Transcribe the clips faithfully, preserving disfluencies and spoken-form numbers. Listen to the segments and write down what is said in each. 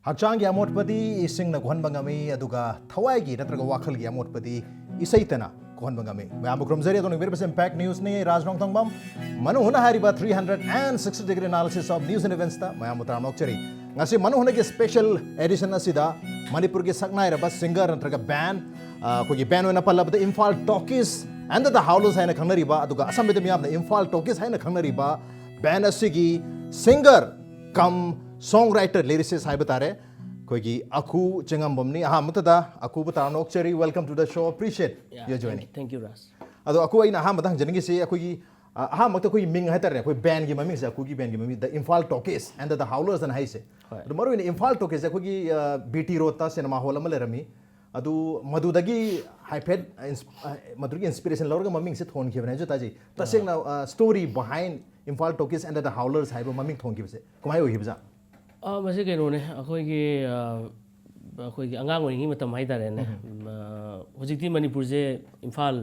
ꯍꯛꯆꯥꯡꯒꯤ ꯑꯃꯣꯠꯄꯗꯤ ꯏꯁꯤꯡꯅ ꯀꯣꯛꯍꯟꯕ ꯉꯝꯃꯤ, ꯑꯗꯨꯒ ꯊꯋꯥꯏꯒꯤ ꯅꯠꯇ꯭ꯔꯒ ꯋꯥꯈꯜꯒꯤ ꯑꯃꯣꯠꯄꯗꯤ ꯏꯁꯩꯇꯅ ꯀꯣꯛꯍꯟꯕ ꯉꯝꯃꯤ꯫ ꯃꯌꯥꯝꯕꯨ ꯈꯨꯔꯨꯝꯖꯔꯤ꯫ ꯑꯗꯣꯝꯅ ꯌꯦꯡꯕꯤꯔꯤꯕꯁꯤ Impact Newsꯅꯤ꯫ ꯔꯥꯖ ꯅꯣꯡꯊꯣꯡꯕꯝ꯫ ꯃꯅꯨꯡ ꯍꯨꯠꯅ ꯍꯥꯏꯔꯤꯕ three hundred and sixty degree analysis of news and eventsꯇ ꯃꯌꯥꯝꯕꯨ ꯇꯔꯥꯝꯅ ꯑꯣꯛꯆꯔꯤ꯫ ꯉꯁꯤ ꯃꯅꯨꯡ ꯍꯨꯠꯅꯒꯤ special edition ꯑꯁꯤꯗ ꯃꯅꯤꯄꯨꯔꯒꯤ ꯁꯛꯅꯥꯏꯔꯕ singer ꯅꯠꯇ꯭ꯔꯒ band, ꯑ, ꯑꯩꯈꯣꯏꯒꯤ band ꯑꯣꯏꯅ ꯄꯜꯂꯕꯗ Imphal Talkies and the Howlers ꯍꯥꯏꯅ ꯈꯪꯅꯔꯤꯕ, ꯑꯗꯨꯒ ꯑꯁꯝꯕꯗ ꯃꯤꯌꯥꯝꯅ Imphal Talkies ꯍꯥꯏꯅ ꯈꯪꯅꯔꯤꯕ band ꯑꯁꯤꯒꯤ singer cum song writer, lyricist ꯍꯥꯏꯕ ꯇꯥꯔꯦ, ꯑꯩꯈꯣꯏꯒꯤ ꯑꯀꯨ ꯆꯤꯡꯉꯝꯕꯝꯅꯤ꯫ ꯑꯍꯥꯟꯕꯗ ꯑꯀꯨꯕꯨ ꯇꯔꯥꯝꯅ ꯑꯣꯛꯆꯔꯤ꯫ Welcome to the show. Appreciate your joining. Thank you, Raj. ꯑꯗꯣ ꯑꯀꯨ, ꯑꯩꯅ ꯑꯍꯥꯟꯕꯗ ꯍꯪꯖꯅꯤꯡꯉꯤꯁꯤ ꯑꯩꯈꯣꯏꯒꯤ, ꯑ, ꯑꯍꯥꯟꯕꯃꯛꯇ ꯑꯩꯈꯣꯏꯒꯤ ꯃꯤꯡ ꯍꯥꯏꯇꯥꯔꯦ, ꯑꯩꯈꯣꯏ bandꯀꯤ ꯃꯃꯤꯡꯁꯦ, ꯑꯀꯨꯒꯤ bandꯀꯤ ꯃꯃꯤꯡ The Imphal Talkies and the Howlers ꯑꯅ ꯍꯥꯏꯁꯦ꯫ ꯍꯣꯏ꯫ ꯑꯗꯣ ꯃꯔꯨꯑꯣꯏꯅ Imphal Talkiesꯁꯦ ꯑꯩꯈꯣꯏꯒꯤ, ꯑ, B T Roadꯇ cinema hall ꯑꯃ ꯂꯩꯔꯝꯃꯤ꯫ ꯑꯗꯨ ꯃꯗꯨꯗꯒꯤ ꯍꯥꯏꯐꯦꯠ ins-, ꯑ, ꯃꯗꯨꯒꯤ inspiration ꯂꯧꯔꯒ ꯃꯃꯤꯡꯁꯦ ꯊꯣꯟꯈꯤꯕꯅꯦ ꯍꯥꯏꯖ ꯇꯥꯔꯦ꯫ ꯇꯁꯦꯡꯅ, ꯑ, story behind Imphal Talkies and the Howlers ꯍꯥꯏꯕ ꯃꯃꯤꯡ ꯊꯣꯟꯈꯤꯕꯁꯦ ꯀꯃꯥꯏꯅ ꯑꯣꯏꯈꯤꯕꯖꯥꯠꯅꯣ? ꯑ, ꯃꯁꯤ ꯀꯩꯅꯣꯅꯦ, ꯑꯩꯈꯣꯏꯒꯤ, ꯑ, ꯑꯩꯈꯣꯏꯒꯤ ꯑꯉꯥꯡ ꯑꯣꯏꯔꯤꯉꯩ ꯃꯇꯝ ꯍꯥꯏꯇꯥꯔꯦꯅꯦ꯫ ꯑ, ꯍꯧꯖꯤꯛꯇꯤ ꯃꯅꯤꯄꯨꯔꯁꯦ ꯏꯝꯐꯥꯜ,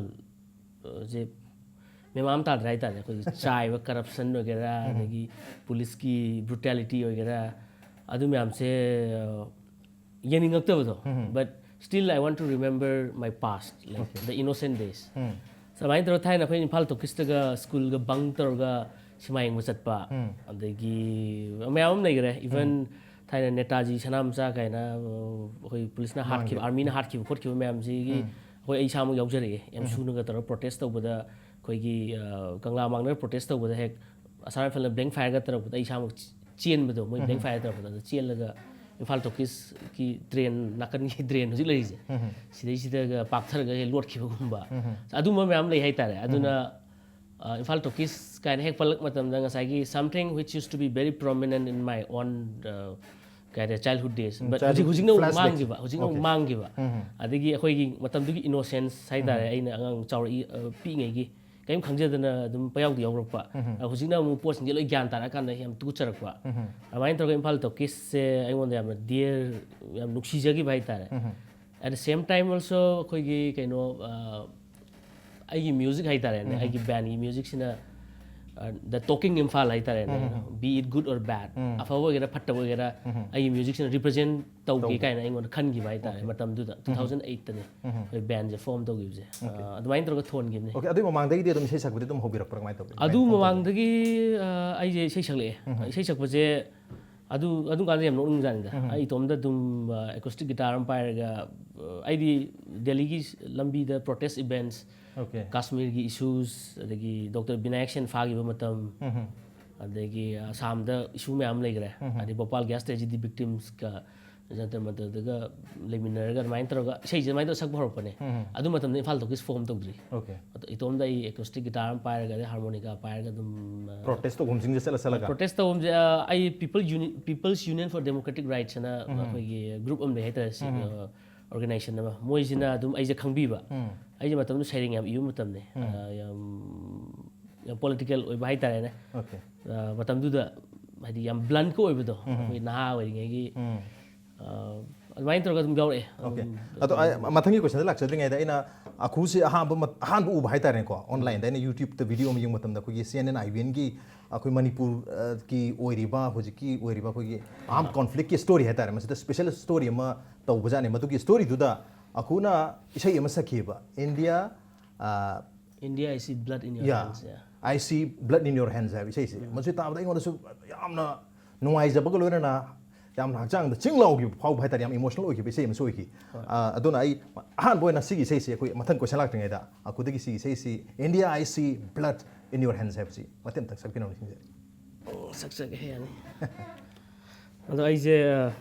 ꯑ, ꯁꯦ ꯃꯦꯃꯥꯟ ꯇꯥꯗ꯭ꯔꯦ ꯍꯥꯏꯇꯥꯔꯦ꯫ ꯑꯩꯈꯣꯏꯒꯤ ꯆꯥꯏꯕ, corruption ꯑꯣꯏꯒꯦꯔꯥ, ꯑꯗꯒꯤ ꯄꯨꯂꯤꯁꯀꯤ brutality ꯑꯣꯏꯒꯦꯔꯥ, ꯑꯗꯨ ꯃꯌꯥꯝꯁꯦ, ꯑ, ꯌꯦꯡꯅꯤꯡꯉꯛꯇꯕꯗꯣ꯫ But still I want to remember my past, like the innocent days. ꯁꯨꯃꯥꯏꯅ ꯇꯧꯔꯒ ꯊꯥꯏꯅ ꯑꯩꯈꯣꯏ ꯏꯝꯐꯥꯜ ꯇꯣꯀꯤꯁꯇꯒ ꯁ꯭ꯀꯨꯜꯒ bunk ꯇꯧꯔꯒ ꯁꯤꯃꯥ ꯌꯦꯡꯕ ꯆꯠꯄ, ꯑꯗꯒꯤ ꯃꯌꯥꯝ ꯑꯃ ꯂꯩꯈ꯭ꯔꯦ꯫ Even ꯊꯥꯏꯅ ꯅꯦꯇꯥꯖꯤ ꯁꯅꯥꯃꯆꯥ ꯀꯥꯏꯅ, ꯑ, ꯑꯩꯈꯣꯏ ꯄꯨꯂꯤꯁꯅ ꯍꯥꯠꯈꯤꯕ, ꯑꯥꯔꯃꯤꯅ ꯍꯥꯠꯈꯤꯕ ꯈꯣꯠꯈꯤꯕ ꯃꯌꯥꯝꯁꯤꯒꯤ ꯑꯩꯈꯣꯏ, ꯑꯩ ꯏꯁꯥꯃꯛ ꯌꯥꯎꯖꯔꯛꯑꯦ꯫ ꯑꯦꯝꯁꯨꯅꯒ ꯇꯧꯔꯒ protest ꯇꯧꯕꯗ, ꯑꯩꯈꯣꯏꯒꯤ, ꯑ, ꯀꯪꯂꯥ ꯃꯥꯡꯗ protest ꯇꯧꯕꯗ ꯍꯦꯛ ꯑꯁꯥꯝ ꯔꯥꯏꯐꯜꯅ blank fireꯒ ꯇꯧꯔꯛꯄꯗ ꯑꯩ ꯏꯁꯥꯃꯛ ꯆꯦꯟꯕꯗꯣ, ꯃꯣꯏ blank fire ꯇꯧꯔꯛꯄꯗ, ꯑꯗꯨ ꯆꯦꯜꯂꯒ ꯏꯝꯐꯥꯜ ꯇꯣꯀꯤꯁꯀꯤ drain, ꯅꯥꯀꯟꯒꯤ drain ꯍꯧꯖꯤꯛ ꯂꯩꯔꯤꯁꯦ, ꯁꯤꯗꯩꯁꯤꯗꯒ ꯄꯥꯛꯊꯔꯒ ꯍꯦꯛ ꯂꯣꯠꯈꯤꯕꯒꯨꯝꯕ, ꯑꯗꯨꯝꯕ ꯃꯌꯥꯝ ꯂꯩ ꯍꯥꯏꯇꯥꯔꯦ꯫ ꯑꯗꯨꯅ, ꯑ, ꯏꯝꯐꯥꯜ ꯇꯣꯀꯤꯁ ꯀꯥꯏꯅ ꯍꯦꯛ ꯄꯜꯂꯛꯄ ꯃꯇꯝꯗ ꯉꯁꯥꯏꯒꯤ something which used to be very prominent in my own, ꯑ, ꯀꯩ ꯍꯥꯏꯇꯥꯔꯦ, childhood days, but ꯍꯧꯖꯤꯛ, ꯍꯧꯖꯤꯛꯅ ꯑꯃꯨꯛ ꯃꯥꯡꯈꯤꯕ, ꯍꯧꯖꯤꯛꯅ ꯑꯃꯨꯛ ꯃꯥꯡꯈꯤꯕ꯫ ꯑꯗꯒꯤ ꯑꯩꯈꯣꯏꯒꯤ ꯃꯇꯝꯗꯨꯒꯤ innocence ꯍꯥꯏꯇꯥꯔꯦ, ꯑꯩꯅ ꯑꯉꯥꯡ ꯆꯥꯎꯔꯛꯏ, ꯑ, ꯄꯤꯛꯏꯉꯩꯒꯤ ꯀꯔꯤꯝ ꯈꯪꯖꯗꯅ ꯑꯗꯨꯝ ꯄꯌꯥꯎꯗ ꯌꯥꯎꯔꯛꯄ꯫ ꯑ, ꯍꯧꯖꯤꯛꯅ ꯑꯃꯨꯛ ꯄꯣꯠꯁꯤꯡꯁꯦ ꯂꯣꯏ ꯒ꯭ꯌꯥꯟ ꯇꯥꯔꯛꯑꯀꯥꯟꯗ ꯌꯥꯝ ꯇꯨꯀꯠꯆꯔꯛꯄ꯫ ꯑꯗꯨꯃꯥꯏꯅ ꯇꯧꯔꯒ ꯏꯝꯐꯥꯜ ꯇꯣꯀꯤꯁꯁꯦ ꯑꯩꯉꯣꯟꯗ ꯌꯥꯝꯅ dear, ꯌꯥꯝ ꯅꯨꯡꯁꯤꯖꯈꯤꯕ ꯍꯥꯏꯇꯥꯔꯦ꯫ At the same time also ꯑꯩꯈꯣꯏꯒꯤ ꯀꯩꯅꯣ, ꯑ, ꯑꯩꯒꯤ music ꯍꯥꯏꯇꯥꯔꯦꯅꯦ, ꯑꯩꯒꯤ bandꯀꯤ musicꯁꯤꯅ ꯗ ꯇꯣꯀꯤꯡ ꯏꯝꯐꯥꯜ ꯍꯥꯏꯇꯥꯔꯦꯅꯦ, be it good or bad, ꯑꯐꯕ ꯑꯣꯏꯒꯦꯔꯥ ꯐꯠꯇꯕ ꯑꯣꯏꯒꯦꯔꯥ, ꯑꯩꯒꯤ ꯃ꯭ꯌꯨꯖꯤꯛꯁꯤꯅ ꯔꯤꯄ꯭ꯔꯖꯦꯟ ꯇꯧꯒꯦ ꯀꯥꯏꯅ ꯑꯩꯉꯣꯟꯗ ꯈꯟꯈꯤꯕ ꯍꯥꯏꯇꯥꯔꯦ꯫ ꯃꯇꯝꯗꯨꯗ ꯇꯨ ꯊꯥꯎꯖꯟ ꯑꯩꯠꯇꯅꯦ ꯑꯩꯈꯣꯏ ꯕꯦꯟꯁꯦ ꯐꯣꯝ ꯇꯧꯈꯤꯕꯁꯦ꯫ ꯑ, ꯑꯗꯨꯃꯥꯏꯅ ꯇꯧꯔꯒ ꯊꯣꯟꯈꯤꯕꯅꯦ꯫ ꯑꯣꯀꯦ, ꯑꯗꯨꯒꯤ ꯃꯃꯥꯡꯗꯒꯤꯗꯤ ꯑꯗꯨꯝ ꯏꯁꯩ ꯁꯛꯄꯗꯤ ꯑꯗꯨꯝ ꯍꯧꯕꯤꯔꯛꯄ꯭ꯔꯥ, ꯀꯃꯥꯏꯅ ꯇꯧꯒꯦ? ꯑꯗꯨ ꯃꯃꯥꯡꯗꯒꯤ ꯑ, ꯑꯩꯁꯦ ꯏꯁꯩ ꯁꯛꯂꯛꯑꯦ꯫ ꯏꯁꯩ ꯁꯛꯄꯁꯦ ꯑꯗꯨ ꯑꯗꯨꯝ ꯀꯥꯟꯗ ꯌꯥꯝ ꯅꯣꯛꯅꯤꯡꯖꯥꯠꯅꯤꯗ꯫ ꯑꯩ ꯏꯇꯣꯝꯗ ꯑꯗꯨꯝ ꯑꯦꯀꯣꯁꯇꯤꯛ ꯒꯤꯇꯥꯔ ꯑꯃ ꯄꯥꯏꯔꯒ, ꯑ, ꯑꯩꯗꯤ ꯗꯦꯜꯂꯤꯒꯤ ꯂꯝꯕꯤꯗ ꯄ꯭ꯔꯣꯇꯦꯁ ꯏꯚꯦꯟꯠꯁ, ꯑꯣꯀꯦ꯫ ꯀꯥꯁꯃꯤꯔꯒꯤ ꯏꯁꯨꯁ, ꯑꯗꯒꯤ ꯗꯣꯛꯇꯔ ꯕꯤꯅꯥꯌꯛ ꯁꯦꯟ ꯐꯥꯈꯤꯕ ꯃꯇꯝ, ꯑꯗꯒꯤ ꯑꯁꯥꯝꯗ ꯏꯁꯨ ꯃꯌꯥꯝ ꯂꯩꯈ꯭ꯔꯦ꯫ ꯑꯗꯩ ꯚꯣꯄꯥꯜ ꯒ꯭ꯌꯥꯁ ꯇ꯭ꯔꯦꯖꯦꯗꯤ ꯚꯤꯛꯇꯤꯝꯁꯀ ꯖꯟꯇꯔ ꯃꯟꯇꯔꯗꯒ ꯂꯩꯃꯤꯟꯅꯔꯒ ꯑꯗꯨꯃꯥꯏꯅ ꯇꯧꯔꯒ ꯏꯁꯩꯁꯦ ꯑꯗꯨꯃꯥꯏꯅ ꯇꯧꯔꯒ ꯁꯛꯄ ꯍꯧꯔꯛꯄꯅꯦ꯫ ꯑꯗꯨ ꯃꯇꯝꯗ ꯏꯝꯐꯥꯜ ꯇꯣꯀꯤꯁ ꯐꯣꯝ ꯇꯧꯗ꯭ꯔꯤ꯫ ꯑꯣꯀꯦ꯫ ꯑꯗꯣ ꯏꯇꯣꯝꯗ ꯑꯩ ꯑꯦꯀꯣꯁꯇꯤꯛ ꯒꯤꯇꯥꯔ ꯑꯃ ꯄꯥꯏꯔꯒ, ꯑꯗꯩ ꯍꯥꯔꯃꯣꯅꯤꯀꯥ ꯄꯥꯏꯔꯒ ꯑꯗꯨꯝ, ꯑ, ꯄ꯭ꯔꯣꯇꯦꯁ ꯇꯧꯐꯝꯁꯤꯡꯁꯦ ꯆꯠꯂ ꯆꯠꯂꯒ? ꯄ꯭ꯔꯣꯇꯦꯁ ꯇꯧꯐꯝꯁꯦ, ꯑ, ꯑꯩ people ꯌꯨꯅꯤ-, People's Union for Democratic Rights ꯍꯥꯏꯅ ꯑꯩꯈꯣꯏꯒꯤ ꯒ꯭ꯔꯨꯞ ꯑꯃ ꯂꯩ ꯍꯥꯏꯇꯥꯔꯦ, ꯁꯤ, ꯑ, ꯑꯣꯔꯒꯅꯥꯏꯖꯦꯁꯟ ꯑꯃ, ꯃꯣꯏꯁꯤꯅ ꯑꯗꯨꯝ ꯑꯩꯁꯦ ꯈꯪꯕꯤꯕ꯫ ꯑꯩꯁꯦ ꯃꯇꯝꯗꯨꯗ ꯁꯩꯔꯦꯡ ꯌꯥꯝ ꯏꯕ ꯃꯇꯝꯅꯦ꯫ ꯑ, ꯌꯥꯝ, ꯌꯥꯝ ꯄꯣꯂꯤꯇꯤꯀꯦꯜ ꯑꯣꯏꯕ ꯍꯥꯏꯇꯥꯔꯦꯅꯦ꯫ ꯑꯣꯀꯦ꯫ ꯑ, ꯃꯇꯝꯗꯨꯗ ꯍꯥꯏꯗꯤ ꯌꯥꯝ ꯕ꯭ꯂꯟꯀ ꯑꯣꯏꯕꯗꯣ, ꯑꯩꯈꯣꯏ ꯅꯍꯥ ꯑꯣꯏꯔꯤꯉꯩꯒꯤ, ꯑ, ꯑꯗꯨꯃꯥꯏꯅ ꯇꯧꯔꯒ ꯑꯗꯨꯝ ꯌꯥꯎꯔꯛꯑꯦ꯫ ꯑꯣꯀꯦ꯫ ꯑꯗꯨꯝ ꯑꯗꯣ ꯑꯩ ꯃꯊꯪꯒꯤ ꯀꯣꯏꯁꯟꯗ ꯂꯥꯛꯆꯗ꯭ꯔꯤꯉꯩꯗ ꯑꯩꯅ ꯑꯈꯨꯁꯤ ꯑꯍꯥꯟꯕ ꯃ-, ꯑꯍꯥꯟꯕ ꯎꯕ ꯍꯥꯏꯇꯥꯔꯦꯀꯣ, ꯑꯣꯟꯂꯥꯏꯟꯗ ꯑꯩꯅ ꯌꯨꯇ꯭ꯌꯨꯕꯇ ꯚꯤꯗꯤꯑꯣ ꯑꯃ ꯌꯦꯡꯕ ꯃꯇꯝꯗ ꯑꯩꯈꯣꯏꯒꯤ C N N I B ꯑꯦꯟꯒꯤ ꯑꯩꯈꯣꯏ ꯃꯅꯤꯄꯨꯔꯒꯤ ꯑꯣꯏꯔꯤꯕ ꯍꯧꯖꯤꯛꯀꯤ ꯑꯣꯏꯔꯤꯕ ꯑꯩꯈꯣꯏꯒꯤ ꯑꯥꯔꯝ ꯀꯣꯟꯐ꯭ꯂꯤꯛꯀꯤ ꯁ꯭ꯇꯣꯔꯤ ꯍꯥꯏꯇꯥꯔꯦ, ꯃꯁꯤꯗ ꯁ꯭ꯄꯦꯁꯦꯜ ꯁ꯭ꯇꯣꯔꯤ ꯑꯃ ꯇꯧꯕꯖꯥꯠꯅꯤ꯫ ꯃꯗꯨꯒꯤ ꯁ꯭ꯇꯣꯔꯤꯗꯨꯗ ꯑꯈꯨꯅ ꯏꯁꯩ ꯑꯃ ꯁꯛꯈꯤꯕ, ꯏꯟꯗꯤꯌꯥ, ꯑ, India, I see blood in your ꯌꯥ, hands, yeah. I see blood in your hands ꯍꯥꯏꯕ ꯏꯁꯩꯁꯦ꯫ ꯃꯁꯤ ꯇꯥꯕꯗ ꯑꯩꯉꯣꯟꯗꯁꯨ ꯌꯥꯝꯅ ꯅꯨꯡꯉꯥꯏꯖꯕꯒ ꯂꯣꯏꯅꯅ ꯌꯥꯝꯅ ꯍꯛꯆꯥꯡꯗ ꯆꯤꯡ ꯂꯥꯎꯈꯤꯕ, ꯐꯥꯎꯕ ꯍꯥꯏꯇꯥꯔꯦ, ꯌꯥꯝ ꯏꯃꯣꯁꯅꯦꯜ ꯑꯣꯏꯈꯤꯕ ꯏꯁꯩ ꯑꯃꯁꯨ ꯑꯣꯏꯈꯤ꯫ ꯑ, ꯑꯗꯨꯅ ꯑꯩ ꯑꯍꯥꯟꯕ ꯑꯣꯏꯅ ꯁꯤꯒꯤ ꯏꯁꯩꯁꯤ ꯑꯩꯈꯣꯏ ꯃꯊꯪ ꯀꯣꯏꯁꯟ ꯂꯥꯛꯇ꯭ꯔꯤꯉꯩꯗ ꯑꯈꯨꯗꯒꯤ ꯁꯤꯒꯤ ꯏꯁꯩꯁꯤ, India, I see blood in your hands ꯍꯥꯏꯕꯁꯤ ꯃꯇꯦꯛ ꯑꯃꯇꯪ ꯁꯛꯄꯤꯔꯝꯃꯨ ꯅꯤꯡꯁꯤꯡꯖꯔꯤ꯫ ꯑꯣ, ꯁꯛꯆꯒꯦ, ꯌꯥꯅꯤ꯫ ꯑꯗꯣ ꯑꯩꯁꯦ, ꯑ,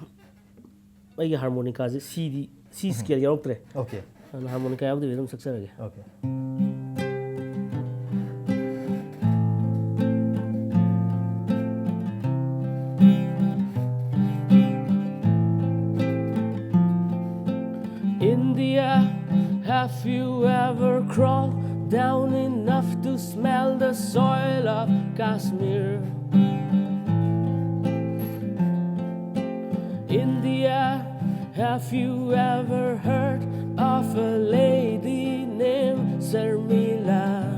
ꯑꯩꯒꯤ ꯍꯥꯔꯃꯣꯅꯤꯀꯥꯁꯦ ꯁꯤꯗꯤ, ꯁꯤ ꯁ꯭ꯀꯦꯜ ꯌꯥꯎꯔꯛꯇ꯭ꯔꯦ꯫ ꯑꯣꯀꯦ꯫ ꯑꯗꯨꯅ ꯍꯥꯔꯃꯣꯅꯤꯀꯥ ꯌꯥꯎꯗꯕꯤ ꯑꯗꯨꯝ ꯁꯛꯆꯔꯒꯦ꯫ Okay. India, have you ever crawled down enough to smell the soil of Kashmir? India, have you ever heard of a lady named Sharmila?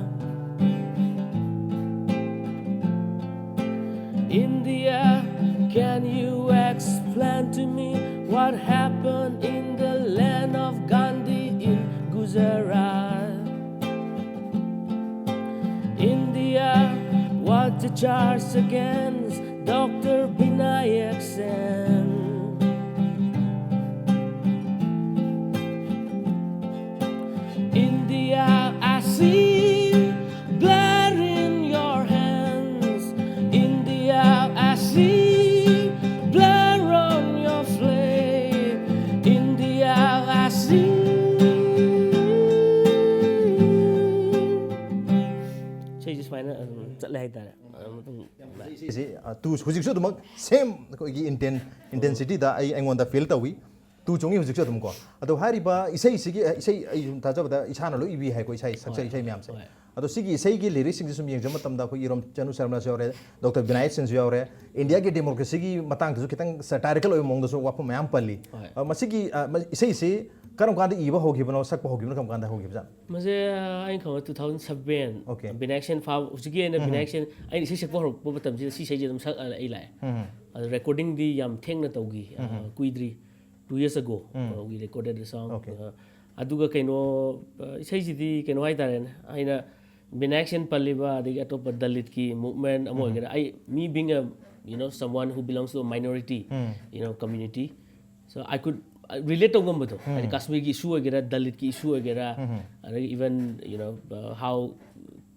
What happened in the land of Gandhi in Gujarat? India, what the charge against Doctor Binayak Sen? India, I see blood in your hands. India, I see blood on your flag. India, I see. ꯏꯁꯩꯁꯦ ꯁꯨꯃꯥꯏꯅ ꯑꯗꯨꯝ ꯆꯠꯂꯦ ꯍꯥꯏꯇꯥꯔꯦ꯫ ꯑꯗꯨꯝ ꯁꯤ, two ꯍꯧꯖꯤꯛꯁꯨ ꯑꯗꯨꯃꯛ ꯁꯦꯝ ꯑꯩꯈꯣꯏꯒꯤ ꯏꯟꯇꯦꯟ ꯏꯟꯇꯦꯟꯁꯤꯇꯤꯗ ꯑꯩ ꯑꯩꯉꯣꯟꯗ ꯐꯤꯜ ꯇꯧꯏ꯫ ꯇꯨ ꯆꯣꯡꯉꯤ ꯍꯧꯖꯤꯛꯁꯨ ꯑꯗꯨꯝ ꯀꯣ꯫ ꯑꯗꯣ ꯍꯥꯏꯔꯤꯕ ꯏꯁꯩꯁꯤꯒꯤ, ꯑ, ꯏꯁꯩ ꯑꯩ ꯁꯨꯝ ꯊꯥꯖꯕꯗ ꯏꯁꯥꯅ ꯂꯣꯏ ꯏꯕꯤ ꯍꯥꯏꯀꯣ, ꯏꯁꯩ ꯁꯛꯆ ꯍꯣꯏ, ꯏꯁꯩ ꯃꯌꯥꯝꯁꯦ꯫ ꯍꯣꯏ꯫ ꯑꯗꯣ ꯁꯤꯒꯤ ꯏꯁꯩꯒꯤ ꯂꯤꯔꯤꯛꯁꯤꯡꯁꯦ ꯁꯨꯝ ꯌꯦꯡꯖꯕ ꯃꯇꯝꯗ ꯑꯩꯈꯣꯏ ꯏꯔꯣꯝ ꯆꯅꯨ ꯁꯔꯃꯁꯨ ꯌꯥꯎꯔꯦ, ꯗꯣꯛꯇꯔ ꯕꯤꯅꯥꯌꯛ ꯁꯤꯟꯁꯨ ꯌꯥꯎꯔꯦ꯫ ꯏꯟꯗꯤꯌꯥꯒꯤ ꯗꯦꯃꯣꯀ꯭ꯔꯦꯁꯤꯒꯤ ꯃꯇꯥꯡꯗꯁꯨ ꯈꯤꯇꯪ ꯁꯦꯇꯥꯏꯔꯤꯀꯦꯜ ꯑꯣꯏꯕ ꯃꯑꯣꯡꯗꯁꯨ ꯋꯥꯐꯝ ꯃꯌꯥꯝ ꯄꯜꯂꯤ꯫ ꯍꯣꯏ꯫ ꯑ, ꯃꯁꯤꯒꯤ, ꯑ, ꯃ-, ꯏꯁꯩꯁꯤ ꯀꯔꯝ ꯀꯥꯟꯗ ꯏꯕ ꯍꯧꯈꯤꯕꯅꯣ, ꯁꯛꯄ ꯍꯧꯈꯤꯕꯅꯣ ꯀꯔꯝ ꯀꯥꯟꯗ ꯍꯧꯈꯤꯕꯖꯥꯠꯅꯣ? ꯃꯁꯦ, ꯑ, ꯑꯩꯅ ꯈꯪꯕ two thousand seven, Okay. ꯕꯤꯅꯥꯌꯛ ꯁꯦꯟ ꯐꯥꯕ, ꯍꯧꯖꯤꯛꯀꯤ ꯑꯣꯏꯅ ꯎꯝ꯫ ꯕꯤꯅꯥꯌꯛ ꯁꯦꯟ, ꯑꯩꯅ ꯏꯁꯩ ꯁꯛꯄ ꯍꯧꯔꯛꯄ ꯃꯇꯝꯁꯤꯗ ꯁꯤ ꯏꯁꯩꯁꯦ ꯑꯗꯨꯝ ꯁꯛꯑ ꯑꯩ ꯂꯥꯛꯑꯦ꯫ ꯎꯝ꯫ ꯑꯗꯣ ꯔꯦꯀꯣꯔꯗꯤꯡꯗꯤ ꯌꯥꯝ ꯊꯦꯡꯅ ꯇꯧꯈꯤ, ꯑ, ꯎꯝ꯫ ꯀꯨꯏꯗ꯭ꯔꯤ, two years ago, um. uh, we recorded the song. Okay. Uh, ꯑꯗꯨꯒ ꯀꯩꯅꯣ, uh, ꯏꯁꯩꯁꯤꯗꯤ ꯀꯩꯅꯣ ꯍꯥꯏꯇꯥꯔꯦꯅꯦ, ꯑꯩꯅ ꯕꯤꯅꯥꯌꯛ ꯁꯦꯟ ꯄꯜꯂꯤꯕ, ꯑꯗꯒꯤ ꯑꯇꯣꯞꯄ ꯗꯂꯤꯠꯀꯤ movement ꯑꯃ ꯎꯝ꯫ ꯑꯣꯏꯒꯦꯔꯥ, ꯑꯩ, me being a, you know, someone who belongs to a minority, um. you know, community, so I could, uh, relate ꯇꯧ ꯉꯝꯕꯗꯣ, ꯎꯝ꯫ ꯍꯥꯏꯗꯤ ꯀꯥꯁꯃꯤꯔꯒꯤ issue ꯑꯣꯏꯒꯦꯔꯥ, ꯗꯂꯤꯠꯀꯤ issue ꯑꯣꯏꯒꯦꯔꯥ, ꯎꯝ꯫ ꯑꯗꯒꯤ even, you know, uh, how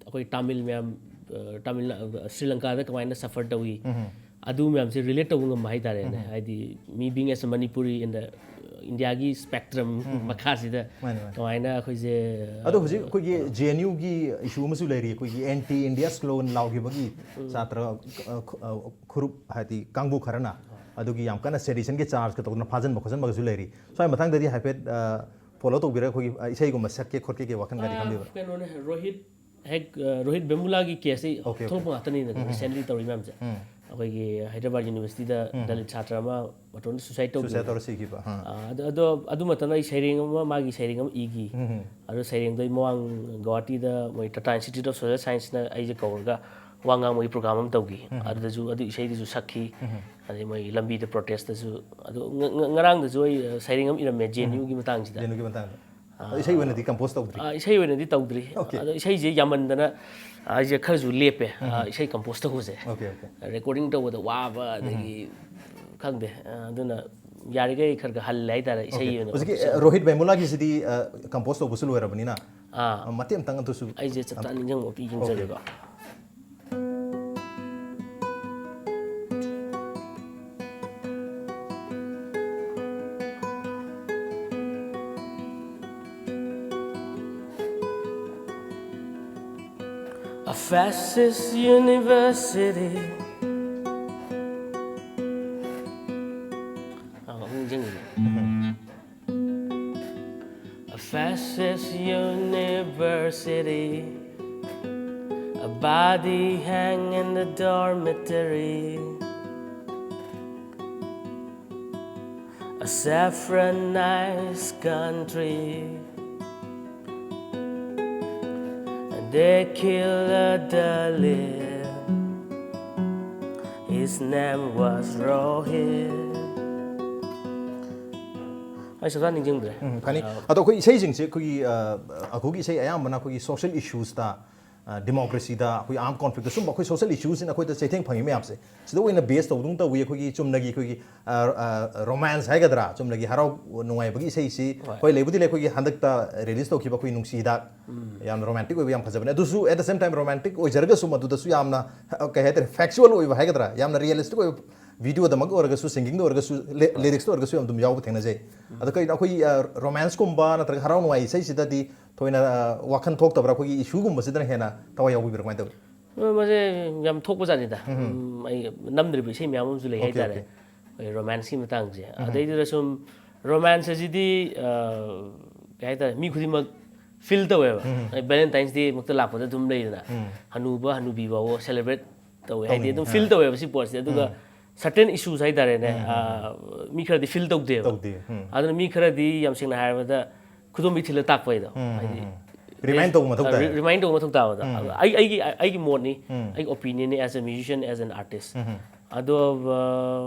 ꯑꯩꯈꯣꯏ ꯇꯥꯃꯤꯜ ꯃꯌꯥꯝ, ꯑ, ꯇꯥꯃꯤꯜ ꯅꯥ-, ꯑ, ꯁ꯭ꯔꯤ ꯂꯪꯀꯥꯗ ꯀꯃꯥꯏꯅ suffer ꯇꯧꯏ, ꯎꯝ꯫ ꯑꯗꯨ ꯃꯌꯥꯝꯁꯦ relate ꯇꯧꯕ ꯉꯝꯕ ꯍꯥꯏꯇꯥꯔꯦꯅꯦ꯫ ꯎꯝ꯫ ꯍꯥꯏꯗꯤ, me being as a Manipuri in the, uh, ꯏꯟꯗꯤꯌꯥꯒꯤ spectrum ꯎꯝ꯫ ꯃꯈꯥꯁꯤꯗ ꯃꯥꯅꯦ, ꯃꯥꯅꯦ꯫ ꯀꯃꯥꯏꯅ ꯑꯩꯈꯣꯏꯁꯦ, ꯑꯗꯣ ꯍꯧꯖꯤꯛ ꯑꯩꯈꯣꯏꯒꯤ J N Uꯒꯤ issue ꯑꯃꯁꯨ ꯂꯩꯔꯤ, ꯑꯩꯈꯣꯏꯒꯤ anti India slogan ꯂꯥꯎꯈꯤꯕꯒꯤ ꯎꯝ꯫ ꯁꯥꯇ꯭ꯔ, ꯑ, ꯈꯨ-, ꯑ, ꯈꯨꯔꯨꯞ ꯍꯥꯏꯗꯤ ꯀꯥꯡꯕꯨ ꯈꯔꯅ ꯑꯗꯨꯒꯤ ꯌꯥꯝ ꯀꯟꯅ seditionꯒꯤ chargeꯀ ꯇꯧꯗꯅ ꯐꯥꯖꯤꯟꯕ ꯈꯣꯠꯆꯤꯟꯕꯒꯁꯨ ꯂꯩꯔꯤ꯫ ꯁ꯭ꯋꯥꯏ ꯃꯇꯥꯡꯗꯗꯤ ꯍꯥꯏꯐꯦꯠ, ꯑ, follow ꯇꯧꯕꯤꯔꯒ ꯑꯩꯈꯣꯏꯒꯤ, ꯑ, ꯏꯁꯩꯒꯨꯝꯕ ꯁꯛꯀꯦ ꯈꯣꯠꯀꯦꯒꯤ ꯋꯥꯈꯜꯒꯗꯤ ꯑ, ꯈꯟꯕꯤꯕ꯭ꯔꯥ? ꯀꯩꯅꯣꯅꯦ, ꯔꯣꯍꯤꯠ ꯍꯦꯛ, ꯑ, ꯔꯣꯍꯤꯠ ꯕꯦꯃꯨꯂꯥꯒꯤ caseꯁꯤ Okay, okay. ꯊꯣꯛꯂꯛꯄ ꯉꯥꯛꯇꯅꯤꯗꯅ, ꯎꯝ, ꯎꯝ꯫ Recently ꯇꯧꯔꯤ ꯃꯌꯥꯝꯁꯦ꯫ ꯎꯝ꯫ ꯑꯩꯈꯣꯏꯒꯤ ꯍꯥꯏꯗ꯭ꯔꯕꯥꯗ Universityꯗ ꯎꯝ꯫ ꯗꯂꯤꯠ ꯁꯥꯇ꯭ꯔ ꯑꯃ ꯃꯇꯣꯝꯇ suicide ꯇꯧꯈꯤꯕꯗꯣ꯫ Suicide ꯇꯧꯔ ꯁꯤꯈꯤꯕ, ꯑꯥ꯫ ꯑ, ꯑꯗꯨ, ꯑꯗꯨ, ꯑꯗꯨ ꯃꯇꯝꯗ ꯑꯩ ꯁꯩꯔꯦꯡ ꯑꯃ, ꯃꯥꯒꯤ ꯁꯩꯔꯦꯡ ꯑꯃ ꯏꯈꯤ꯫ ꯎꯝ, ꯎꯝ꯫ ꯑꯗꯨ ꯁꯩꯔꯦꯡꯗꯣ ꯑꯩ ꯃꯃꯥꯡ ꯒꯧꯍꯥꯇꯤꯗ ꯃꯣꯏ Tata Institute of Social Scienceꯅ ꯑꯩꯁꯦ ꯀꯧꯔꯒ ꯋꯥ ꯉꯥꯡꯕꯒꯤ ꯄ꯭ꯔꯣꯒ꯭ꯔꯥꯝ ꯑꯃ ꯇꯧꯈꯤ꯫ ꯑꯗꯨꯗꯁꯨ ꯑꯗꯨ ꯏꯁꯩꯗꯨꯁꯨ ꯁꯛꯈꯤ꯫ ꯑꯗꯩ ꯃꯣꯏ ꯂꯝꯕꯤꯗ ꯄ꯭ꯔꯣꯇꯦꯁꯇꯁꯨ, ꯑꯗꯨ ꯉ- ꯉ- ꯉꯔꯥꯡꯗꯁꯨ ꯑꯩ ꯁꯩꯔꯦꯡ ꯑꯃ ꯏꯔꯝꯃꯦ ꯖꯦ ꯑꯦꯟ ꯌꯨꯒꯤ ꯃꯇꯥꯡꯁꯤꯗ꯫ ꯖꯦꯟ ꯌꯨꯒꯤ ꯃꯇꯥꯡꯗ꯫ ꯑꯗꯣ ꯏꯁꯩ ꯑꯣꯏꯅꯗꯤ ꯀꯝꯄꯣꯖ ꯇꯧꯗ꯭ꯔꯤ? ꯑꯥ, ꯏꯁꯩ ꯑꯣꯏꯅꯗꯤ ꯇꯧꯗ꯭ꯔꯤ꯫ Okay. ꯑꯗꯣ ꯏꯁꯩꯁꯦ ꯌꯥꯝꯃꯟꯗꯅ ꯑꯩꯁꯦ ꯈꯔꯁꯨ ꯂꯦꯞꯄꯦ, ꯑꯥ, ꯏꯁꯩ ꯀꯝꯄꯣꯖ ꯇꯧꯕꯁꯦ꯫ Okay, okay. ꯔꯦꯀꯣꯔꯗꯤꯡ ꯇꯧꯕꯗ ꯋꯥꯕ, ꯑꯗꯒꯤ ꯈꯪꯗꯦ, ꯑꯥ, ꯑꯗꯨꯅ ꯌꯥꯔꯤꯈꯩ ꯈꯔ ꯈꯔ ꯍꯜꯂꯦ ꯍꯥꯏꯇꯥꯔꯦ ꯏꯁꯩ Okay. ꯑꯣꯏꯅ ꯍꯧꯖꯤꯛꯀꯤ composition. ꯑ, ꯔꯣꯍꯤꯠ ꯚꯩꯃꯨꯂꯥꯒꯤꯁꯤꯗꯤ ꯀꯝꯄꯣꯖ ꯇꯧꯕꯁꯨ ꯂꯣꯏꯔꯕꯅꯤꯅ, ꯑꯥ, ꯑ, ꯃꯇꯦꯛ ꯑꯃꯇꯪ ꯑꯗꯨꯁꯨ ꯑꯩꯁꯦ ꯆꯞ ꯆꯥꯅ ꯅꯤꯡꯁꯤꯡꯕ ꯑꯝꯇ ꯌꯦꯡꯖꯒꯦꯀꯣ꯫ A fascist university. ꯑꯥ, ꯑꯃꯨꯛ ꯅꯤꯡꯁꯤꯡꯉꯤꯅꯦ꯫ A fascist university, a body hang in the dormitory, a saffronized country, and they killed a Dalit. His name was Rohit. ꯑꯩ ꯆꯞ ꯆꯥꯅ ꯅꯤꯡꯁꯤꯡꯗ꯭ꯔꯦ꯫ ꯎꯝ, ꯐꯅꯤ꯫ ꯑꯗꯣ ꯑꯩꯈꯣꯏ ꯏꯁꯩꯁꯤꯡꯁꯦ ꯑꯩꯈꯣꯏꯒꯤ, ꯑ, ꯑꯩꯈꯣꯏꯒꯤ ꯏꯁꯩ ꯑꯌꯥꯝꯕꯅ ꯑꯩꯈꯣꯏꯒꯤ ꯁꯣꯁꯤꯌꯦꯜ ꯏꯁꯨꯁꯇ, ꯗꯦꯃꯣꯀ꯭ꯔꯦꯁꯤꯗ, ꯑꯩꯈꯣꯏ ꯑꯥꯔꯝ ꯀꯣꯟꯐ꯭ꯂꯤꯛꯇ, ꯁꯨꯝꯕ ꯑꯩꯈꯣꯏ ꯁꯣꯁꯤꯌꯦꯜ ꯏꯁꯨꯁꯤꯅ ꯑꯩꯈꯣꯏꯗ ꯆꯩꯊꯦꯡ ꯐꯪꯉꯤ ꯃꯌꯥꯝꯁꯦ, ꯁꯤꯗ ꯑꯣꯏꯅ ꯕꯦꯁ ꯇꯧꯗꯨꯅ ꯇꯧꯏ꯫ ꯑꯩꯈꯣꯏꯒꯤ ꯆꯨꯝꯅꯒꯤ ꯑꯩꯈꯣꯏꯒꯤ, ꯑ, ꯑ, ꯔꯣꯃꯥꯟꯁ ꯍꯥꯏꯒꯗ꯭ꯔꯥ, ꯆꯨꯝꯅꯒꯤ ꯍꯔꯥꯎ ꯅꯨꯡꯉꯥꯏꯕꯒꯤ ꯏꯁꯩꯁꯤ, ꯍꯣꯏ꯫ ꯍꯣꯏ, ꯂꯩꯕꯨꯗꯤ ꯂꯩ, ꯑꯩꯈꯣꯏꯒꯤ ꯍꯟꯗꯛꯇ ꯔꯤꯂꯤꯁ ꯇꯧꯈꯤꯕ ꯑꯩꯈꯣꯏ ꯅꯨꯡꯁꯤ ꯍꯤꯗꯥꯛ, ꯌꯥꯝꯅ ꯔꯣꯃꯥꯟꯇꯤꯛ ꯑꯣꯏꯕ, ꯌꯥꯝ ꯐꯖꯕꯅꯦ꯫ ꯑꯗꯨꯁꯨ at the same time romantic ꯑꯣꯏꯖꯔꯒꯁꯨ ꯃꯗꯨꯗꯁꯨ ꯌꯥꯝꯅ, ꯑ, ꯀꯩ ꯍꯥꯏꯇꯥꯔꯦ, ꯐꯦꯛꯆꯨꯋꯦꯜ ꯑꯣꯏꯕ ꯍꯥꯏꯒꯗ꯭ꯔꯥ, ꯌꯥꯝꯅ ꯔꯤꯌꯦꯂꯤꯁꯇꯤꯛ ꯑꯣꯏꯕ, ꯚꯤꯗꯤꯑꯣꯗꯃꯛ ꯑꯣꯏꯔꯒꯁꯨ, ꯁꯤꯡꯒꯤꯡꯗ ꯑꯣꯏꯔꯒꯁꯨ, ꯂꯤꯔꯤꯛꯁꯇ ꯑꯣꯏꯔꯒꯁꯨ ꯌꯥꯝ ꯑꯗꯨꯝ ꯌꯥꯎꯕ ꯊꯦꯡꯅꯖꯩ꯫ ꯑꯗꯣ ꯀꯩꯅꯣ ꯑꯩꯈꯣꯏꯒꯤ, ꯑ, ꯔꯣꯃꯥꯟꯁꯀꯨꯝꯕ ꯅꯠꯇ꯭ꯔꯒ ꯍꯔꯥꯎ ꯅꯨꯡꯉꯥꯏ ꯏꯁꯩꯁꯤꯗꯗꯤ ꯊꯣꯏꯅ, ꯑ, ꯋꯥꯈꯜ ꯊꯣꯛꯇꯕ꯭ꯔꯥ? ꯑꯩꯈꯣꯏꯒꯤ ꯏꯁꯨꯒꯨꯝꯕꯁꯤꯗꯅ ꯍꯦꯟꯅ ꯊꯋꯥꯏ ꯌꯥꯎꯕꯤꯕ꯭ꯔꯥ? ꯀꯃꯥꯏꯅ ꯇꯧꯏ? ꯃ-, ꯃꯁꯦ ꯌꯥꯝ ꯊꯣꯛꯄꯖꯥꯠꯅꯤꯗ꯫ ꯎꯝ, ꯑꯩ ꯅꯝꯗ꯭ꯔꯤꯕ ꯏꯁꯩ ꯃꯌꯥꯝ ꯑꯃꯁꯨ ꯂꯩ Okay, ꯍꯥꯏꯇꯥꯔꯦ꯫ okay. ꯑꯩꯈꯣꯏ ꯔꯣꯃꯥꯟꯁꯀꯤ ꯃꯇꯥꯡꯁꯦ꯫ ꯑꯗꯩꯗꯨꯗ ꯁꯨꯝ ꯔꯣꯃꯥꯟꯁ ꯑꯁꯤꯗꯤ, ꯑ, ꯀꯩ ꯍꯥꯏꯇꯥꯔꯦ, ꯃꯤ ꯈꯨꯗꯤꯡꯃꯛ ꯐꯤꯜ ꯇꯧꯋꯦꯕ꯫ ꯑꯩ ꯚꯦꯂꯦꯟꯇꯥꯏꯟꯁ ꯗꯦ ꯃꯛꯇ ꯂꯥꯛꯄꯗ ꯑꯗꯨꯝ ꯂꯩꯗꯅ, ꯍꯅꯨꯕ ꯍꯅꯨꯕꯤ ꯐꯥꯎꯕ ꯁꯦꯂꯦꯕ꯭ꯔꯦꯠ ꯇꯧꯋꯦ꯫ ꯍꯥꯏꯗꯤ ꯇꯧꯅꯤ꯫ ꯑꯗꯨꯝ ꯑꯥ꯫ ꯐꯤꯜ ꯇꯧꯋꯦꯕ ꯁꯤ ꯄꯣꯠꯁꯦ꯫ ꯑꯗꯨꯒ ꯁꯔꯇꯦꯟ ꯏꯁꯨꯁ ꯍꯥꯏꯇꯥꯔꯦꯅꯦ, ꯑ, ꯃꯤ ꯈꯔꯗꯤ ꯐꯤꯜ ꯇꯧꯗꯦꯕ꯫ ꯇꯧꯗꯦ꯫ ꯎꯝ꯫ ꯑꯗꯨꯅ ꯃꯤ ꯈꯔꯗꯤ, ꯌꯥꯝ ꯁꯦꯡꯅ ꯍꯥꯏꯔꯕꯗ, ꯈꯨꯗꯣꯝꯕꯤ ꯊꯤꯜꯂ ꯇꯥꯛꯄ ꯍꯥꯏꯗꯣ꯫ ꯍꯥꯏꯗꯤ Remind ꯇꯧꯕ ꯃꯊꯧ ꯇꯥꯏ꯫ ꯔꯤꯃꯥꯏꯟ ꯇꯧꯕ ꯃꯊꯧ ꯇꯥꯕꯗ꯫ ꯎꯝ꯫ ꯑꯩ ꯑꯩꯒꯤ ꯑꯩꯒꯤ ꯃꯣꯠꯅꯤ, ꯎꯝ꯫ ꯑꯩꯒꯤ ꯑꯣꯄꯤꯅꯤꯌꯟꯅꯤ as a musician, as an artist꯫ ꯎꯝ꯫ ꯑꯗꯣ ꯑ,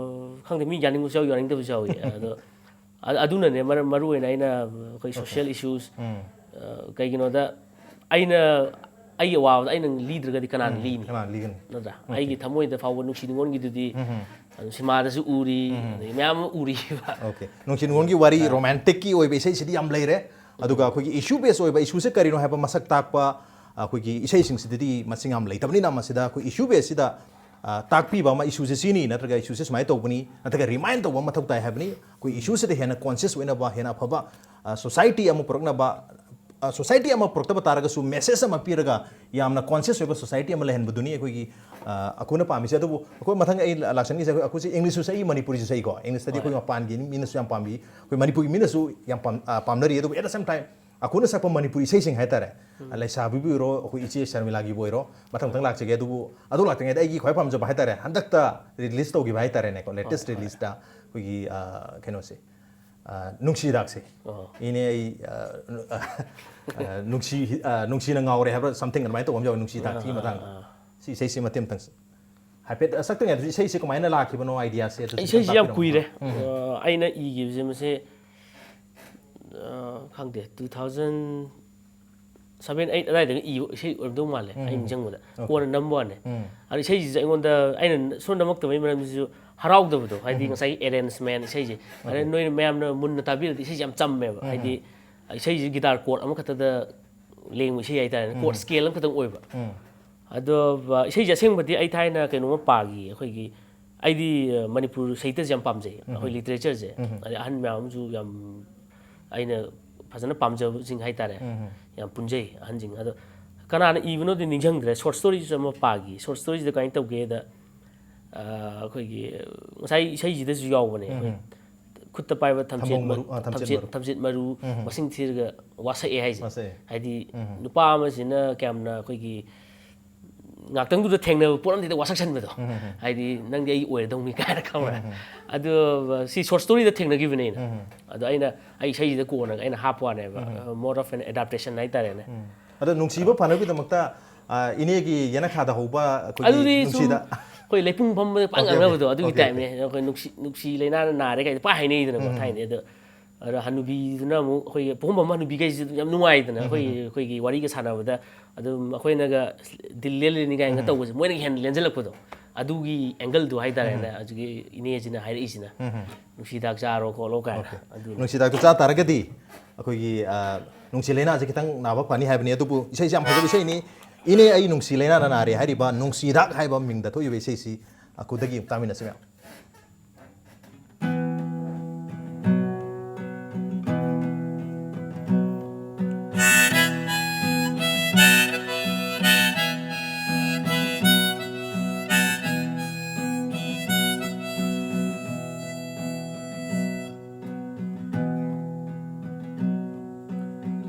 ꯈꯪꯗꯦ, ꯃꯤ ꯌꯥꯅꯤꯡꯕꯁꯨ ꯌꯥꯎꯏ, ꯌꯥꯅꯤꯡꯗꯕꯁꯨ ꯌꯥꯎꯏ꯫ ꯑꯗꯣ ꯑ- ꯑꯗꯨꯅꯅꯦ ꯃꯔꯝ ꯃꯔꯨ ꯑꯣꯏꯅ ꯑꯩꯅ ꯑꯩꯈꯣꯏ ꯁꯣꯁꯤꯌꯦꯜ ꯏꯁꯨꯁ, ꯎꯝ꯫ ꯀꯩꯒꯤꯅꯣꯗ ꯑꯩꯅ ꯑꯩꯒꯤ ꯑꯋꯥꯕꯗ ꯑꯩꯅ ꯂꯤꯗ꯭ꯔꯒꯗꯤ ꯀꯅꯥꯅ ꯂꯤꯅꯤ? ꯀꯅꯥꯅ ꯂꯤꯒꯅꯤ? ꯅꯠꯇ꯭ꯔꯥ? ꯑꯩꯒꯤ ꯊꯃꯣꯏꯗ ꯐꯥꯎꯕ ꯅꯨꯡꯁꯤ ꯅꯨꯡꯉꯣꯟꯒꯤꯗꯨꯗꯤ ꯑꯗꯨꯝ ꯁꯤꯃꯥꯗꯁꯨ ꯎꯔꯤ, ꯑꯗꯩ ꯃꯌꯥꯝ ꯑꯃ ꯎꯔꯤꯕ꯫ ꯑꯣꯀꯦ, ꯅꯨꯡꯁꯤ ꯅꯨꯡꯉꯣꯟꯒꯤ ꯋꯥꯔꯤ, ꯔꯣꯃꯥꯟꯇꯤꯛꯀꯤ ꯑꯣꯏꯕ ꯏꯁꯩꯁꯤꯗꯤ ꯌꯥꯝ ꯂꯩꯔꯦ꯫ ꯑꯗꯨꯒ ꯑꯩꯈꯣꯏꯒꯤ ꯏꯁꯨ ꯕꯦꯁ ꯑꯣꯏꯕ ꯏꯁꯨꯁꯦ ꯀꯔꯤꯅꯣ ꯍꯥꯏꯕ ꯃꯁꯛ ꯇꯥꯛꯄ ꯑꯩꯈꯣꯏꯒꯤ ꯏꯁꯩꯁꯤꯡꯁꯤꯗꯗꯤ ꯃꯁꯤꯡ ꯌꯥꯝ ꯂꯩꯇꯕꯅꯤꯅ, ꯃꯁꯤꯗ ꯑꯩꯈꯣꯏ ꯏꯁꯨ ꯕꯦꯁꯁꯤꯗ ꯑ, ꯇꯥꯛꯄꯤꯕ ꯑꯃ, ꯏꯁꯨꯁꯦ ꯁꯤꯅꯤ ꯅꯠꯇ꯭ꯔꯒ ꯏꯁꯨꯁꯦ ꯁꯨꯃꯥꯏꯅ ꯇꯧꯕꯅꯤ ꯅꯠꯇ꯭ꯔꯒ ꯔꯤꯃꯥꯏꯟ ꯇꯧꯕ ꯑꯃ ꯃꯊꯧ ꯇꯥꯏ ꯍꯥꯏꯕꯅꯤ꯫ ꯑꯩꯈꯣꯏ ꯏꯁꯨꯁꯤꯗ ꯍꯦꯟꯅ ꯀꯣꯟꯁꯤꯌꯁ ꯑꯣꯏꯅꯕ, ꯍꯦꯟꯅ ꯑꯐꯕ ꯁꯣꯁꯥꯏꯇꯤ ꯑꯃ ꯄꯨꯔꯛꯅꯕ, ꯁꯣꯁꯥꯏꯇꯤ ꯑꯃ ꯄꯨꯔꯛꯇꯕ ꯇꯥꯔꯒꯁꯨ ꯃꯦꯁꯦꯖ ꯑꯃ ꯄꯤꯔꯒ ꯌꯥꯝꯅ ꯀꯣꯟꯁꯤꯌꯁ ꯑꯣꯏꯕ ꯁꯣꯁꯥꯏꯇꯤ ꯑꯃ ꯂꯩꯍꯟꯕꯗꯨꯅꯤ ꯑꯩꯈꯣꯏꯒꯤ ꯑ, ꯑꯩꯈꯣꯏꯅ ꯄꯥꯝꯃꯤꯁꯦ꯫ ꯑꯗꯨꯕꯨ ꯑꯩꯈꯣꯏ ꯃꯊꯪ ꯑꯩ ꯂꯥꯛꯆꯅꯤꯡꯉꯤꯁꯦ, ꯑꯩꯈꯣꯏ ꯏꯪꯂꯤꯁꯁꯨ ꯁꯛꯏ, ꯃꯅꯤꯄꯨꯔꯤꯁꯨ ꯁꯛꯏꯀꯣ꯫ ꯏꯪꯂꯤꯁꯇꯗꯤ ꯑꯩꯈꯣꯏ ꯃꯄꯥꯟꯒꯤ ꯃꯤꯅꯁꯨ ꯌꯥꯝ ꯄꯥꯝꯕꯤ, ꯑꯩꯈꯣꯏ ꯃꯅꯤꯄꯨꯔꯒꯤ ꯃꯤꯅꯁꯨ ꯌꯥꯝ ꯄꯥꯝ-, ꯑ, ꯄꯥꯝꯅꯔꯤ꯫ ꯑꯗꯨꯕꯨ at the same time ꯑꯩꯈꯣꯏꯅ ꯁꯛꯄ ꯃꯅꯤꯄꯨꯔꯤ ꯏꯁꯩꯁꯤꯡ ꯍꯥꯏꯇꯥꯔꯦ, ꯂꯩꯁꯥꯕꯤꯕꯨ ꯑꯣꯏꯔꯣ, ꯑꯩꯈꯣꯏ ꯏꯆꯦ ꯁꯔꯃꯤꯂꯥꯒꯤꯕꯨ ꯑꯣꯏꯔꯣ, ꯃꯊꯪ ꯃꯊꯪ ꯂꯥꯛꯆꯒꯦ꯫ ꯑꯗꯨꯕꯨ ꯑꯗꯨ ꯂꯥꯛꯇ꯭ꯔꯤꯉꯩꯗ ꯑꯩꯒꯤ ꯈ꯭ꯋꯥꯏ ꯄꯥꯝꯖꯕ ꯍꯥꯏꯇꯥꯔꯦ, ꯍꯟꯗꯛꯇ ꯔꯤꯂꯤꯁ ꯇꯧꯈꯤꯕ ꯍꯥꯏꯇꯥꯔꯦꯅꯦꯀꯣ, ꯂꯦꯇꯦꯁ ꯔꯤꯂꯤꯁꯇ ꯑꯩꯈꯣꯏꯒꯤ ꯑ, ꯀꯩꯅꯣꯁꯦ, ꯑ, ꯅꯨꯡꯁꯤ ꯍꯤꯗꯥꯛꯁꯦ꯫ ꯑꯣ꯫ ꯏꯅꯦ ꯑꯩ ꯑ, ꯑ, ꯅꯨꯡꯁꯤ ꯑ, ꯅꯨꯡꯁꯤꯅ ꯉꯥꯎꯔꯦ ꯍꯥꯏꯕ꯭ꯔꯥ, ꯁꯝꯊꯤꯡ ꯑꯗꯨꯃꯥꯏꯅ ꯇꯧꯕ ꯑꯃ ꯌꯥꯎꯋꯦ, ꯅꯨꯡꯁꯤ ꯍꯤꯗꯥꯛ ꯊꯤꯕ ꯃꯇꯥꯡꯗ꯫ ꯁꯤ ꯏꯁꯩꯁꯤ ꯃꯇꯦꯛ ꯑꯃꯇꯪ ꯍꯥꯏꯐꯦꯠ ꯁꯛꯇ꯭ꯔꯤꯉꯩꯗꯁꯨ ꯏꯁꯩꯁꯦ ꯀꯃꯥꯏꯅ ꯂꯥꯛꯈꯤꯕꯅꯣ, ꯑꯥꯏꯗꯤꯌꯥꯁꯦ ꯑꯗꯨꯁꯨ ꯏꯁꯩꯁꯤ ꯌꯥꯝ ꯈꯤꯇꯪ ꯀꯨꯏꯔꯦ꯫ ꯇꯥꯛꯄꯤꯔꯝꯃꯨ꯫ ꯑ, ꯑꯩꯅ ꯏꯈꯤꯕꯁꯦ ꯃꯁꯦ, ꯑ, ꯈꯪꯗꯦ, two thousand seven eight ꯑꯗꯥꯏꯗꯒ ꯏꯕ ꯏꯁꯩ ꯑꯣꯏꯔꯝꯗꯧ ꯃꯥꯜꯂꯦ, ꯑꯩ ꯅꯤꯡꯁꯤꯡꯕꯗ꯫ ꯀꯣꯟꯅ ꯅꯝꯕ ꯋꯥꯅꯦ꯫ ꯑꯗꯣ ꯏꯁꯩꯁꯤꯁꯨ ꯑꯩꯉꯣꯟꯗ, ꯑꯩꯅ ꯁꯨꯝ ꯅꯝꯃꯛꯇꯕꯩ ꯃꯔꯝꯁꯤꯁꯨ ꯍꯔꯥꯎꯗꯕꯗꯣ, ꯍꯥꯏꯗꯤ ꯉꯁꯥꯏꯒꯤ ꯑꯦꯔꯦꯟꯖꯃꯦꯟ ꯏꯁꯩꯁꯦ, ꯑꯗ ꯅꯣꯏꯅ ꯃꯌꯥꯝꯅ ꯃꯨꯟꯅ ꯇꯥꯕꯤꯔꯗꯤ ꯏꯁꯩꯁꯦ ꯌꯥꯝ ꯆꯝꯃꯦꯕ꯫ ꯍꯥꯏꯗꯤ ꯏꯁꯩꯁꯦ ꯒꯤꯇꯥꯔ ꯀꯣꯔꯗ ꯑꯃꯈꯛꯇꯗ ꯂꯦꯡꯕ ꯏꯁꯩ ꯍꯥꯏꯇꯥꯔꯦꯅꯦ, ꯀꯣꯔꯗ ꯁ꯭ꯀꯦꯜ ꯑꯃꯈꯛꯇꯪ ꯑꯣꯏꯕ꯫ ꯑꯗꯣ ꯑ, ꯏꯁꯩꯁꯦ ꯑꯁꯦꯡꯕꯗꯤ ꯑꯩ ꯊꯥꯏꯅ ꯀꯩꯅꯣꯝꯃ ꯄꯥꯈꯤ, ꯑꯩꯈꯣꯏꯒꯤ, ꯑꯩꯗꯤ ꯑ, ꯃꯅꯤꯄꯨꯔ ꯁꯥꯍꯤꯇ꯭ꯌꯁꯦ ꯌꯥꯝ ꯄꯥꯝꯖꯩ, ꯑꯩꯈꯣꯏ ꯂꯤꯇꯔꯦꯆꯔꯁꯦ꯫ ꯑꯗꯩ ꯑꯍꯟ ꯃꯌꯥꯝ ꯑꯃꯁꯨ ꯌꯥꯝ ꯑꯩꯅ ꯐꯖꯅ ꯄꯥꯝꯖꯕꯁꯤꯡ ꯍꯥꯏꯇꯥꯔꯦ, ꯌꯥꯝ ꯄꯨꯟꯖꯩ ꯑꯍꯟꯁꯤꯡ꯫ ꯑꯗꯣ ꯀꯅꯥꯅ ꯏꯕꯅꯣꯗꯤ ꯅꯤꯡꯁꯤꯡꯗ꯭ꯔꯦ꯫ ꯁꯣꯔꯠ ꯁ꯭ꯇꯣꯔꯤꯁꯨ ꯑꯃ ꯄꯥꯈꯤ꯫ ꯁꯣꯔꯠ ꯁ꯭ꯇꯣꯔꯤꯁꯤꯗ ꯀꯃꯥꯏꯅ ꯇꯧꯒꯦꯗ, ꯑ, ꯑꯩꯈꯣꯏꯒꯤ ꯉꯁꯥꯏ ꯏꯁꯩꯁꯤꯗꯁꯨ ꯌꯥꯎꯕꯅꯦ, ꯑꯩꯈꯣꯏ ꯈꯨꯠꯇ ꯄꯥꯏꯕ ꯊꯝꯆꯦꯠ ꯊꯝꯕꯧ ꯃꯔꯨ, ꯃ-, ꯑ, ꯊꯝꯆꯦꯠ ꯊꯝꯆꯦꯠ, ꯃꯔꯨ꯫ ꯊꯝꯆꯦꯠ ꯃꯔꯨ ꯃꯁꯤꯡ ꯊꯤꯔꯒ ꯋꯥꯁꯛꯑꯦ ꯍꯥꯏꯁꯦ꯫ ꯋꯥꯁꯛꯑꯦ꯫ ꯍꯥꯏꯗꯤ ꯅꯨꯄꯥ ꯑꯃꯁꯤꯅ ꯀꯌꯥꯝꯅ ꯑꯩꯈꯣꯏꯒꯤ ꯉꯥꯛꯇꯪꯗꯨꯗ ꯊꯦꯡꯅꯕ ꯄꯣꯠ ꯑꯃꯗ ꯋꯥꯁꯛꯁꯟꯕꯗꯣ, ꯍꯥꯏꯗꯤ ꯅꯪꯗꯤ ꯑꯩ ꯑꯣꯏꯔꯗꯧꯅꯤ ꯀꯥꯏꯅ, ꯈꯪꯕ꯭ꯔꯥ? ꯑꯗꯨ ꯁꯤ ꯁꯣꯔꯠ ꯁ꯭ꯇꯣꯔꯤꯗ ꯊꯦꯡꯅꯈꯤꯕꯅꯦ ꯑꯩꯅ꯫ ꯑꯗꯣ ꯑꯩꯅ ꯑꯩ ꯏꯁꯩꯁꯤꯗ ꯀꯣꯟꯅꯒ ꯑꯩꯅ ꯍꯥꯞꯄ ꯋꯥꯅꯦꯕ, more of an adaptation ꯍꯥꯏꯇꯥꯔꯦꯅꯦ꯫ ꯑꯗꯣ ꯅꯨꯡꯁꯤꯕ ꯐꯅꯕꯒꯤꯗꯃꯛꯇ, ꯑ, ꯏꯅꯦꯒꯤ ꯌꯦꯅꯈꯥꯗ ꯍꯧꯕ ꯑꯩꯈꯣꯏꯒꯤ ꯑꯗꯨꯗꯤ ꯁꯨꯝ ꯅꯨꯡꯁꯤꯗ ꯑꯩꯈꯣꯏ ꯂꯩꯄꯨꯡ ꯐꯝꯕꯗ ꯄꯥꯛ Okay, okay. ꯉꯥꯡꯅꯕꯗꯣ ꯑꯗꯨꯒꯤ Okay, okay. ꯇꯥꯏꯞꯅꯦ꯫ ꯑꯩꯈꯣꯏ ꯅꯨꯡꯁꯤ ꯅꯨꯡꯁꯤ ꯂꯩꯅꯥꯅ ꯅꯥꯔꯦ ꯀꯥꯏꯅ ꯄꯥꯛ ꯍꯥꯏꯅꯩꯗꯅꯀꯣ ꯊꯥꯏꯅꯗꯤ꯫ ꯑꯗꯣ ꯑꯗꯣ ꯍꯅꯨꯕꯤꯗꯨꯅ ꯑꯃꯨꯛ, ꯑꯩꯈꯣꯏꯒꯤ ꯄꯣꯝꯕ ꯍꯅꯨꯕꯤꯈꯩꯁꯤꯗꯤ ꯌꯥꯝ ꯅꯨꯡꯉꯥꯏꯗꯅ, ꯑꯩꯈꯣꯏꯒꯤ ꯑꯩꯈꯣꯏꯒꯤ ꯋꯥꯔꯤꯒ ꯁꯥꯟꯅꯕꯗ ꯑꯗꯨꯝ ꯑꯩꯈꯣꯏꯅꯒ ꯗꯤꯜ ꯂꯦꯜꯂꯤꯅꯤ ꯀꯥꯏꯅ ꯇꯧꯕꯁꯦ ꯃꯣꯏꯅ ꯍꯦꯟꯅ ꯂꯦꯟꯖꯜꯂꯛꯄꯗꯣ, ꯑꯗꯨꯒꯤ ꯑꯦꯡꯒꯜꯗꯣ ꯍꯥꯏꯇꯥꯔꯦꯅꯦ꯫ ꯍꯧꯖꯤꯛꯀꯤ ꯏꯅꯦꯁꯤꯅ ꯍꯥꯏꯔꯛꯏꯁꯤꯅ, "ꯅꯨꯡꯁꯤꯗꯥꯛ ꯆꯥꯔꯣ ꯈꯣꯠꯂꯣ" ꯀꯥꯏꯅ꯫ ꯑꯗꯨ ꯅꯨꯡꯁꯤꯗꯥꯛꯇꯣ ꯆꯥ ꯇꯥꯔꯒꯗꯤ ꯑꯩꯈꯣꯏꯒꯤ, ꯑ, ꯅꯨꯡꯁꯤ ꯂꯩꯅꯥꯁꯦ ꯈꯤꯇꯪ ꯅꯥꯕ ꯐꯅꯤ ꯍꯥꯏꯕꯅꯤ꯫ ꯑꯗꯨꯕꯨ ꯏꯁꯩꯁꯦ ꯌꯥꯝ ꯐꯖꯕ ꯏꯁꯩꯅꯤ꯫ "ꯏꯅꯦ ꯑꯩ ꯅꯨꯡꯁꯤ ꯂꯩꯅꯥꯅ ꯅꯥꯔꯦ" ꯍꯥꯏꯔꯤꯕ ꯅꯨꯡꯁꯤꯗꯥꯛ ꯍꯥꯏꯕ ꯃꯤꯡꯗ ꯊꯣꯛꯏꯕ ꯏꯁꯩꯁꯤ, ꯑ, ꯈꯨꯗꯒꯤ ꯑꯃꯨꯛ ꯇꯥꯃꯤꯟꯅꯁꯤ ꯃꯌꯥꯝ꯫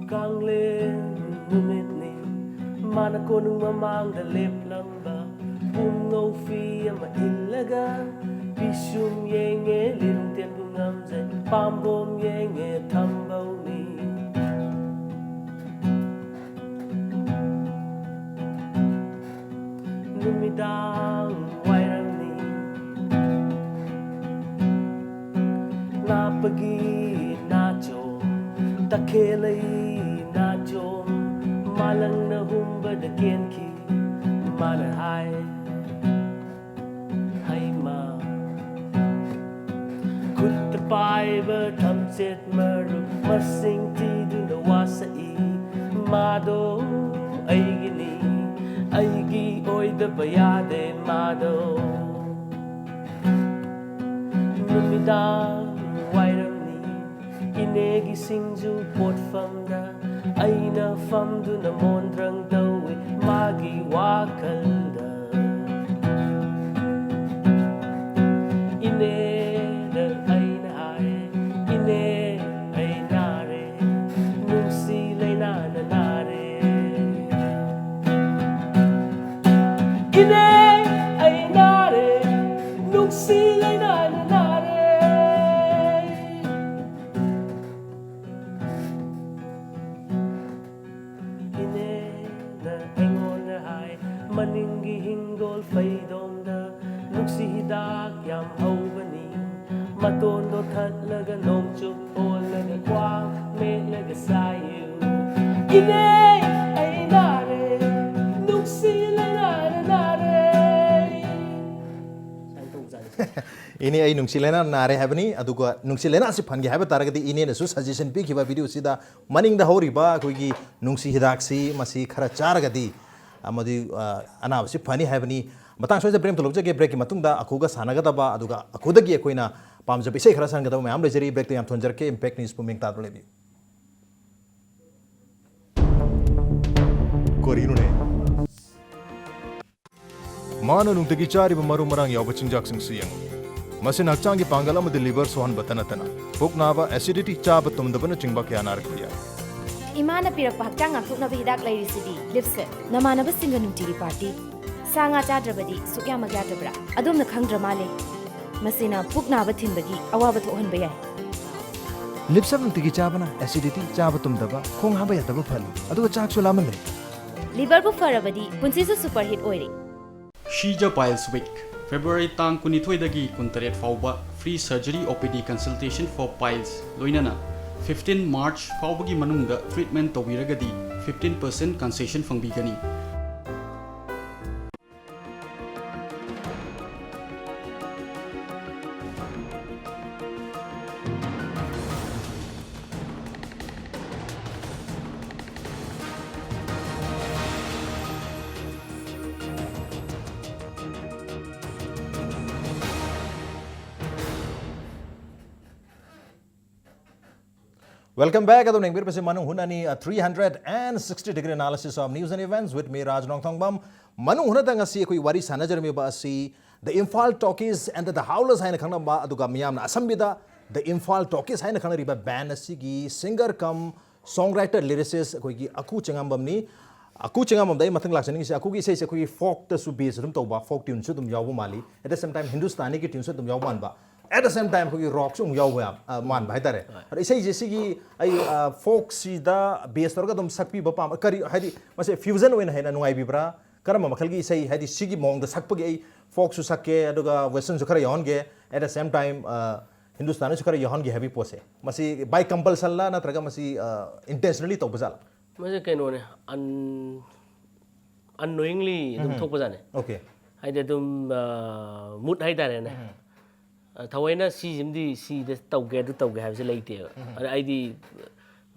ꯀꯥꯡꯂꯦꯟ ꯅꯨꯃꯤꯠꯅꯤ, ꯃꯥꯅ ꯀꯣꯅꯨꯡ ꯃꯃꯥꯡꯗ ꯂꯦꯞꯂꯝꯕ꯫ ꯄꯨꯝꯉꯧ ꯐꯤ ꯑꯃ ꯏꯜꯂꯒ ꯄꯤꯁꯨꯝ ꯌꯦꯡꯉꯦ, ꯂꯤꯔꯨꯡ ꯇꯦꯟꯕꯨ ꯉꯝꯖꯩ, ꯄꯥꯝꯕꯣꯝ ꯌꯦꯡꯉꯦ, ꯊꯝꯕꯧꯅꯤ꯫ ꯅꯨꯃꯤꯗꯥꯡ ꯋꯥꯏꯔꯝꯅꯤ, ꯅꯥꯄꯒꯤ ꯅꯥꯆꯣꯝ, ꯇꯈꯦꯜꯂꯩ ꯅꯥꯆꯣꯝ, ꯃꯥꯂꯪꯅ ꯍꯨꯝꯕꯗ ꯀꯦꯟꯈꯤ꯫ ꯃꯥꯅ ꯍꯥꯏ, "ꯍꯩꯃꯥ, ꯈꯨꯠꯇ ꯄꯥꯏꯕ ꯊꯝꯆꯦꯠ ꯃꯔꯨ ꯃꯁꯤꯡ ꯊꯤꯗꯨꯅ ꯋꯥꯁꯛꯏ꯫ ꯃꯥꯗꯣ ꯑꯩꯒꯤꯅꯤ, ꯑꯩꯒꯤ ꯑꯣꯏꯗꯕ ꯌꯥꯗꯦ ꯃꯥꯗꯣ"꯫ ꯅꯨꯃꯤꯗꯥꯡ ꯋꯥꯏꯔꯝꯅꯤ, ꯏꯅꯦꯒꯤ ꯁꯤꯡꯖꯨ ꯄꯣꯠꯐꯝꯗ ꯑꯩꯅ ꯐꯝꯗꯨꯅ ꯃꯣꯟꯗ꯭ꯔꯪ ꯇꯧꯏ ꯃꯥꯒꯤ ꯋꯥꯈꯜꯗ꯫ ꯏꯅꯦꯗ ꯑꯩꯅ ꯍꯥꯏ, "ꯏꯅꯦ, ꯑꯩ ꯅꯥꯔꯦ, ꯅꯨꯡꯁꯤ ꯂꯩꯅꯥꯅ ꯅꯥꯔꯦ"꯫ ꯒꯤ ꯍꯤꯡꯒꯣꯜ ꯐꯩꯗꯣꯝꯗ ꯅꯨꯡꯁꯤ ꯍꯤꯗꯥꯛ ꯌꯥꯝ ꯍꯧꯕꯅꯤ꯫ ꯃꯇꯣꯟꯗꯣ ꯊꯠꯂꯒ ꯅꯣꯡꯆꯨꯞ ꯑꯣꯜꯂꯒ ꯈ꯭ꯋꯥꯡ ꯃꯦꯠꯂꯒ ꯁꯥꯏꯌꯨ꯫ ꯏꯅꯦ, ꯑꯩ ꯅꯥꯔꯦ, ꯅꯨꯡꯁꯤ ꯂꯥꯏꯅꯥꯅ ꯅꯥꯔꯦ꯫ ꯏꯅꯦ, ꯑꯩ ꯅꯨꯡꯁꯤ ꯂꯥꯏꯅꯥ ꯅꯥꯔꯦ ꯍꯥꯏꯕꯅꯤ꯫ ꯑꯗꯨꯒ ꯅꯨꯡꯁꯤ ꯂꯥꯏꯅꯥꯁꯤ ꯐꯍꯟꯒꯦ ꯍꯥꯏꯕ ꯇꯥꯔꯒꯗꯤ ꯏꯅꯦꯅꯁꯨ suggestion ꯄꯤꯈꯤꯕ video ꯁꯤꯗ ꯃꯅꯤꯡꯗ ꯍꯧꯔꯤꯕ ꯑꯩꯈꯣꯏꯒꯤ ꯅꯨꯡꯁꯤ ꯍꯤꯗꯥꯛꯁꯤ ꯃꯁꯤ ꯈꯔ ꯆꯥꯔꯒꯗꯤ ꯑꯃꯗꯤ, ꯑ, ꯑꯅꯥꯕꯁꯤ ꯐꯅꯤ ꯍꯥꯏꯕꯅꯤ꯫ ꯃꯇꯥꯡ ꯁ꯭ꯋꯥꯏꯗ break ꯑꯃ ꯂꯧꯖꯒꯦ꯫ Break ꯀꯤ ꯃꯇꯨꯡꯗ ꯑꯀꯨꯒ ꯁꯥꯟꯅꯒꯗꯕ, ꯑꯗꯨꯒ ꯑꯀꯨꯗꯒꯤ ꯑꯩꯈꯣꯏꯅ ꯄꯥꯝꯖꯕ ꯏꯁꯩ ꯈꯔ ꯁꯛꯍꯟꯒꯗꯕ ꯃꯌꯥꯝ ꯂꯩꯖꯔꯤ꯫ Break ꯇ ꯌꯥꯝ ꯊꯣꯟꯖꯔꯛꯀꯦ꯫ Impact News ꯄꯨꯝꯃꯤꯡ ꯇꯥꯗꯨꯅ ꯂꯩꯕꯤꯌꯨ꯫ ꯀꯔꯤꯅꯣꯅꯦ? ꯃꯥꯅ ꯅꯨꯡꯇꯤꯒꯤ ꯆꯥꯔꯤꯕ ꯃꯔꯨ ꯃꯔꯥꯡ ꯌꯥꯎꯕ ꯆꯤꯟꯖꯥꯛꯁꯤꯡꯁꯤ ꯌꯦꯡꯉꯨ꯫ ꯃꯁꯤꯅ ꯍꯛꯆꯥꯡꯒꯤ ꯄꯥꯡꯒꯜ ꯑꯃꯗꯤ liver ꯁꯣꯛꯍꯟꯕꯇ ꯅꯠꯇꯅ ꯄꯨꯛ ꯅꯥꯕ, acidity, ꯆꯥꯕ ꯇꯨꯝꯗꯕꯅꯆꯤꯡꯕ ꯀꯌꯥ ꯅꯥꯔꯛꯄ ꯌꯥꯏ꯫ ꯏꯃꯥꯅ ꯄꯤꯔꯛꯄ ꯍꯛꯆꯥꯡ ꯉꯥꯛꯊꯣꯛꯅꯕ ꯍꯤꯗꯥꯛ ꯂꯩꯔꯤꯁꯤꯗꯤ, Lipset꯫ ꯅꯃꯥꯟꯅꯕꯁꯤꯡꯒ ꯅꯨꯡꯇꯤꯒꯤ party꯫ ꯁꯥ ꯉꯥ ꯆꯥꯗ꯭ꯔꯕꯗꯤ ꯁꯨꯛꯌꯥꯃꯛ ꯌꯥꯗ꯭ꯔꯕ꯭ꯔꯥ? ꯑꯗꯣꯝꯅ ꯈꯪꯗ꯭ꯔ ꯃꯥꯜꯂꯦ꯫ ꯃꯁꯤꯅ ꯄꯨꯛ ꯅꯥꯕ ꯊꯤꯟꯕꯒꯤ ꯑꯋꯥꯕ ꯊꯣꯛꯍꯟꯕ ꯌꯥꯏ꯫ Lipset ꯅꯨꯡꯇꯤꯒꯤ ꯆꯥꯕꯅ acidity, ꯆꯥꯕ ꯇꯨꯝꯗꯕ, ꯈꯣꯡ ꯍꯥꯝꯕ ꯌꯥꯗꯕ ꯐꯍꯜꯂꯤ, ꯑꯗꯨꯒ ꯆꯥꯛꯁꯨ ꯂꯥꯝꯍꯜꯂꯦ꯫ Liver ꯕꯨ ꯐꯔꯕꯗꯤ ꯄꯨꯟꯁꯤꯁꯨ superhit ꯑꯣꯏꯔꯦ꯫ She's a Piles Week꯫ February ꯇꯥꯡ ꯀꯨꯟꯅꯤꯊꯣꯏꯗꯒꯤ ꯀꯨꯟꯇꯔꯦꯠ ꯐꯥꯎꯕ free surgery, O P D consultation for piles, ꯂꯣꯏꯅꯅ fifteen March ꯐꯥꯎꯕꯒꯤ ꯃꯅꯨꯡꯗ treatment ꯇꯧꯕꯤꯔꯒꯗꯤ fifteen percent concession ꯐꯪꯕꯤꯒꯅꯤ꯫ Welcome back. ꯑꯗꯨꯝ ꯌꯦꯡꯕꯤꯔꯤꯕꯁꯤ ꯃꯅꯨꯡ ꯍꯨꯠꯅꯅꯤ, a three hundred and sixty degree analysis of news and events with me, Raj Nongthangbam. ꯃꯅꯨꯡ ꯍꯨꯠꯅꯗ ꯉꯁꯤ ꯑꯩꯈꯣꯏ ꯋꯥꯔꯤ ꯁꯥꯟꯅꯖꯔꯝꯃꯤꯕ ꯑꯁꯤ The Imphal Talkies and the Howlers ꯍꯥꯏꯅ ꯈꯪꯅꯕ, ꯑꯗꯨꯒ ꯃꯤꯌꯥꯝꯅ ꯑꯁꯝꯕꯤꯗ The Imphal Talkies ꯍꯥꯏꯅ ꯈꯪꯅꯔꯤꯕ band ꯑꯁꯤꯒꯤ singer cum songwriter, lyricist ꯑꯩꯈꯣꯏꯒꯤ ꯑꯀꯨ ꯆꯤꯡꯉꯥꯝꯕꯝꯅꯤ꯫ ꯑꯀꯨ ꯆꯤꯡꯉꯥꯝꯕꯝꯗ ꯑꯩ ꯃꯊꯪ ꯂꯥꯛꯆꯅꯤꯡꯉꯤꯁꯦ, ꯑꯀꯨꯒꯤ ꯏꯁꯩꯁꯦ ꯑꯩꯈꯣꯏꯒꯤ folkꯇꯁꯨ base ꯑꯗꯨꯝ ꯇꯧꯕ, folk tuneꯁꯨ ꯑꯗꯨꯝ ꯌꯥꯎꯕ ꯃꯥꯜꯂꯤ, at the same time Hindustaniꯒꯤ tuneꯁꯨ ꯑꯗꯨꯝ ꯌꯥꯎꯕ ꯃꯥꯟꯕ, at the same time ꯑꯩꯈꯣꯏꯒꯤ rockꯁꯨ ꯑꯃꯨꯛ ꯌꯥꯎꯕ ꯌꯥꯝ, ꯑ, ꯃꯥꯟꯕ ꯍꯥꯏꯇꯥꯔꯦ꯫ ꯍꯣꯏ꯫ ꯑꯗꯣ ꯏꯁꯩꯁꯦ ꯁꯤꯒꯤ ꯑꯩ, ꯑ, folkꯁꯤꯗ base ꯇꯧꯔꯒ ꯑꯗꯨꯝ ꯁꯛꯄꯤꯕ ꯄꯥꯝꯕ, ꯀꯔꯤ ꯍꯥꯏꯗꯤ ꯃꯁꯦ fusion ꯑꯣꯏꯅ ꯍꯦꯟꯅ ꯅꯨꯡꯉꯥꯏꯕꯤꯕ꯭ꯔꯥ? ꯀꯔꯝꯕ ꯃꯈꯜꯒꯤ ꯏꯁꯩ, ꯍꯥꯏꯗꯤ ꯁꯤꯒꯤ ꯃꯑꯣꯡꯗ ꯁꯛꯄꯒꯤ, ꯑꯩ folkꯁꯨ ꯁꯛꯀꯦ ꯑꯗꯨꯒ westernꯁꯨ ꯈꯔ ꯌꯥꯎꯍꯟꯒꯦ, at the same time, ꯑ, Hindustaniꯁꯨ ꯈꯔ ꯌꯥꯎꯍꯟꯒꯦ ꯍꯥꯏꯕꯒꯤ ꯄꯣꯠꯁꯦ, ꯃꯁꯤ by compulsionꯂ ꯅꯠꯇ꯭ꯔꯒ ꯃꯁꯤ, ꯑ, intentionally ꯇꯧꯕ ꯖꯥꯠꯂ? ꯃꯁꯤ ꯀꯩꯅꯣꯅꯦ, un unknowingly ꯑꯗꯨꯝ ꯊꯣꯛꯄꯖꯥꯠꯅꯦ꯫ Okay. ꯍꯥꯏꯗꯤ ꯑꯗꯨꯝ mood ꯍꯥꯏꯇꯥꯔꯦꯅꯦ꯫ ꯊꯑꯣꯏꯅ ꯁꯤꯁꯤꯃꯗꯤ ꯁꯤꯗ ꯇꯧꯒꯦ, ꯑꯗꯨ ꯇꯧꯒꯦ ꯍꯥꯏꯕꯁꯦ ꯂꯩꯇꯦꯕ꯫ ꯑꯗ ꯑꯩꯗꯤ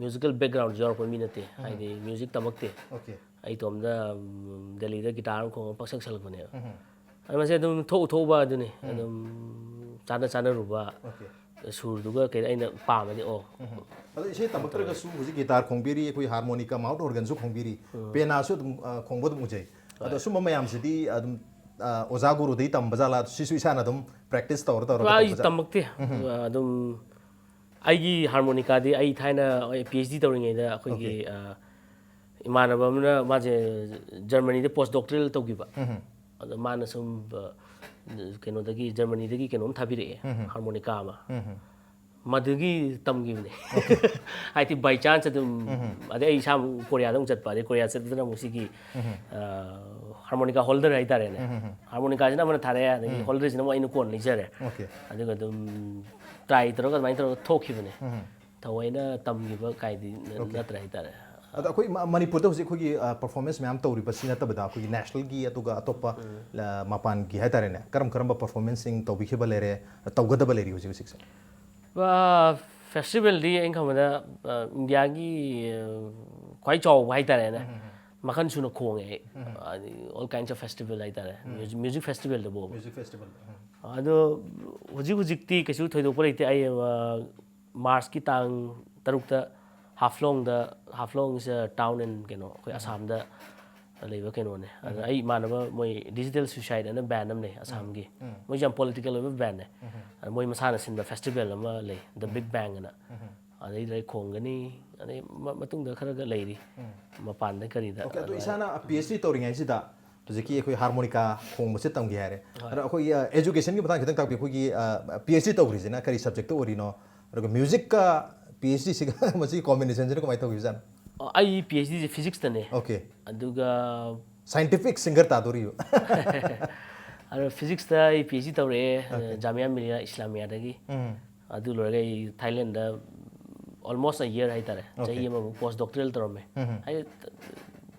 musical backgroundꯁꯨ ꯌꯥꯎꯔꯛꯄ ꯃꯤ ꯅꯠꯇꯦ꯫ ꯍꯥꯏꯗꯤ music ꯇꯝꯃꯛꯇꯦ꯫ Okay. ꯑꯩ ꯏꯇꯣꯝꯗ, ꯎꯝ, ꯗꯦꯜꯂꯤꯗ guitar ꯑꯃ ꯈꯣꯡꯉꯒ ꯄꯪꯁꯛ ꯁꯛꯂꯛꯄꯅꯦꯕ꯫ ꯑꯗ ꯃꯁꯤ ꯑꯗꯨꯝ ꯊꯣꯛꯎ ꯊꯣꯛꯎꯕ ꯑꯗꯨꯅꯤ꯫ ꯑꯗꯨꯝ ꯆꯥꯅ ꯆꯥꯅꯔꯨꯕ, Okay. ꯁꯨꯔꯗꯨꯒ ꯀꯩꯗ ꯑꯩꯅ ꯄꯥꯝꯃꯗꯤ, ꯑꯣ꯫ ꯑꯗꯣ ꯏꯁꯩ ꯇꯝꯃꯛꯇ꯭ꯔꯒꯁꯨ ꯍꯧꯖꯤꯛ guitar ꯈꯣꯡꯕꯤꯔꯤ, ꯑꯩꯈꯣꯏ harmonica, mouth organꯁꯨ ꯈꯣꯡꯕꯤꯔꯤ, ꯄꯦꯅꯥꯁꯨ ꯑꯗꯨꯝ, ꯑ, ꯈꯣꯡꯕ ꯑꯗꯨꯝ ꯎꯖꯩ꯫ ꯑꯗꯣ ꯁꯨꯝꯕ ꯃꯌꯥꯝꯁꯤꯗꯤ ꯑꯗꯨꯝ, ꯑ, ꯑꯣꯖꯥ ꯒꯨꯔꯨꯗꯒꯤ ꯇꯝꯕ ꯖꯥꯠꯂꯥ? ꯁꯤꯁꯨ ꯏꯁꯥꯅ ꯑꯗꯨꯝ practice ꯇꯧꯔ ꯇꯧꯔꯒ ꯑꯩ ꯇꯧꯕ ꯖꯥꯠ? ꯇꯝꯃꯛꯇꯦ꯫ ꯑꯗꯨꯝ ꯑꯩꯒꯤ harmonica ꯗꯤ ꯑꯩ ꯊꯥꯏꯅ ꯑꯩ PhD ꯇꯧꯔꯤꯉꯩꯗ ꯑꯩꯈꯣꯏꯒꯤ, Okay. ꯑ, ꯏꯃꯥꯟꯅꯕ ꯑꯃꯅ, ꯃꯥꯁꯦ Germanyꯗ post doctoral ꯇꯧꯈꯤꯕ꯫ ꯑꯗꯣ ꯃꯥꯅ ꯁꯨꯝ, ꯑ, ꯀꯩꯅꯣꯗꯒꯤ, Germanyꯗꯒꯤ ꯀꯩꯅꯣꯝ ꯊꯥꯕꯤꯔꯛꯑꯦ, harmonica ꯑꯃ꯫ ꯃꯗꯨꯒꯤ ꯇꯝꯈꯤꯕꯅꯦ꯫ ꯍꯥꯏꯗꯤ by chance ꯑꯗꯨꯝ, ꯑꯗꯩ ꯑꯩ ꯏꯁꯥꯃꯛ ꯀꯣꯔꯤꯌꯥꯗ ꯑꯃꯨꯛ ꯆꯠꯄ, ꯑꯗꯩ ꯀꯣꯔꯤꯌꯥ ꯆꯠꯄꯗꯅ ꯑꯃꯨꯛ ꯁꯤꯒꯤ, ꯑ, harmonica holder ꯍꯥꯏꯇꯥꯔꯦꯅꯦ꯫ Harmonicaꯁꯤꯅ ꯑꯃꯅ ꯊꯥꯔꯛꯑꯦ, ꯑꯗꯒꯤ holderꯁꯤꯅ ꯑꯃꯨꯛ ꯑꯩꯅ ꯀꯣꯟꯅ ꯂꯩꯖꯔꯦ꯫ Okay. ꯑꯗꯨꯒ ꯑꯗꯨꯝ try ꯇꯧꯔꯒ ꯑꯗꯨꯃꯥꯏꯅ ꯇꯧꯔꯒ ꯊꯣꯛꯈꯤꯕꯅꯦ꯫ ꯊꯑꯣꯏꯅ ꯇꯝꯈꯤꯕ ꯀꯥꯏꯗꯤ ꯅ-, ꯅꯠꯇ꯭ꯔꯦ ꯍꯥꯏꯇꯥꯔꯦ꯫ ꯑꯗꯣ ꯑꯩꯈꯣꯏ ꯃ-, ꯃꯅꯤꯄꯨꯔꯗ ꯍꯧꯖꯤꯛ ꯑꯩꯈꯣꯏꯒꯤ, ꯑ, performance ꯃꯌꯥꯝ ꯇꯧꯔꯤꯕꯁꯤ ꯅꯠꯇꯕꯗ ꯑꯩꯈꯣꯏꯒꯤ nationalꯒꯤ ꯑꯗꯨꯒ ꯑꯇꯣꯞꯄ, ꯑ, ꯃꯄꯥꯟꯒꯤ ꯍꯥꯏꯇꯥꯔꯦꯅꯦ, ꯀꯔꯝ ꯀꯔꯝꯕ performanceꯁꯤꯡ ꯇꯧꯕꯤꯈꯤꯕ ꯂꯩꯔꯦ, ꯇꯧꯒꯗꯕ ꯂꯩꯔꯤ ꯍꯧꯖꯤꯛ ꯍꯧꯖꯤꯛꯁꯦ? ꯑ, festivalꯗꯤ ꯑꯩꯅ ꯈꯟꯕꯗ, ꯑ, Indiaꯒꯤ, ꯑ, ꯈ꯭ꯋꯥꯏ ꯆꯥꯎꯕ ꯍꯥꯏꯇꯥꯔꯦꯅꯦ, ꯃꯈꯜ ꯁꯨꯅ ꯈꯣꯡꯉꯦ ꯑꯩ꯫ ꯍꯥꯏꯗꯤ all kinds of festival ꯍꯥꯏꯇꯥꯔꯦ, music, music festivalꯗꯕꯨ꯫ Music festival. ꯑꯗꯣ ꯍꯧꯖꯤꯛ ꯍꯧꯖꯤꯛꯇꯤ ꯀꯩꯁꯨ ꯊꯣꯏꯗꯣꯛꯄ ꯂꯩꯇꯦ꯫ ꯑꯩ, ꯑ, Marchꯀꯤ ꯇꯥꯡ ꯇꯔꯨꯛꯇ ꯍꯥꯐꯂꯣꯡꯗ, ꯍꯥꯐꯂꯣꯡ is a town in ꯀꯩꯅꯣ, ꯑꯩꯈꯣꯏ ꯑꯁꯥꯝꯗ ꯂꯩꯕ ꯀꯩꯅꯣꯅꯦ꯫ ꯑꯗ ꯑꯩ ꯏꯃꯥꯟꯅꯕ ꯃꯣꯏ Digital Suicide ꯑꯅ band ꯑꯃ ꯂꯩ ꯑꯁꯥꯝꯒꯤ꯫ ꯃꯣꯏꯁꯦ ꯌꯥꯝ political ꯑꯣꯏꯕ bandꯅꯦ꯫ ꯑꯗ ꯃꯣꯏ ꯃꯁꯥꯅ ꯁꯤꯟꯕ festival ꯑꯃ ꯂꯩ, The Big Bang ꯑꯅ꯫ ꯑꯗꯩꯗ ꯑꯩ ꯈꯣꯡꯒꯅꯤ, ꯑꯗꯩ ꯃ-, ꯃꯇꯨꯡꯗ ꯈꯔꯒ ꯂꯩꯔꯤ꯫ ꯃꯄꯥꯟꯗ ꯀꯔꯤꯗ꯫ Okay, ꯑꯗꯣ ꯏꯁꯥꯅ PhD ꯇꯧꯔꯤꯉꯩꯁꯤꯗ ꯍꯧꯖꯤꯛꯀꯤ ꯑꯩꯈꯣꯏ harmonica ꯈꯣꯡꯕꯁꯦ ꯇꯝꯒꯦ ꯍꯥꯏꯔꯦ꯫ ꯑꯗꯣ ꯑꯩꯈꯣꯏꯒꯤ, ꯑ, educationꯒꯤ ꯃꯇꯥꯡ ꯈꯤꯇꯪ ꯇꯥꯛꯄꯤꯌꯨ꯫ ꯑꯩꯈꯣꯏꯒꯤ, ꯑ, PhD ꯇꯧꯈ꯭ꯔꯤꯁꯤꯅ ꯀꯔꯤ subjectꯇ ꯑꯣꯏꯔꯤꯅꯣ? ꯑꯗꯨꯒ musicꯀ PhDꯁꯤꯒ ꯃꯁꯤꯒꯤ combinationꯁꯤꯅ ꯀꯃꯥꯏꯅ ꯇꯧꯈꯤꯕꯖꯥꯠꯅꯣ? ꯑ, ꯑꯩ PhDꯁꯦ physicsꯇꯅꯦ꯫ Okay. ꯑꯗꯨꯒ Scientific singer ꯇꯥꯗꯣꯔꯤꯕ? ꯑꯗꯣ ꯐꯤꯖꯤꯛꯁꯇ ꯑꯩ ꯄꯤ ꯑꯩꯆ ꯗꯤ ꯇꯧꯔꯛꯑꯦ ꯖꯥꯃꯤꯌꯥ ꯃꯤꯂꯤꯌꯥ ꯏꯁꯂꯥꯃꯤꯌꯥꯗꯒꯤ꯫ ꯑꯗꯨ ꯂꯣꯏꯔꯒ ꯑꯩ ꯊꯥꯏꯂꯦꯟꯗ almost a year ꯍꯥꯏꯇꯥꯔꯦ, ꯆꯍꯤ ꯑꯃꯃꯨꯛ ꯄꯣꯁ ꯗꯣꯛꯇꯔꯦꯜ ꯇꯧꯔꯝꯃꯦ꯫ ꯍꯥꯏꯗꯤ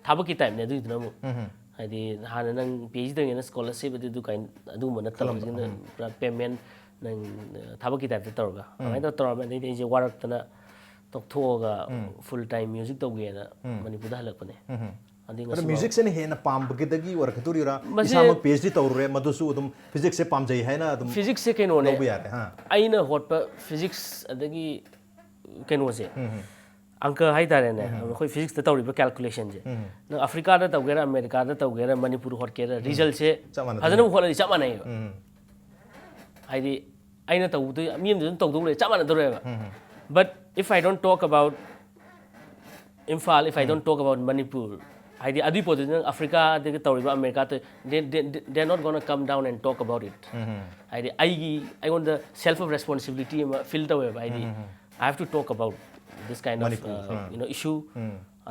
ꯊꯕꯛꯀꯤ ꯇꯥꯏꯞꯅꯦ ꯑꯗꯨꯒꯤꯗꯨꯅ ꯑꯃꯨꯛ꯫ ꯍꯥꯏꯗꯤ ꯍꯥꯟꯅ ꯅꯪ ꯄꯤ ꯑꯩꯆ ꯗꯤ ꯇꯧꯔꯤꯉꯩꯅ ꯁ꯭ꯀꯣꯂꯔꯁꯤꯞ ꯑꯗꯨ ꯑꯗꯨ ꯀꯥꯏꯅ ꯑꯗꯨꯒꯨꯝꯕ ꯅꯠꯇꯕ, ꯍꯧꯖꯤꯛꯅ ꯄꯨꯔꯥ ꯄꯦꯃꯦꯟ, ꯅꯪ ꯊꯕꯛꯀꯤ ꯇꯥꯏꯞꯇ ꯇꯧꯔꯒ ꯑꯗꯨꯃꯥꯏꯅ ꯇꯧꯔ ꯇꯧꯔꯝꯃꯦ꯫ ꯑꯗꯩꯗꯤ ꯑꯩꯁꯦ ꯋꯥꯔꯛꯇꯅ ꯇꯣꯛꯊꯣꯛꯑꯒ ꯐꯨꯜ ꯇꯥꯏꯝ ꯃ꯭ꯌꯨꯖꯤꯛ ꯇꯧꯒꯦꯅ ꯃꯅꯤꯄꯨꯔꯗ ꯍꯜꯂꯛꯄꯅꯦ꯫ ꯑꯗꯩ ꯑꯗꯣ ꯉꯁꯤ ꯃ꯭ꯌꯨꯖꯤꯛꯁꯤꯅ ꯍꯦꯟꯅ ꯄꯥꯝꯕꯒꯤꯗꯒꯤ ꯑꯣꯏꯔꯛꯀꯗꯣꯔꯤꯔꯥ? ꯃꯁꯤ ꯏꯁꯥꯃꯛ ꯄꯤ ꯑꯩꯆ ꯗꯤ ꯇꯧꯔꯨꯔꯦ, ꯃꯗꯨꯁꯨ ꯑꯗꯨꯝ ꯐꯤꯖꯤꯛꯁꯁꯦ ꯄꯥꯝꯖꯩ ꯍꯥꯏꯅ ꯑꯗꯨꯝ ꯐꯤꯖꯤꯛꯁꯁꯦ ꯀꯩꯅꯣꯅꯦ, ꯂꯧꯕ ꯌꯥꯔꯦ? ꯍꯥ. ꯑꯩꯅ ꯍꯣꯠꯄ ꯐꯤꯖꯤꯛꯁ ꯑꯗꯒꯤ ꯀꯩꯅꯣꯁꯦ, ꯑꯪꯀ ꯍꯥꯏꯇꯥꯔꯦꯅꯦ, ꯑꯩꯈꯣꯏ ꯐꯤꯖꯤꯛꯁꯇ ꯇꯧꯔꯤꯕ ꯀꯦꯜꯀꯨꯂꯦꯁꯟꯁꯦ, ꯅꯪ ꯑꯐ꯭ꯔꯤꯀꯥꯗ ꯇꯧꯒꯦꯔꯥ, ꯑꯃꯦꯔꯤꯀꯥꯗ ꯇꯧꯒꯦꯔꯥ, ꯃꯅꯤꯄꯨꯔ ꯍꯣꯠꯀꯦꯔꯥ, ꯔꯤꯖꯜꯁꯦ ꯆꯞ ꯃꯥꯟꯅꯗꯣꯏꯅꯦ꯫ ꯐꯖꯅ ꯍꯣꯠꯂꯗꯤ ꯆꯞ ꯃꯥꯟꯅꯩꯌꯦꯕ꯫ ꯎꯝ. ꯍꯥꯏꯗꯤ ꯑꯩꯅ ꯇꯧꯕꯗꯣ ꯃꯤ ꯑꯃꯗ ꯑꯗꯨꯝ ꯇꯧꯗꯧ ꯂꯩ, ꯆꯞ ꯃꯥꯟꯅꯗꯧꯔꯦꯕ꯫ But if I don't talk about Imphal, if I don't talk about Manipur, ꯍꯥꯏꯗꯤ ꯑꯗꯨꯏ ꯄꯣꯠꯇꯨꯗꯤ ꯅꯪ ꯑꯐ꯭ꯔꯤꯀꯥꯗꯒꯤ ꯇꯧꯔꯤꯕ America, they, they, they are not gonna come down and talk about it. ꯍꯥꯏꯗꯤ ꯑꯩꯒꯤ, ꯑꯩꯉꯣꯟꯗ ꯁꯦꯜꯐ ꯑꯣꯐ ꯔꯦꯁꯄꯣꯟꯁꯤꯕꯤꯂꯤꯇꯤ ꯑꯃ ꯐꯤꯜ ꯇꯧꯋꯦꯕ꯫ ꯍꯥꯏꯗꯤ I have to talk about this kind of Manipur, uh, you know, issue.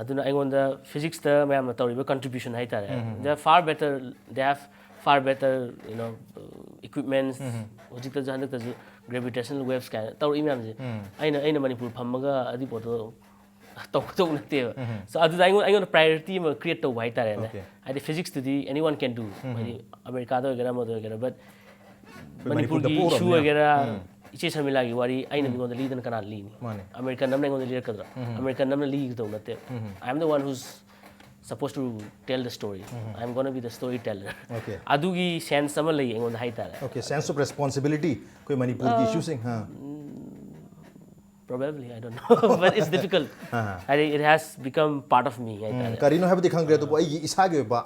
ꯑꯗꯨꯅ ꯑꯩꯉꯣꯟꯗ ꯐꯤꯖꯤꯛꯁꯇ ꯃꯌꯥꯝꯅ ꯇꯧꯔꯤꯕ ꯀꯟꯇ꯭ꯔꯤꯕ꯭ꯌꯨꯁꯟ ꯍꯥꯏꯇꯥꯔꯦ, they are far better, they have far better, you know, equipments. ꯍꯧꯖꯤꯛꯇꯁꯨ, ꯍꯟꯗꯛꯇꯁꯨ gravitational waves ꯀꯥꯏꯅ ꯇꯧꯔꯛꯏ ꯃꯌꯥꯝꯁꯦ, ꯑꯩꯅ, ꯑꯩꯅ ꯃꯅꯤꯄꯨꯔ ꯐꯝꯃꯒ ꯑꯗꯨꯒꯤ ꯄꯣꯠꯇꯣ ꯇꯧꯒꯗꯧꯕ ꯅꯠꯇꯦꯕ꯫ So ꯑꯗꯨꯗ ꯑꯩꯉꯣꯟꯗ, ꯑꯩꯉꯣꯟꯗ ꯄ꯭ꯔꯥꯏꯌꯣꯔꯤꯇꯤ ꯑꯃ ꯀ꯭ꯔꯤꯌꯦꯠ ꯇꯧꯕ ꯍꯥꯏꯇꯥꯔꯦꯅꯦ꯫ Okay. ꯍꯥꯏꯗꯤ ꯐꯤꯖꯤꯛꯁꯇꯨꯗꯤ anyone can do, ꯍꯥꯏꯗꯤ ꯑꯃꯦꯔꯤꯀꯥꯗ ꯑꯣꯏꯒꯦꯔꯥ, ꯑꯃꯗ ꯑꯣꯏꯒꯦꯔꯥ, but ꯃꯅꯤꯄꯨꯔꯗ ꯃꯅꯤꯄꯨꯔꯒꯤ ꯏꯁꯨ ꯄꯣꯛꯎꯔꯕꯅꯤꯅ꯫ ꯑꯣꯏꯒꯦꯔꯥ, ꯏꯆꯦ ꯁꯃꯤꯂꯥꯒꯤ ꯋꯥꯔꯤ ꯑꯩꯅ ꯃꯤꯉꯣꯟꯗ ꯂꯤꯗꯅ ꯀꯅꯥ ꯂꯤꯅꯤ? ꯃꯥꯅꯦ. ꯑꯃꯦꯔꯤꯀꯟ ꯑꯃꯅ ꯑꯩꯉꯣꯟꯗ ꯂꯤꯔꯛꯀꯗ꯭ꯔꯥ? ꯑꯃꯦꯔꯤꯀꯟ ꯑꯃꯅ ꯂꯤꯒꯗꯧ ꯅꯠꯇꯦ. I am the one who's supposed to tell the story. I am gonna be the storyteller. Okay. ꯑꯗꯨꯒꯤ ꯁꯦꯟꯁ ꯑꯃ ꯂꯩ ꯑꯩꯉꯣꯟꯗ ꯍꯥꯏꯇꯥꯔꯦ. Okay, sense of responsibility. ꯑꯩꯈꯣꯏ ꯃꯅꯤꯄꯨꯔꯒꯤ ꯏꯁꯨꯁꯤꯡ. ꯍꯥ. Probably, I don't know, but it's difficult. ꯍꯥꯏꯗꯤ it has become part of me ꯍꯥꯏꯇꯥꯔꯦ. ꯀꯔꯤꯅꯣ ꯍꯥꯏꯕꯗꯤ ꯈꯪꯗ꯭ꯔꯦ, ꯑꯗꯨꯕꯨ ꯑꯩꯒꯤ ꯏꯁꯥꯒꯤ ꯑꯣꯏꯕ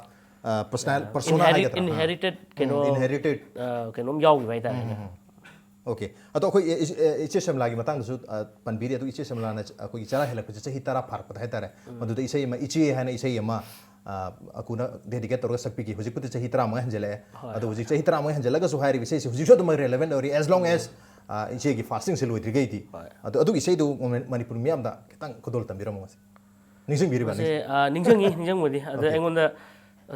ꯄꯔꯁꯣꯅꯦꯜ ꯄꯔꯁꯣꯅꯥ Inherit- ꯍꯥꯏꯒꯗ꯭ꯔꯥ? inherited ꯀꯩꯅꯣ, Inherited. ꯑ, ꯀꯩꯅꯣꯝ ꯌꯥꯎꯈꯤꯕ ꯍꯥꯏꯇꯥꯔꯦꯅꯦ. Okay. ꯑꯗꯣ ꯑꯩꯈꯣꯏ ꯏ- ꯏ- ꯏꯆꯦ ꯁꯦꯝꯂꯥꯒꯤ ꯃꯇꯥꯡꯗꯁꯨ ꯑ, ꯄꯟꯕꯤꯔꯤ, ꯑꯗꯨ ꯏꯆꯦ ꯁꯦꯝꯂꯥꯅ ꯑꯩꯈꯣꯏꯒꯤ ꯆꯔꯥ ꯍꯦꯜꯂꯛꯄꯁꯦ ꯆꯍꯤ ꯇꯔꯥ ꯐꯥꯔꯛꯄꯗ ꯍꯥꯏꯇꯥꯔꯦ, ꯃꯗꯨꯗ ꯏꯁꯩ ꯑꯃ, ꯏꯆꯦ ꯍꯥꯏꯅ ꯏꯁꯩ ꯑꯃ ꯑ, ꯑꯀꯨꯅ ꯗꯦꯗꯤꯀꯦꯠ ꯇꯧꯔꯒ ꯁꯛꯄꯤꯈꯤ꯫ ꯍꯧꯖꯤꯛꯄꯨꯗꯤ ꯆꯍꯤ ꯇꯔꯥꯃꯉꯥ ꯍꯦꯟꯖꯜꯂꯛꯑꯦ꯫ ꯍꯣꯏ. ꯑꯗꯣ ꯍꯧꯖꯤꯛ ꯆꯍꯤ ꯇꯔꯥꯃꯉꯥ ꯍꯦꯟꯖꯜꯂꯒꯁꯨ ꯍꯥꯏꯔꯤꯕ ꯏꯁꯩꯁꯦ ꯍꯧꯖꯤꯛꯁꯨ ꯑꯗꯨꯝ ꯔꯦꯂꯦꯕꯦꯟ ꯑꯣꯏꯔꯤ, as long as ꯑ, ꯏꯆꯦꯒꯤ ꯐꯥꯁꯇꯤꯡꯁꯦ ꯂꯣꯏꯗ꯭ꯔꯤꯈꯩꯗꯤ꯫ ꯍꯣꯏ. ꯑꯗꯣ ꯑꯗꯨꯒꯤ ꯏꯁꯩꯗꯨ ꯃꯅꯤ- ꯃꯅꯤꯄꯨꯔ ꯃꯤꯌꯥꯝꯗ ꯈꯤꯇꯪ ꯈꯨꯗꯣꯜ ꯇꯝꯕꯤꯔꯝꯃꯣ ꯉꯁꯤ꯫ ꯅꯤꯡꯁꯤꯡꯕꯤꯔꯤꯕ? ꯃꯁꯦ, ꯑ, ꯅꯤꯡꯁꯤꯡꯉꯤ, ꯅꯤꯡꯁꯤꯡꯕꯗꯤ꯫ ꯑꯗ Okay. ꯑꯩꯉꯣꯟꯗ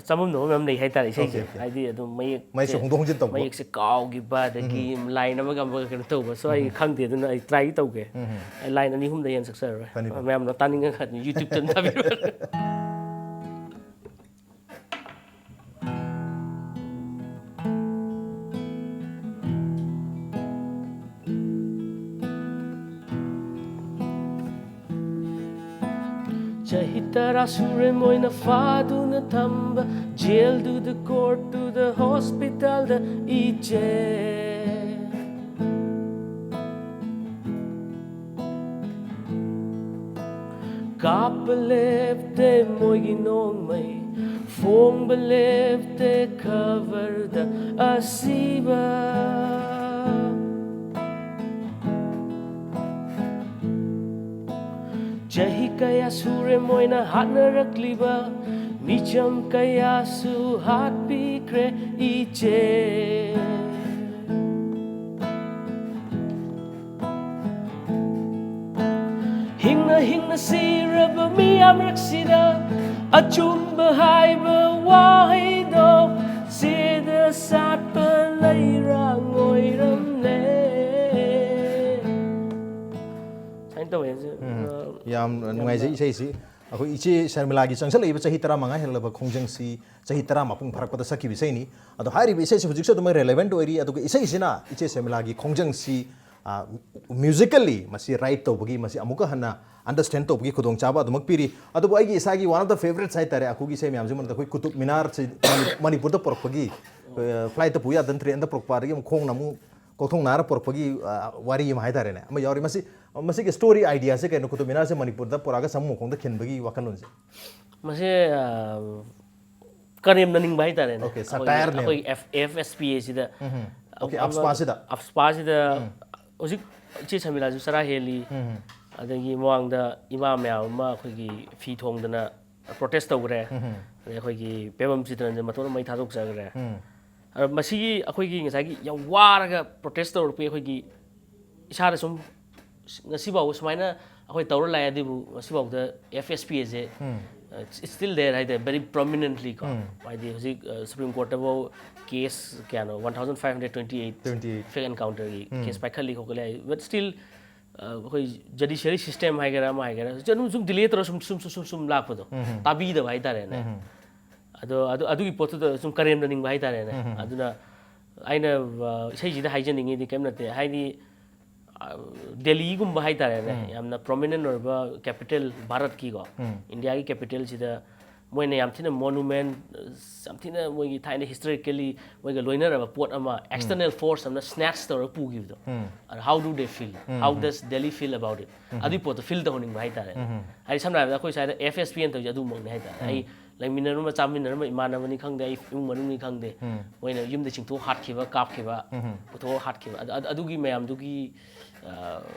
ꯆꯃꯝꯅꯕ ꯃꯌꯥꯝ ꯂꯩ ꯍꯥꯏꯇꯥꯔꯦ ꯏꯁꯩꯁꯦ꯫ Okay, okay. ꯍꯥꯏꯗꯤ ꯑꯗꯨꯝ ꯃꯌꯦꯛ ꯃꯌꯦꯛꯁꯦ ꯍꯣꯡꯗꯣꯛ ꯍꯣꯡꯖꯤꯟ ꯇꯧꯕ꯫ ꯃꯌꯦꯛꯁꯦ ꯀꯥꯎꯈꯤꯕ, ꯑꯗꯒꯤ ꯂꯥꯏꯟ ꯑꯃꯒ ꯑꯃꯒ ꯀꯩꯅꯣ ꯇꯧꯕ꯫ So ꯑꯩ ꯈꯪꯗꯦ, ꯑꯗꯨꯅ ꯑꯩ ꯇ꯭ꯔꯥꯏ ꯇꯧꯒꯦ꯫ ꯑꯩ ꯂꯥꯏꯟ ꯑꯅꯤ ꯑꯍꯨꯝꯗ ꯍꯦꯟꯅ ꯁꯛꯆꯔꯔꯣꯏ꯫ ꯐꯅꯤ, ꯐꯅꯤ꯫ ꯃꯌꯥꯝꯅ ꯇꯥꯅꯤꯡꯉꯒ ꯌꯨꯇ꯭ꯌꯨꯕꯇ ꯑꯗꯨꯝ ꯊꯥꯕꯤꯔꯣ꯫ ꯆꯍꯤ ꯇꯔꯥ ꯁꯨꯔꯦ ꯃꯣꯏꯅ ꯐꯥꯗꯨꯅ ꯊꯝꯕ, ꯖꯦꯜꯗꯨꯗ, ꯀꯣꯔꯠꯇꯨꯗ, ꯍꯣꯁꯄꯤꯇꯥꯜꯗ ꯏꯆꯦ꯫ ꯀꯥꯞꯄ ꯂꯦꯞꯇꯦ ꯃꯣꯏꯒꯤ ꯅꯣꯡꯃꯩ, ꯐꯣꯡꯕ ꯂꯦꯞꯇꯦ ꯈꯕꯔꯗ ꯑꯁꯤꯕ꯫ ꯆꯍꯤ ꯀꯌꯥ ꯁꯨꯔꯦ ꯃꯣꯏꯅ ꯍꯥꯠꯅꯔꯛꯂꯤꯕ, ꯃꯤꯆꯝ ꯀꯌꯥꯁꯨ ꯍꯥꯠꯄꯤꯈ꯭ꯔꯦ ꯏꯆꯦ꯫ ꯍꯤꯡꯅ ꯍꯤꯡꯅ ꯁꯤꯔꯕ ꯃꯤꯌꯥꯝ ꯃꯔꯛꯁꯤꯗ ꯑꯆꯨꯝꯕ ꯍꯥꯏꯕ ꯋꯥꯍꯩꯗꯣ ꯆꯦꯗ ꯁꯥꯠꯄ ꯂꯩꯔꯥꯡ ꯑꯣꯏꯔꯝꯂꯦ꯫ ꯁꯨꯃꯥꯏꯅ ꯇꯧꯋꯦ꯫ ꯌꯥꯝ ꯅꯨꯡꯉꯥꯏꯖꯩ ꯏꯁꯩꯁꯤ꯫ ꯑꯩꯈꯣꯏ ꯏꯆꯦ ꯁꯔꯃꯤꯂꯥꯒꯤ ꯆꯪꯁꯜꯂꯛꯏꯕ ꯆꯍꯤ ꯇꯔꯥꯃꯉꯥ ꯍꯦꯜꯂꯕ ꯈꯣꯡꯖꯪꯁꯤ ꯆꯍꯤ ꯇꯔꯥ ꯃꯄꯨꯡ ꯐꯥꯔꯛꯄꯗ ꯁꯛꯈꯤꯕ ꯏꯁꯩꯅꯤ꯫ ꯑꯗꯣ ꯍꯥꯏꯔꯤꯕ ꯏꯁꯩꯁꯤ ꯍꯧꯖꯤꯛꯁꯨ ꯑꯗꯨꯃꯛ ꯔꯦꯂꯦꯚꯦꯟꯠ ꯑꯣꯏꯔꯤ꯫ ꯑꯗꯨꯒ ꯏꯁꯩꯁꯤꯅ ꯏꯆꯦ ꯁꯔꯃꯤꯂꯥꯒꯤ ꯈꯣꯡꯖꯪꯁꯤ ꯃ꯭ꯌꯨꯖꯤꯀꯦꯜꯂꯤ ꯃꯁꯤ ꯔꯥꯏꯠ ꯇꯧꯕꯒꯤ, ꯃꯁꯤ ꯑꯃꯨꯛꯀ ꯍꯟꯅ ꯑꯟꯗꯔꯁ꯭ꯇꯦꯟ ꯇꯧꯕꯒꯤ ꯈꯨꯗꯣꯡꯆꯥꯕ ꯑꯗꯨꯃꯛ ꯄꯤꯔꯤ꯫ ꯑꯗꯨꯕꯨ ꯑꯩꯒꯤ ꯏꯁꯥꯒꯤ ꯋꯥꯟ ꯑꯣꯐ ꯗ ꯐꯦꯕꯔꯦꯠꯁ ꯍꯥꯏꯇꯥꯔꯦ, ꯑꯩꯈꯣꯏꯒꯤ ꯏꯁꯩ ꯃꯌꯥꯝꯁꯤ ꯃꯔꯛꯇ ꯑꯩꯈꯣꯏ ꯀꯨꯇꯨꯕ ꯃꯤꯅꯥꯔꯁꯤ ꯃꯅꯤꯄꯨꯔꯗ ꯄꯨꯔꯛꯄꯒꯤ, ꯐ꯭ꯂꯥꯏꯠꯇ ꯄꯨ ꯌꯥꯗꯅ ꯇ꯭ꯔꯦꯟꯗ ꯄꯨꯔꯛꯄ, ꯑꯗꯒꯤ ꯑꯃꯨꯛ ꯈꯣꯡꯅ ꯑꯃꯨꯛ ꯀꯣꯛꯊꯣꯡ ꯅꯥꯔ ꯄꯨꯔꯛꯄꯒꯤ, ꯑ, ꯋꯥꯔꯤ ꯑꯃ ꯍꯥꯏꯇꯥꯔꯦꯅꯦ, ꯑꯃ ꯌꯥꯎꯔꯤ꯫ ꯃꯁꯤ, ꯃꯁꯤꯒꯤ ꯁ꯭ꯇꯣꯔꯤ ꯑꯥꯏꯗꯤꯌꯥꯁꯦ ꯀꯩꯅꯣ? ꯀꯨꯇꯨꯕ ꯃꯤꯅꯥꯔꯁꯦ ꯃꯅꯤꯄꯨꯔꯗ ꯄꯨꯔꯛꯑꯒ ꯁꯥꯃꯨ ꯃꯈꯣꯡꯗ ꯈꯤꯟꯕꯒꯤ ꯋꯥꯈꯜꯂꯣꯟꯁꯦ꯫ ꯃꯁꯦ, ꯑ, ꯀꯔꯦꯝꯅꯅꯤꯡꯕ ꯍꯥꯏꯇꯥꯔꯦꯅꯦ꯫ Okay, ꯑꯩꯈꯣꯏꯒꯤ, satire ꯅꯦꯕ꯫ ꯑꯩꯈꯣꯏ ꯑꯦꯐ, ꯑꯦꯐ ꯑꯦꯁ ꯄꯤ ꯑꯦ ꯁꯤꯗ꯫ Okay, ꯑꯃ-, ꯑꯞꯁꯄꯥꯁꯤꯗ꯫ ꯑꯞꯁꯄꯥꯁꯤꯗ ꯍꯧꯖꯤꯛ ꯏꯆꯦ ꯁꯃꯤꯂꯥꯁꯨ ꯆꯔꯥ ꯍꯦꯜꯂꯤ꯫ ꯑꯗꯒꯤ ꯃꯃꯥꯡꯗ ꯏꯃꯥ ꯃꯌꯥꯝ ꯑꯃ ꯑꯩꯈꯣꯏꯒꯤ ꯐꯤ ꯊꯣꯡꯗꯅ ꯄ꯭ꯔꯣꯇꯦꯁ ꯇꯧꯈ꯭ꯔꯦ꯫ ꯑꯗꯩ ꯑꯩꯈꯣꯏꯒꯤ ꯄꯦꯕꯝ ꯆꯤꯇ꯭ꯔꯟꯁꯦ ꯃꯇꯣꯟ ꯃꯩ ꯊꯥꯗꯣꯛꯆꯈ꯭ꯔꯦ꯫ ꯑꯗꯣ ꯃꯁꯤꯒꯤ ꯑꯩꯈꯣꯏꯒꯤ ꯉꯁꯥꯏꯒꯤ ꯌꯥꯝ ꯋꯥꯔꯒ ꯄ꯭ꯔꯣꯇꯦꯁ ꯇꯧꯔꯛꯄꯒꯤ ꯑꯩꯈꯣꯏꯒꯤ ꯏꯁꯥꯗ ꯁꯨꯝ ꯉꯁꯤꯐꯥꯎꯕ ꯁꯨꯃꯥꯏꯅ ꯑꯩꯈꯣꯏ ꯇꯧꯔ ꯂꯥꯛꯑꯦ, ꯑꯗꯨꯕꯨ ꯉꯁꯤꯐꯥꯎꯗ ꯑꯦꯐ ꯑꯦꯁ ꯄꯤ ꯑꯦꯁꯦ It's still there ꯍꯥꯏꯇꯥꯔꯦ, very prominently ꯀꯣ꯫ ꯍꯥꯏꯗꯤ ꯍꯧꯖꯤꯛ ꯁꯨꯄ꯭ꯔꯤꯝ ꯀꯣꯔꯠꯇꯐꯥꯎ ꯀꯦꯁ ꯀꯌꯥꯅꯣ, one thousand five hundred twenty eight, Twenty eight. Fake encounter ꯒꯤ ꯀꯦꯁ ꯄꯥꯏꯈꯠꯂꯤ ꯈꯣꯠꯀꯠꯂꯤ ꯍꯥꯏ꯫ But still ꯑꯩꯈꯣꯏ ꯖꯨꯗꯤꯁꯤꯌꯔꯤ ꯁꯤꯁꯇꯦꯝ ꯍꯥꯏꯒꯦꯔꯥ ꯑꯃ ꯍꯥꯏꯒꯦꯔꯥ, ꯑꯗꯨꯝ ꯁꯨꯝ ꯗꯤꯂꯦ ꯇꯧꯔ ꯁꯨꯝ ꯁꯨꯝ ꯁꯨꯝ ꯁꯨꯝ ꯁꯨꯝ ꯂꯥꯛꯄꯗꯣ, ꯇꯥꯕꯤꯗꯕ ꯍꯥꯏꯇꯥꯔꯦꯅꯦ꯫ ꯑꯗꯣ ꯑꯗꯨ ꯑꯗꯨꯒꯤ ꯄꯣꯠꯇꯨꯗ ꯁꯨꯝ ꯀꯔꯦꯝꯅꯅꯤꯡꯕ ꯍꯥꯏꯇꯥꯔꯦꯅꯦ꯫ ꯑꯗꯨꯅ ꯑꯩꯅ ꯏꯁꯩꯁꯤꯗ ꯍꯥꯏꯖꯅꯤꯡꯉꯤꯗꯤ ꯀꯔꯤꯝ ꯅꯠꯇꯦ, ꯍꯥꯏꯗꯤ ꯗꯦꯜꯂꯤꯒꯨꯝꯕ ꯍꯥꯏꯇꯥꯔꯦꯅꯦ, ꯌꯥꯝꯅ ꯄ꯭ꯔꯣꯃꯤꯅꯦꯟ ꯑꯣꯏꯔꯕ ꯀꯦꯄꯤꯇꯦꯜ ꯚꯥꯔꯠꯀꯤꯀꯣ, ꯏꯟꯗꯤꯌꯥꯒꯤ ꯀꯦꯄꯤꯇꯦꯜꯁꯤꯗ ꯃꯣꯏꯅ ꯌꯥꯝ ꯊꯤꯅ ꯃꯣꯅꯨꯃꯦꯟ, ꯌꯥꯝ ꯊꯤꯅ ꯃꯣꯏꯒꯤ ꯊꯥꯏꯅ ꯍꯤꯁꯇꯣꯔꯤꯀꯦꯜꯂꯤ ꯃꯣꯏꯒ ꯂꯣꯏꯅꯔꯕ ꯄꯣꯠ ꯑꯃ ꯑꯦꯛꯁꯇꯔꯅꯦꯜ ꯐꯣꯔꯁ ꯑꯃꯅ ꯁ꯭ꯅꯦꯆ ꯇꯧꯔꯒ ꯄꯨꯈꯤꯕꯗꯣ꯫ How do they feel? How does Delhi feel about it? ꯑꯗꯨꯒꯤ ꯄꯣꯠꯇꯣ ꯐꯤꯜ ꯇꯧꯍꯟꯅꯤꯡꯕ ꯍꯥꯏꯇꯥꯔꯦ꯫ ꯍꯥꯏꯗꯤ ꯁꯝꯅ ꯍꯥꯏꯔꯕꯗ ꯑꯩꯈꯣꯏ ꯁ꯭ꯋꯥꯏꯗ ꯑꯦꯐ ꯑꯦꯁ ꯄꯤ ꯑꯦꯟ ꯇꯧꯔꯤꯁꯦ ꯑꯗꯨꯃꯛꯅꯤ ꯍꯥꯏꯇꯥꯔꯦ꯫ ꯑꯩ ꯂꯩꯃꯤꯟꯅꯔꯝꯕ ꯆꯥꯃꯤꯟꯅꯔꯝꯕ ꯏꯃꯥꯟꯅꯕꯅꯤ ꯈꯪꯗꯦ, ꯑꯩ ꯏꯃꯨꯡ ꯃꯅꯨꯡꯅꯤ ꯈꯪꯗꯦ, ꯃꯣꯏꯅ ꯌꯨꯝꯗ ꯆꯤꯡꯊꯣꯛ ꯍꯥꯠꯈꯤꯕ, ꯀꯥꯞꯈꯤꯕ, ꯄꯨꯊꯣꯛ ꯍꯥꯠꯈꯤꯕ, ꯑꯗꯨ- ꯑꯗꯨ- ꯑꯗꯨꯒꯤ ꯃꯌꯥꯝꯗꯨꯒꯤ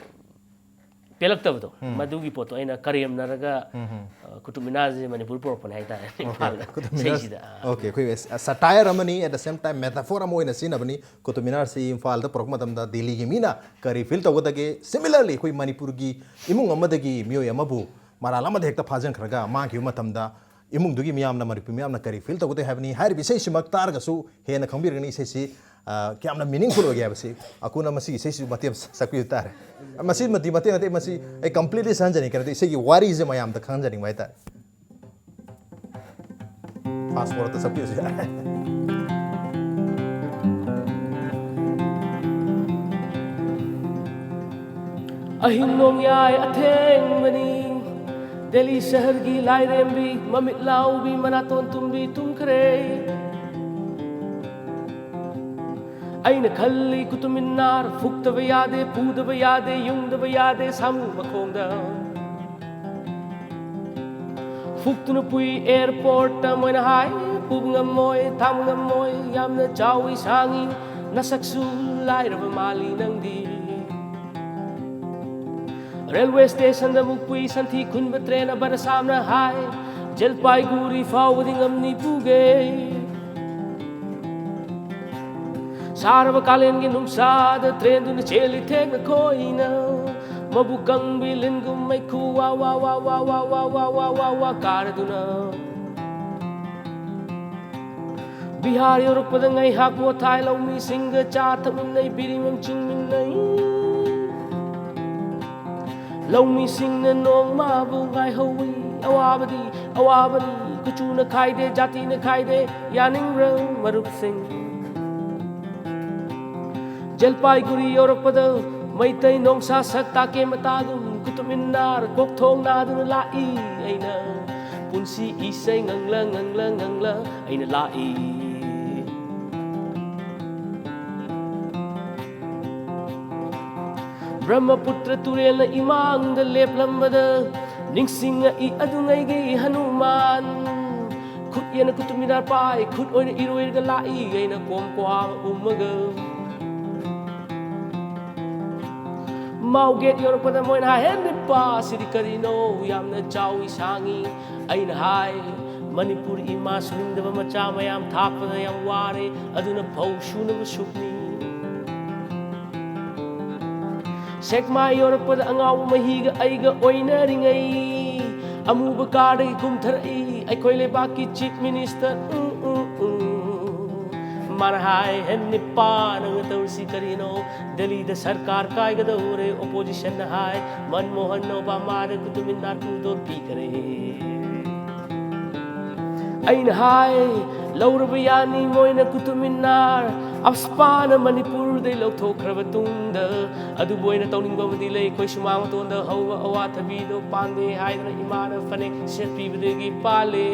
ꯄꯦꯜꯂꯛꯇꯕꯗꯣ, ꯃꯗꯨꯒꯤ ꯄꯣꯠꯇꯣ ꯑꯩꯅ ꯀꯔꯦꯝꯅꯔꯒ ꯀꯨꯇꯨꯕ ꯃꯤꯅꯥꯔꯁꯦ ꯃꯅꯤꯄꯨꯔ ꯄꯨꯔꯛꯄꯅꯦ ꯍꯥꯏꯇꯥꯔꯦ꯫ ꯏꯝꯐꯥꯜꯗ ꯏꯁꯩꯁꯤꯗ꯫ Okay, ꯑꯩꯈꯣꯏ ꯁꯇꯥꯌꯔ ꯑꯃꯅꯤ, at the same time metaphor ꯑꯃ ꯑꯣꯏꯅ ꯁꯤꯖꯤꯟꯅꯕꯅꯤ꯫ ꯀꯨꯇꯨꯕ ꯃꯤꯅꯥꯔꯁꯤ ꯏꯝꯐꯥꯜꯗ ꯄꯨꯔꯛꯄ ꯃꯇꯝꯗ ꯗꯦꯜꯂꯤꯒꯤ ꯃꯤꯅ ꯀꯔꯤ ꯐꯤꯜ ꯇꯧꯒꯗꯒꯦ? Similarly, ꯑꯩꯈꯣꯏ ꯃꯅꯤꯄꯨꯔꯒꯤ ꯏꯃꯨꯡ ꯑꯃꯗꯒꯤ ꯃꯤꯑꯣꯏ ꯑꯃꯕꯨ ꯃꯔꯥꯜ ꯑꯃꯗ ꯍꯦꯛꯇ ꯐꯥꯖꯤꯟꯈ꯭ꯔꯒ ꯃꯥꯡꯈꯤꯕ ꯃꯇꯝꯗ ꯏꯃꯨꯡꯗꯨꯒꯤ ꯃꯤꯌꯥꯝꯅ, ꯃꯅꯤꯄꯨꯔ ꯃꯤꯌꯥꯝꯅ ꯀꯔꯤ ꯐꯤꯜ ꯇꯧꯒꯗꯒꯦ ꯍꯥꯏꯕꯅꯤ꯫ ꯍꯥꯏꯔꯤꯕ ꯏꯁꯩꯁꯤꯃꯛ ꯇꯥꯔꯒꯁꯨ ꯍꯦꯟꯅ ꯈꯪꯕꯤꯔꯒꯅꯤ ꯏꯁꯩꯁꯤ ꯀꯌꯥꯝꯅ ꯃꯤꯅꯤꯡꯐꯨꯜ ꯑꯣꯏꯒꯦ ꯍꯥꯏꯕꯁꯤ꯫ ꯑꯀꯨꯅ ꯃꯁꯤꯒꯤ ꯏꯁꯩꯁꯤ ꯃꯇꯦꯛ ꯑꯃ ꯁꯛꯄꯤꯕ ꯇꯥꯔꯦ꯫ ꯃꯁꯤꯃꯗꯤ ꯃꯇꯦꯛ ꯅꯠꯇꯦ, ꯃꯁꯤ ꯑꯩ ꯀꯝꯄ꯭ꯂꯤꯠꯂꯤ ꯁꯛꯍꯟꯖꯅꯤꯡꯉꯤ, ꯀꯩꯅꯣꯗ ꯏꯁꯩꯒꯤ ꯋꯥꯔꯤꯁꯦ ꯃꯌꯥꯝꯗ ꯈꯪꯍꯟꯖꯅꯤꯡꯕ ꯍꯥꯏꯇꯥꯔꯦ꯫ ꯐꯥꯁ ꯐꯣꯔꯋꯥꯔꯗ ꯁꯛꯄꯤꯔꯁꯨ ꯌꯥꯔꯦ꯫ ꯑꯍꯤꯡ ꯅꯣꯡꯌꯥꯏ ꯑꯊꯦꯡꯕꯅꯤ, ꯗꯦꯜꯂꯤ ꯁꯍꯔꯒꯤ ꯂꯥꯏꯔꯦꯝꯕꯤ, ꯃꯃꯤꯠ ꯂꯥꯎꯕꯤ, ꯃꯅꯥꯇꯣꯟ ꯇꯨꯝꯕꯤ ꯇꯨꯝꯈ꯭ꯔꯦ꯫ ꯑꯩꯅ ꯈꯜꯂꯤ ꯀꯨꯇꯨꯕ ꯃꯤꯅꯥꯔ ꯐꯨꯛꯇꯕ ꯌꯥꯗꯦ, ꯄꯨꯗꯕ ꯌꯥꯗꯦ, ꯌꯨꯡꯗꯕ ꯌꯥꯗꯦ ꯁꯥꯃꯨ ꯃꯈꯣꯡꯗ꯫ ꯐꯨꯛꯇꯨꯅ ꯄꯨꯏ ꯑꯦꯌꯔꯄꯣꯔꯠꯇ ꯃꯣꯏꯅ ꯍꯥꯏ, ꯄꯨꯕ ꯉꯝꯃꯣꯏ, ꯊꯥꯡꯕ ꯉꯝꯃꯣꯏ, ꯌꯥꯝꯅ ꯆꯥꯎꯏ ꯁꯥꯡꯏ, ꯅꯁꯛꯁꯨ ꯂꯥꯏꯔꯕ ꯃꯥꯜꯂꯤ ꯅꯪꯗꯤ꯫ ꯔꯦꯜꯋꯦ ꯁ꯭ꯇꯦꯁꯟꯗ ꯑꯃꯨꯛ ꯄꯨꯏ ꯁꯟꯊꯤ ꯈꯨꯟꯕ ꯇ꯭ꯔꯦꯟ ꯑꯕꯔ ꯁꯥꯝꯅ ꯍꯥꯏ, ꯖꯜꯄꯥꯏꯒꯨꯔꯤ ꯐꯥꯎꯕꯗꯤ ꯉꯝꯅꯤ ꯄꯨꯒꯦ꯫ ꯁꯥꯔꯕ ꯀꯥꯂꯦꯟꯒꯤ ꯅꯨꯡꯁꯥꯗ ꯇ꯭ꯔꯦꯟꯗꯨꯅ ꯆꯦꯜꯂꯤ ꯊꯦꯡꯅ ꯈꯣꯏꯅ꯫ ꯃꯕꯨꯛ ꯀꯪꯕꯤ ꯂꯤꯟꯒꯨꯝ ꯃꯩꯈꯨ ꯋꯥ ꯋꯥ ꯋꯥ ꯋꯥ ꯋꯥ ꯋꯥ ꯋꯥ ꯋꯥ ꯋꯥ ꯋꯥ ꯀꯥꯔꯗꯨꯅ ꯕꯤꯍꯥꯔ ꯌꯧꯔꯛꯄꯗ ꯉꯥꯏꯍꯥꯛ ꯄꯣꯊꯥꯏ꯫ ꯂꯧꯃꯤꯁꯤꯡꯒ ꯆꯥ ꯊꯛꯃꯤꯟꯅꯩ, ꯕꯤꯔꯤꯃꯝ ꯆꯤꯡꯃꯤꯟꯅꯩ꯫ ꯂꯧꯃꯤꯁꯤꯡꯅ ꯅꯣꯡꯃꯕꯨ ꯉꯥꯏꯍꯧꯏ꯫ ꯑꯋꯥꯕꯗꯤ ꯑꯋꯥꯕꯅꯤ, ꯀꯨꯆꯨꯅ ꯈꯥꯏꯗꯦ, ꯖꯥꯇꯤꯅ ꯈꯥꯏꯗꯦ, ꯌꯥꯅꯤꯡꯕ꯭ꯔꯥ ꯃꯔꯨꯞꯁꯤꯡ? ꯖꯜꯄꯥꯏꯒꯨꯔꯤ ꯌꯧꯔꯛꯄꯗ ꯃꯩꯇꯩ ꯅꯣꯡꯁꯥ ꯁꯛ ꯇꯥꯀꯦ ꯃꯇꯥꯒꯨꯝ ꯀꯨꯇꯨꯕ ꯃꯤꯅꯥꯔ ꯀꯣꯛ ꯊꯣꯡ ꯅꯥꯗꯨꯅ ꯂꯥꯛꯏ꯫ ꯑꯩꯅ ꯄꯨꯟꯁꯤ ꯏꯁꯩ ꯉꯪꯂ ꯉꯪꯂ ꯉꯪꯂ ꯑꯩꯅ ꯂꯥꯛꯏ꯫ ꯕ꯭ꯔꯍ꯭ꯃꯄꯨꯇ꯭ꯔ ꯇꯨꯔꯦꯜꯅ ꯏꯃꯥꯡꯗ ꯂꯦꯞꯂꯝꯕꯗ ꯅꯤꯡꯁꯤꯡꯉꯛꯏ ꯑꯗꯨꯉꯩꯒꯤ ꯍꯅꯨꯃꯥꯟ꯫ ꯈꯨꯠ ꯌꯦꯟꯅ ꯀꯨꯇꯨꯕ ꯃꯤꯅꯥꯔ ꯄꯥꯏ, ꯈꯨꯠ ꯑꯣꯏꯅ ꯏꯔꯣꯏꯔꯒ ꯂꯥꯛꯏ ꯑꯩꯅ ꯀꯣꯝ ꯀ꯭ꯋꯥ ꯎꯝꯃꯒ꯫ ꯃꯥꯎꯒꯦꯠ ꯌꯧꯔꯛꯄꯗ ꯃꯣꯏꯅ ꯍꯥꯏ, "ꯍꯦ ꯅꯤꯄꯥ, ꯁꯤꯗꯤ ꯀꯔꯤꯅꯣ? ꯌꯥꯝꯅ ꯆꯥꯎꯏ ꯁꯥꯡꯉꯤ"꯫ ꯑꯩꯅ ꯍꯥꯏ, "ꯃꯅꯤꯄꯨꯔ ꯏꯃꯥ ꯁꯨꯅꯤꯡꯗꯕ ꯃꯆꯥ ꯃꯌꯥꯝ ꯊꯥꯛꯄꯗ ꯌꯥꯝ ꯋꯥꯔꯦ, ꯑꯗꯨꯅ ꯐꯧ ꯁꯨꯅꯕ ꯁꯨꯞꯅꯤ"꯫ ꯁꯦꯛꯃꯥꯏ ꯌꯧꯔꯛꯄꯗ ꯑꯉꯥꯎꯕ ꯃꯍꯤꯒ ꯑꯩꯒ ꯑꯣꯏꯅꯔꯤꯉꯩ ꯑꯃꯨꯕ ꯀꯥꯔꯗꯒꯤ ꯀꯨꯝꯊꯔꯛꯏ ꯑꯩꯈꯣꯏ ꯂꯩꯕꯥꯛꯀꯤ ꯆꯤꯐ ꯃꯤꯅꯤꯁꯇꯔ꯫ ꯎꯝ, ꯎꯝ, ꯎꯝ꯫ ꯃꯥꯅ ꯍꯥꯏ, "ꯍꯦ ꯅꯤꯄꯥ, ꯅꯪꯅ ꯇꯧꯔꯤꯁꯤ ꯀꯔꯤꯅꯣ? ꯗꯦꯜꯂꯤꯗ ꯁꯔꯀꯥꯔ ꯀꯥꯏꯒꯗꯧꯔꯦ, ꯑꯣꯄꯣꯖꯤꯁꯟꯅ ꯍꯥꯏ, ꯃꯟꯃꯣꯍꯟ ꯑꯣꯕꯥꯃꯥꯗ ꯀꯨꯇꯨꯕ ꯃꯤꯅꯥꯔ ꯄꯨꯗꯣꯛꯄꯤꯈꯔꯦ"꯫ ꯑꯩꯅ ꯍꯥꯏ, "ꯂꯧꯔꯕ ꯌꯥꯅꯤ ꯃꯣꯏꯅ ꯀꯨꯇꯨꯕ ꯃꯤꯅꯥꯔ, ꯑꯞꯁꯄꯥꯅ ꯃꯅꯤꯄꯨꯔꯗꯩ ꯂꯧꯊꯣꯛꯈ꯭ꯔꯕ ꯇꯨꯡꯗ꯫ ꯑꯗꯨꯕꯨ ꯑꯩꯅ ꯇꯧꯅꯤꯡꯕ ꯑꯃꯗꯤ ꯂꯩ, ꯑꯩꯈꯣꯏ ꯁꯨꯃꯥꯡ ꯃꯇꯣꯟꯗ ꯍꯧꯕ ꯑꯋꯥꯊꯕꯤꯗꯣ ꯄꯥꯟꯗꯦ ꯍꯥꯏꯗꯅ ꯏꯃꯥꯅ ꯐꯅꯦꯛ ꯁꯦꯠꯄꯤꯕꯗꯒꯤ ꯄꯥꯜꯂꯦ꯫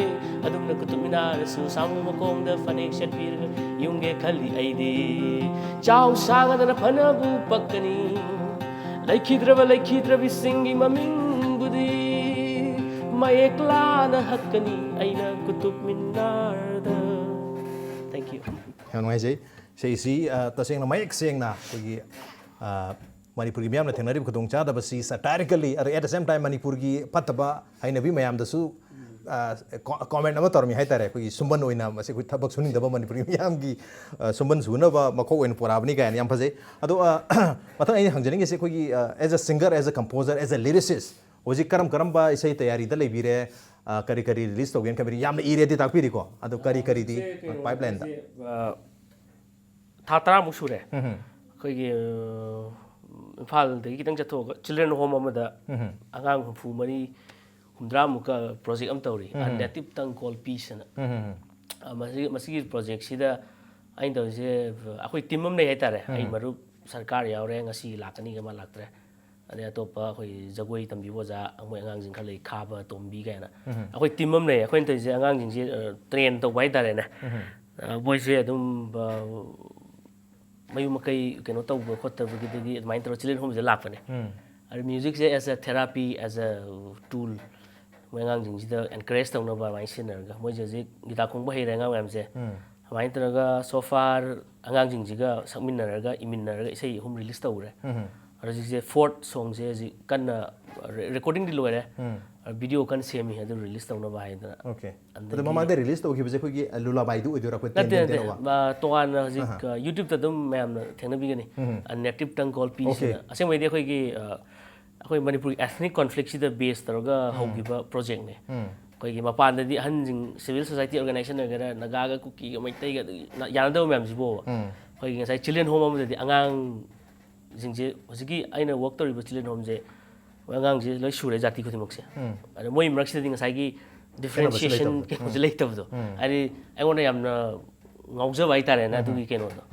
ꯑꯗꯨꯝꯅ ꯀꯨꯇꯨꯕ ꯃꯤꯅꯥꯔꯁꯨ ꯁꯥꯃꯨ ꯃꯈꯣꯡꯗ ꯐꯅꯦꯛ ꯁꯦꯠꯄꯤꯔꯒ ꯌꯨꯝꯒꯦ ꯈꯜꯂꯤ ꯑꯩꯗꯤ꯫ ꯆꯥꯎ ꯁꯥꯡꯉꯗꯅ ꯐꯅꯕꯨ ꯄꯛꯀꯅꯤ꯫ ꯂꯩꯈꯤꯗ꯭ꯔꯕ ꯂꯩꯈꯤꯗ꯭ꯔꯕꯤꯁꯤꯡꯒꯤ ꯃꯃꯤꯡꯕꯨꯗꯤ ꯃꯌꯦꯛ ꯂꯥꯅ ꯍꯛꯀꯅꯤ ꯑꯩꯅ ꯀꯨꯇꯨꯕ ꯃꯤꯅꯥꯔꯗ"꯫ Thank you꯫ ꯌꯥꯝ ꯅꯨꯡꯉꯥꯏꯖꯩ꯫ ꯏꯁꯩꯁꯤ, ꯑ, ꯇꯁꯦꯡꯅ ꯃꯌꯦꯛ ꯁꯦꯡꯅ ꯑꯩꯈꯣꯏꯒꯤ, ꯑ, ꯃꯅꯤꯄꯨꯔꯒꯤ ꯃꯤꯌꯥꯝꯅ ꯊꯦꯡꯅꯔꯤꯕ ꯈꯨꯗꯣꯡꯆꯥꯗꯕꯁꯤ satirically, ꯑꯗ at the same time ꯃꯅꯤꯄꯨꯔꯒꯤ ꯐꯠꯇꯕ ꯍꯩꯅꯕꯤ ꯃꯌꯥꯝꯗꯁꯨ ꯀꯣꯃꯦꯟ ꯑꯃ ꯇꯧꯔꯝꯃꯤ ꯍꯥꯏꯇꯥꯔꯦ, ꯑꯩꯈꯣꯏꯒꯤ ꯁꯨꯝꯕꯟ ꯑꯣꯏꯅ ꯃꯁꯤ ꯑꯩꯈꯣꯏ ꯊꯕꯛ ꯁꯨꯅꯤꯡꯗꯕ ꯃꯅꯤꯄꯨꯔꯤ ꯃꯤꯌꯥꯝꯒꯤ ꯁꯨꯝꯕꯟ ꯁꯨꯅꯕ ꯃꯀꯣꯛ ꯑꯣꯏꯅ ꯄꯨꯔꯛꯑꯕꯅꯤ ꯀꯥꯏꯅ꯫ ꯌꯥꯝ ꯐꯖꯩ꯫ ꯑꯗꯣ ꯃꯊꯪ ꯑꯩꯅ ꯍꯪꯖꯅꯤꯡꯉꯤꯁꯦ, ꯑꯩꯈꯣꯏꯒꯤ as a singer, as a composer, as a lyricist, ꯍꯧꯖꯤꯛ ꯀꯔꯝ ꯀꯔꯝꯕ ꯏꯁꯩ ꯇꯌꯥꯔꯤꯗ ꯂꯩꯕꯤꯔꯦ? ꯀꯔꯤ ꯀꯔꯤ ꯔꯤꯂꯤꯁ ꯇꯧꯒꯦꯅ ꯈꯟꯕꯤꯔꯤ? ꯌꯥꯝꯅ ꯏꯔꯦꯗꯤ ꯇꯥꯛꯄꯤꯔꯤꯀꯣ, ꯑꯗꯣ ꯀꯔꯤ ꯀꯔꯤꯗꯤ ꯄꯥꯏꯞꯂꯥꯏꯟꯗ? ꯊꯥ ꯇꯔꯥꯃꯨꯛ ꯁꯨꯔꯦ꯫ ꯑꯩꯈꯣꯏꯒꯤ ꯏꯝꯐꯥꯜꯗꯒꯤ ꯈꯤꯇꯪ ꯆꯠꯊꯣꯛꯑꯒ ꯆꯤꯜꯗ꯭ꯔꯦꯟ ꯍꯣꯝ ꯑꯃꯗ ꯑꯉꯥꯡ ꯍꯨꯝꯐꯨ ꯃꯔꯤ ꯍꯨꯝꯗ꯭ꯔꯥꯃꯨꯛꯀ ꯄ꯭ꯔꯣꯖꯦꯛ ꯑꯃ ꯇꯧꯔꯤ, ꯑꯟ ꯅꯦꯇꯤꯞ ꯇꯪ ꯀꯣꯜ ꯄꯤꯁ ꯑꯅ꯫ ꯃꯁꯤꯒꯤ ꯄ꯭ꯔꯣꯖꯦꯛꯁꯤꯗ ꯑꯩꯅ ꯇꯧꯔꯤꯁꯦ, ꯑꯩꯈꯣꯏ ꯇꯤꯝ ꯑꯃ ꯂꯩ ꯍꯥꯏꯇꯥꯔꯦ꯫ ꯑꯩ ꯃꯔꯨꯞ ꯁꯔꯀꯥꯔ ꯌꯥꯎꯔꯦ, ꯉꯁꯤ ꯂꯥꯛꯀꯅꯤꯒ ꯃꯥ ꯂꯥꯛꯇ꯭ꯔꯦ꯫ ꯑꯗꯩ ꯑꯇꯣꯞꯄ ꯑꯩꯈꯣꯏ ꯖꯒꯣꯏ ꯇꯝꯕꯤꯕ ꯑꯣꯖꯥ, ꯃꯣꯏ ꯑꯉꯥꯡꯁꯤꯡ ꯈꯔ ꯂꯩ, ꯈꯥꯕ, ꯇꯣꯝꯕꯤ ꯀꯥꯏꯅ꯫ ꯑꯩꯈꯣꯏ ꯇꯤꯝ ꯑꯃ ꯂꯩ꯫ ꯑꯩꯈꯣꯏꯅ ꯇꯧꯔꯤꯁꯦ ꯑꯉꯥꯡꯁꯤꯡꯁꯦ ꯇ꯭ꯔꯦꯟ ꯇꯧꯕ ꯍꯥꯏꯇꯥꯔꯦꯅꯦ꯫ ꯃꯣꯏꯁꯦ ꯑꯗꯨꯝ ꯃꯌꯨꯝ ꯃꯀꯩ ꯀꯩꯅꯣ ꯇꯧꯕ ꯈꯣꯠꯇꯕꯒꯤꯗꯒꯤ ꯑꯗꯨꯃꯥꯏꯅ ꯇꯧꯔꯒ ꯆꯤꯜꯗ꯭ꯔꯦꯟ ꯍꯣꯝꯁꯤꯗ ꯂꯥꯛꯄꯅꯦ꯫ ꯑꯗꯨ ꯃ꯭ꯌꯨꯖꯤꯛꯁꯦ as a therapy, as a tool, ꯃꯣꯏ ꯑꯉꯥꯡꯁꯤꯡꯁꯤꯗ ꯑꯦꯟꯀꯔꯦꯖ ꯇꯧꯅꯕ ꯑꯗꯨꯃꯥꯏꯅ ꯁꯤꯖꯤꯟꯅꯔꯒ, ꯃꯣꯏꯁꯦ ꯍꯧꯖꯤꯛ ꯒꯤꯇꯥꯔ ꯈꯣꯡꯕ ꯍꯩꯔꯦ ꯑꯉꯥꯡ ꯃꯌꯥꯝꯁꯦ꯫ ꯑꯗꯨꯃꯥꯏꯅ ꯇꯧꯔꯒ so far ꯑꯉꯥꯡꯁꯤꯡꯁꯤꯒ ꯁꯛꯃꯤꯟꯅꯔꯒ, ꯏꯃꯤꯟꯅꯔꯒ ꯏꯁꯩ ꯑꯍꯨꯝ ꯔꯤꯂꯤꯁ ꯇꯧꯈ꯭ꯔꯦ꯫ ꯑꯗꯣ ꯍꯧꯖꯤꯛꯁꯦ ꯐꯣꯔꯠ ꯁꯣꯡꯁꯦ ꯍꯧꯖꯤꯛ ꯀꯟꯅ ꯔꯦꯀꯣꯔꯗꯤꯡꯗꯤ ꯂꯣꯏꯔꯦ, ꯚꯤꯗꯤꯑꯣ ꯀꯟꯅ ꯁꯦꯝꯃꯤ, ꯑꯗꯨ ꯔꯤꯂꯤꯁ ꯇꯧꯅꯕ ꯍꯥꯏꯗꯅ꯫ ꯑꯣꯀꯦ꯫ ꯑꯗꯣ ꯃꯃꯥꯡꯗ ꯔꯤꯂꯤꯁ ꯇꯧꯈꯤꯕꯁꯦ ꯑꯩꯈꯣꯏꯒꯤ ꯂꯨꯂꯥꯕꯥꯏꯗꯨ ꯑꯣꯏꯗꯣꯏꯔꯥ? ꯑꯩꯈꯣꯏ ꯅꯠꯇꯦ, ꯅꯠꯇꯦ꯫ ꯇꯣꯉꯥꯟꯅ ꯍꯧꯖꯤꯛ ꯌꯨꯇ꯭ꯌꯨꯕꯇ ꯑꯗꯨꯝ ꯃꯌꯥꯝꯅ ꯊꯦꯡꯅꯕꯤꯒꯅꯤ, ꯅꯦꯇꯤꯞ ꯇꯪ ꯀꯣꯜ ꯄꯤꯁ ꯑꯅ꯫ ꯑꯁꯦꯡꯕꯩꯗꯤ ꯑꯩꯈꯣꯏꯒꯤ ꯑꯩꯈꯣꯏ ꯃꯅꯤꯄꯨꯔꯒꯤ ꯑꯦꯊꯅꯤꯛ ꯀꯣꯟꯐ꯭ꯂꯤꯛꯁꯤꯗ ꯕꯦꯁ ꯇꯧꯔꯒ ꯍꯧꯈꯤꯕ ꯄ꯭ꯔꯣꯖꯦꯛꯅꯦ꯫ ꯑꯩꯈꯣꯏꯒꯤ ꯃꯄꯥꯟꯗꯗꯤ ꯑꯍꯟꯁꯤꯡ, ꯁꯤꯚꯤꯜ ꯁꯣꯁꯥꯏꯇꯤ ꯑꯣꯔꯒꯅꯥꯏꯖꯦꯁꯟ ꯑꯣꯏꯒꯦꯔꯥ, ꯅꯥꯒꯥꯒ ꯀꯨꯀꯤꯒ ꯃꯩꯇꯩꯒ ꯑꯗꯨ ꯌꯥꯅꯗꯕ ꯃꯌꯥꯝꯁꯤꯕꯨ, ꯑꯩꯈꯣꯏꯒꯤ ꯉꯁꯥꯏ ꯆꯤꯜꯗ꯭ꯔꯦꯟ ꯍꯣꯝ ꯑꯃꯗꯗꯤ ꯑꯉꯥꯡꯁꯤꯡꯁꯦ, ꯍꯧꯖꯤꯛꯀꯤ ꯑꯩꯅ ꯋꯥꯛ ꯇꯧꯔꯤꯕ ꯆꯤꯜꯗ꯭ꯔꯦꯟ ꯍꯣꯝꯁꯦ, ꯃꯣꯏ ꯑꯉꯥꯡꯁꯦ ꯂꯣꯏ ꯁꯨꯔꯦ, ꯖꯥꯇꯤ ꯈꯨꯗꯤꯡꯃꯛꯁꯦ꯫ ꯑꯗꯣ ꯃꯣꯏ ꯃꯔꯛꯁꯤꯗꯗꯤ ꯉꯁꯥꯏꯒꯤ ꯗꯤꯐ꯭ꯔꯦꯟꯁꯤꯌꯦꯁꯟ ꯀꯩꯅꯣꯁꯦ ꯂꯩꯇꯕꯗꯣ꯫ ꯍꯥꯏꯗꯤ ꯑꯩꯉꯣꯟꯗ ꯌꯥꯝꯅ ꯉꯥꯎꯖꯕ ꯍꯥꯏꯇꯥꯔꯦꯅꯦ ꯑꯗꯨꯒꯤ ꯀꯩꯅꯣꯗꯣ꯫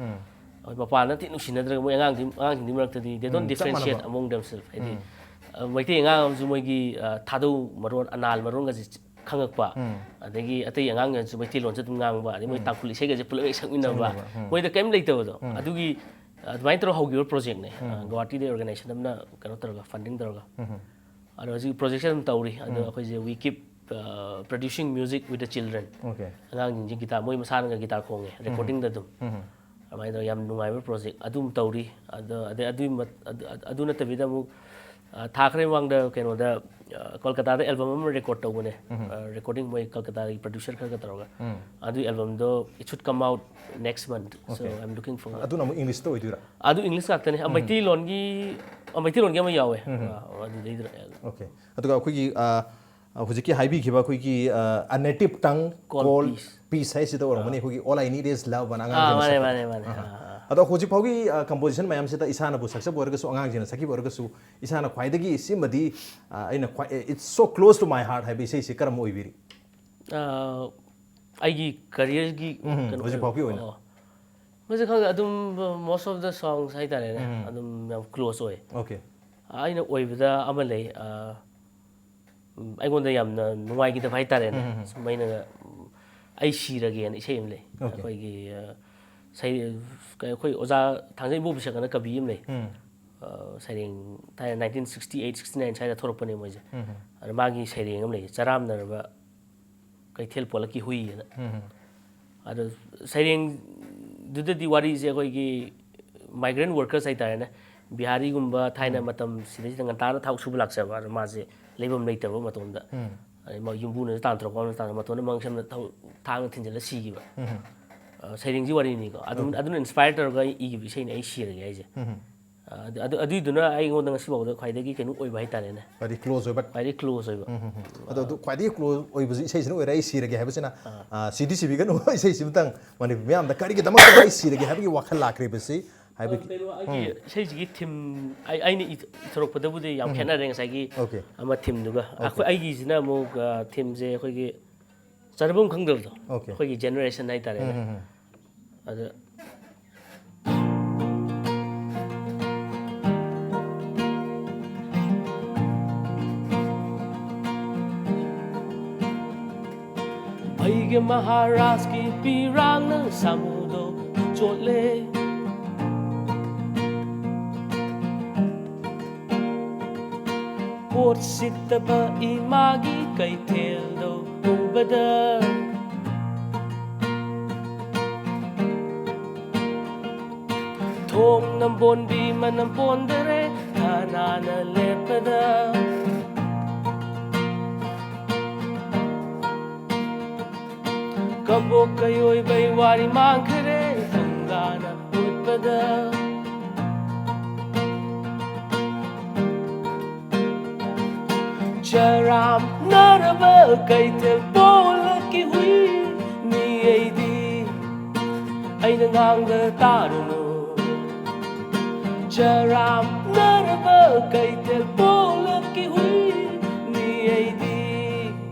ꯃꯄꯥꯟꯗ ꯊꯤ ꯅꯨꯡꯁꯤꯅꯗ꯭ꯔꯒ ꯃꯣꯏ ꯑꯉꯥꯡꯗꯤ, ꯑꯉꯥꯡꯁꯤꯡꯗꯤ ꯃꯔꯛꯇꯗꯤ they don't differentiate among themselves꯫ ꯍꯥꯏꯗꯤ ꯃꯩꯇꯩ ꯑꯉꯥꯡ ꯑꯃꯁꯨ ꯃꯣꯏꯒꯤ ꯊꯥꯗꯧ ꯃꯔꯣꯟ, ꯑꯅꯥꯜ ꯃꯔꯣꯟꯒꯁꯦ ꯈꯪꯉꯛꯄ, ꯑꯗꯒꯤ ꯑꯇꯩ ꯑꯉꯥꯡꯅꯁꯨ ꯃꯩꯇꯩꯂꯣꯟꯁꯦ ꯑꯗꯨꯝ ꯉꯥꯡꯕ, ꯑꯗꯩ ꯃꯣꯏ ꯇꯥꯡꯈꯨꯜ ꯏꯁꯩꯒꯁꯦ ꯄꯨꯂꯞ ꯍꯦꯛ ꯁꯛꯃꯤꯟꯅꯕ, ꯃꯣꯏꯗ ꯀꯔꯤꯝ ꯂꯩꯇꯕꯗꯣ꯫ ꯑꯗꯨꯒꯤ ꯑꯗꯨꯃꯥꯏꯅ ꯇꯧꯔꯒ ꯍꯧꯈꯤꯕ ꯄ꯭ꯔꯣꯖꯦꯛꯅꯦ꯫ ꯒꯨꯋꯥꯍꯥꯇꯤꯗ ꯑꯣꯔꯒꯅꯥꯏꯖꯦꯁꯟ ꯑꯃꯅ ꯀꯩꯅꯣ ꯇꯧꯔꯒ, ꯐꯟꯗꯤꯡ ꯇꯧꯔꯒ꯫ ꯑꯗꯣ ꯍꯧꯖꯤꯛ ꯄ꯭ꯔꯣꯖꯦꯛꯁꯦ ꯑꯗꯨꯝ ꯇꯧꯔꯤ꯫ ꯑꯗꯣ ꯑꯩꯈꯣꯏꯁꯦ we keep producing music with the children꯫ ꯑꯉꯥꯡꯁꯤꯡꯁꯦ ꯒꯤꯇꯥꯔ, ꯃꯣꯏ ꯃꯁꯥꯅꯒ ꯒꯤꯇꯥꯔ ꯈꯣꯡꯉꯦ, ꯔꯦꯀꯣꯔꯗꯤꯡꯗ ꯑꯗꯨꯝ꯫ ꯑꯗꯨꯃꯥꯏꯅ ꯇꯧꯔꯒ ꯌꯥꯝ ꯅꯨꯡꯉꯥꯏꯕ ꯄ꯭ꯔꯣꯖꯦꯛ ꯑꯗꯨꯝ ꯇꯧꯔꯤ꯫ ꯑꯗꯣ ꯑꯗꯩ ꯑꯗꯨꯒꯤ, ꯑꯗꯨ ꯅꯠꯇꯕꯤꯗ ꯑꯃꯨꯛ ꯑ, ꯊꯥ ꯈꯔꯒꯤ ꯃꯃꯥꯡꯗ ꯀꯩꯅꯣꯗ, ꯑ, ꯀꯣꯜꯀꯇꯥꯗ ꯑꯦꯜꯕꯝ ꯑꯃ ꯔꯦꯀꯣꯔꯗ ꯇꯧꯕꯅꯦ꯫ ꯔꯦꯀꯣꯔꯗꯤꯡ ꯃꯣꯏ ꯀꯜꯀꯇꯥꯒꯤ ꯄ꯭ꯔꯗ꯭ꯌꯨꯁꯔ ꯈꯔꯒ ꯇꯧꯔꯒ꯫ ꯑꯗꯨꯒꯤ ꯑꯦꯜꯕꯝꯗꯣ, it should come out next month, so I'm looking forward. ꯑꯗꯨꯅ ꯑꯃꯨꯛ ꯏꯪꯂꯤꯁꯇ ꯑꯣꯏꯗꯣꯏꯔꯥ? ꯑꯗꯨ ꯏꯪꯂꯤꯁ ꯉꯥꯛꯇꯅꯦ꯫ ꯑ, ꯃꯩꯇꯩꯂꯣꯟꯒꯤ, ꯑ, ꯃꯩꯇꯩꯂꯣꯟꯒꯤ ꯑꯃ ꯌꯥꯎꯋꯦ꯫ ꯑ, ꯑꯗꯨꯗꯩꯗꯨꯅ꯫ ꯑꯣꯀꯦ꯫ ꯑꯗꯨꯒ ꯑꯩꯈꯣꯏꯒꯤ, ꯑ, ꯑ, ꯍꯧꯖꯤꯛꯀꯤ ꯍꯥꯏꯕꯤꯈꯤꯕ ꯑꯩꯈꯣꯏꯒꯤ, ꯑ, a native tongue Called called Peace. Peace ꯍꯥꯏꯁꯤꯗ ꯑꯣꯏꯔꯝꯒꯅꯤ, ꯑꯩꯈꯣꯏꯒꯤ All I Need Is Love ꯑꯅ ꯑꯥ, ꯑꯉꯥꯡꯁꯤꯡꯅ ꯃꯥꯅꯦ, ꯁꯛꯄ꯫ ꯃꯥꯅꯦ, ꯃꯥꯅꯦ꯫ ꯑꯍꯥ꯫ ꯑꯥ, ꯑꯥ꯫ ꯑꯗꯣ ꯍꯧꯖꯤꯛ ꯐꯥꯎꯒꯤ, ꯑ, ꯀꯝꯄꯣꯖꯤꯁꯟ ꯃꯌꯥꯝꯁꯤꯗ ꯏꯁꯥꯅꯕꯨ ꯁꯛꯆꯕ ꯑꯣꯏꯔꯒꯁꯨ, ꯑꯉꯥꯡꯁꯤꯡꯅ ꯁꯛꯈꯤꯕ ꯑꯣꯏꯔꯒꯁꯨ, ꯏꯁꯥꯅ ꯈ꯭ꯋꯥꯏꯗꯒꯤ ꯁꯤꯃꯗꯤ, ꯑ, ꯑꯩꯅ ꯈ꯭ꯋꯥꯏ, it's so close to my heart ꯍꯥꯏꯕ ꯏꯁꯩꯁꯤ ꯀꯔꯝꯕ ꯑꯣꯏꯕꯤꯔꯤ? ꯑ, ꯑꯩꯒꯤ ꯀꯔꯤꯌꯔꯒꯤ ꯎꯝ, ꯍꯧꯖꯤꯛ ꯐꯥꯎꯒꯤ ꯑꯣꯏꯅ꯫ ꯑꯣ꯫ ꯃꯁꯤ ꯈꯪꯗꯦ, ꯑꯗꯨꯝ most of the songs ꯍꯥꯏꯇꯥꯔꯦꯅꯦ, ꯑꯗꯨꯝ ꯌꯥꯝ ꯀ꯭ꯂꯣꯁ ꯑꯣꯏ꯫ ꯑꯣꯀꯦ꯫ ꯑꯩꯅ ꯑꯣꯏꯕꯗ ꯑꯃ ꯂꯩ, ꯑ, ꯎꯝ, ꯑꯩꯉꯣꯟꯗ ꯌꯥꯝꯅ ꯅꯨꯡꯉꯥꯏꯈꯤꯗꯕ ꯍꯥꯏꯇꯥꯔꯦꯅꯦ꯫ ꯁꯨꯝ ꯑꯩꯅ, ꯎꯝ, "ꯑꯩ ꯁꯤꯔꯒꯦꯅ" ꯏꯁꯩ ꯑꯃ ꯂꯩ꯫ ꯑꯣꯀꯦ꯫ ꯑꯩꯈꯣꯏꯒꯤ, ꯑ, ꯁꯩ-, ꯀ-, ꯑꯩꯈꯣꯏ ꯑꯣꯖꯥ ꯊꯥꯡꯖꯩ ꯏꯕꯣꯕꯤꯁꯛ ꯑꯅ ꯀꯕꯤ ꯑꯃ ꯂꯩ꯫ ꯎꯝ꯫ ꯑ, ꯁꯩꯔꯦꯡ ꯊꯥꯏꯅ nineteen sixty eight sixty nine ꯁ꯭ꯋꯥꯏꯗ ꯊꯣꯛꯂꯛꯄꯅꯦ ꯃꯣꯏꯁꯦ꯫ ꯑꯗ ꯃꯥꯒꯤ ꯁꯩꯔꯦꯡ ꯑꯃ ꯂꯩ, "ꯆꯔꯥꯝꯅꯔꯕ ꯀꯩꯊꯦꯜ ꯄꯣꯂꯛꯀꯤ ꯍꯨꯏ" ꯍꯥꯏꯅ꯫ ꯑꯗꯣ ꯁꯩꯔꯦꯡꯗꯨꯗꯗꯤ ꯋꯥꯔꯤꯁꯦ ꯑꯩꯈꯣꯏꯒꯤ migrant workers ꯍꯥꯏꯇꯥꯔꯦꯅꯦ, ꯕꯤꯍꯥꯔꯤꯒꯨꯝꯕ ꯊꯥꯏꯅ ꯃꯇꯝ ꯁꯤꯗꯩꯁꯤꯗ ꯉꯟꯇꯥꯅ ꯊꯕꯛ ꯁꯨꯕ ꯂꯥꯛꯆꯕ, ꯑꯗꯣ ꯃꯥꯁꯦ ꯂꯩꯐꯝ ꯂꯩꯇꯕ ꯃꯇꯝꯗ, ꯑꯗꯩ ꯃꯥ ꯌꯨꯝꯕꯨꯅꯁꯨ ꯇꯥꯟꯊꯣꯔꯛꯄ ꯑꯃ ꯇꯥꯟꯊꯣꯔꯛꯄ ꯃꯇꯣꯟꯗ ꯃꯉꯛꯁꯝꯗ ꯊꯧ-, ꯊꯥꯡꯅ ꯊꯤꯟꯖꯤꯜꯂ ꯁꯤꯈꯤꯕ꯫ ꯑ, ꯁꯩꯔꯦꯡꯁꯤ ꯋꯥꯔꯤꯅꯤꯀꯣ꯫ ꯑꯗꯨ, ꯑꯗꯨꯅ ꯏꯟꯁꯄꯥꯌꯔ ꯇꯧꯔꯒ ꯑꯩ ꯏꯈꯤꯕ ꯏꯁꯩꯅꯦ "ꯑꯩ ꯁꯤꯔꯒꯦ" ꯍꯥꯏꯁꯦ꯫ ꯑ, ꯑꯗꯨ, ꯑꯗꯨ, ꯑꯗꯨꯏꯗꯨꯅ ꯑꯩꯉꯣꯟꯗ ꯉꯁꯤꯐꯥꯎꯗ ꯈ꯭ꯋꯥꯏꯗꯒꯤ ꯀꯩꯅꯣ ꯑꯣꯏꯕ ꯍꯥꯏꯇꯥꯔꯦꯅꯦ꯫ ꯈ꯭ꯋꯥꯏꯗꯒꯤ ꯀ꯭ꯂꯣꯁ ꯑꯣꯏꯕ꯫ ꯈ꯭ꯋꯥꯏꯗꯒꯤ ꯀ꯭ꯂꯣꯁ ꯑꯣꯏꯕ꯫ ꯑꯗꯣ ꯑꯗꯨ ꯈ꯭ꯋꯥꯏꯗꯒꯤ ꯀ꯭ꯂꯣꯁ ꯑꯣꯏꯕꯁꯤ ꯏꯁꯩꯁꯤꯅ ꯑꯣꯏꯔꯦ, "ꯑꯩ ꯁꯤꯔꯒꯦ" ꯍꯥꯏꯕꯁꯤꯅ꯫ ꯑ, ꯁꯤꯗꯤ ꯁꯤꯕꯤꯒꯅꯨ, ꯏꯁꯩꯁꯤꯃꯇꯪ ꯃꯅꯤꯄꯨꯔ ꯃꯤꯌꯥꯝꯗ ꯀꯔꯤꯒꯤꯗꯃꯛꯇ "ꯑꯩ ꯁꯤꯔꯒꯦ" ꯍꯥꯏꯕꯒꯤ ꯋꯥꯈꯜ ꯂꯥꯛꯈ꯭ꯔꯤꯕꯁꯤ ꯍꯥꯏꯕꯗꯤ꯫ ꯀꯩꯅꯣ, ꯑꯩꯒꯤ ꯏꯁꯩꯁꯤꯒꯤ ꯊꯤꯝ, ꯑꯩ, ꯑꯩꯅ ꯏꯊ-, ꯏꯊꯣꯔꯛꯄꯗꯕꯨꯗꯤ ꯌꯥꯝ ꯈꯦꯠꯅꯔꯦ ꯉꯁꯥꯏꯒꯤ ꯑꯣꯀꯦ꯫ ꯑꯃ ꯊꯤꯝꯗꯨꯒ꯫ ꯑꯩꯈꯣꯏ, ꯑꯩꯒꯤꯁꯤꯅ ꯑꯃꯨꯛ, ꯑ, ꯊꯤꯝꯁꯦ ꯑꯩꯈꯣꯏꯒꯤ ꯆꯥꯅꯐꯝ ꯈꯪꯗꯕꯗꯣ꯫ ꯑꯣꯀꯦ꯫ ꯑꯩꯈꯣꯏꯒꯤ ꯖꯦꯅꯦꯔꯦꯁꯟ ꯍꯥꯏꯇꯥꯔꯦꯅꯦ꯫ ꯑꯗ ꯑꯩꯒꯤ ꯃꯍꯥꯔꯥꯖꯀꯤ ꯄꯤꯔꯥꯡꯅ ꯁꯥꯃꯨꯗꯣ ꯆꯣꯠꯂꯦ꯫ ꯄꯣꯠ ꯁꯤꯠꯇꯕ ꯏꯃꯥꯒꯤ ꯀꯩꯊꯦꯜꯗꯣ ꯎꯕꯗ, ꯊꯣꯡ ꯅꯝꯕꯣꯟꯕꯤ ꯃꯅꯝ ꯄꯣꯟꯗꯔꯦ, ꯊꯥ ꯅꯥꯅ ꯂꯦꯞꯄꯗ ꯀꯕꯣꯛ ꯀꯩꯑꯣꯏꯕꯩ ꯋꯥꯔꯤ ꯃꯥꯡꯈ꯭ꯔꯦ ꯐꯨꯡꯒꯥꯅ ꯎꯠꯄꯗ꯫ ꯆꯔꯥꯝꯅꯔꯕ ꯀꯩꯊꯦꯜ ꯄꯣꯂꯛꯀꯤ ꯍꯨꯏꯅꯤ ꯑꯩꯗꯤ, ꯑꯩꯅ ꯉꯥꯡꯕ ꯇꯥꯔꯨꯅꯨ꯫ ꯆꯔꯥꯝꯅꯔꯕ ꯀꯩꯊꯦꯜ ꯄꯣꯂꯛꯀꯤ ꯍꯨꯏꯅꯤ ꯑꯩꯗꯤ,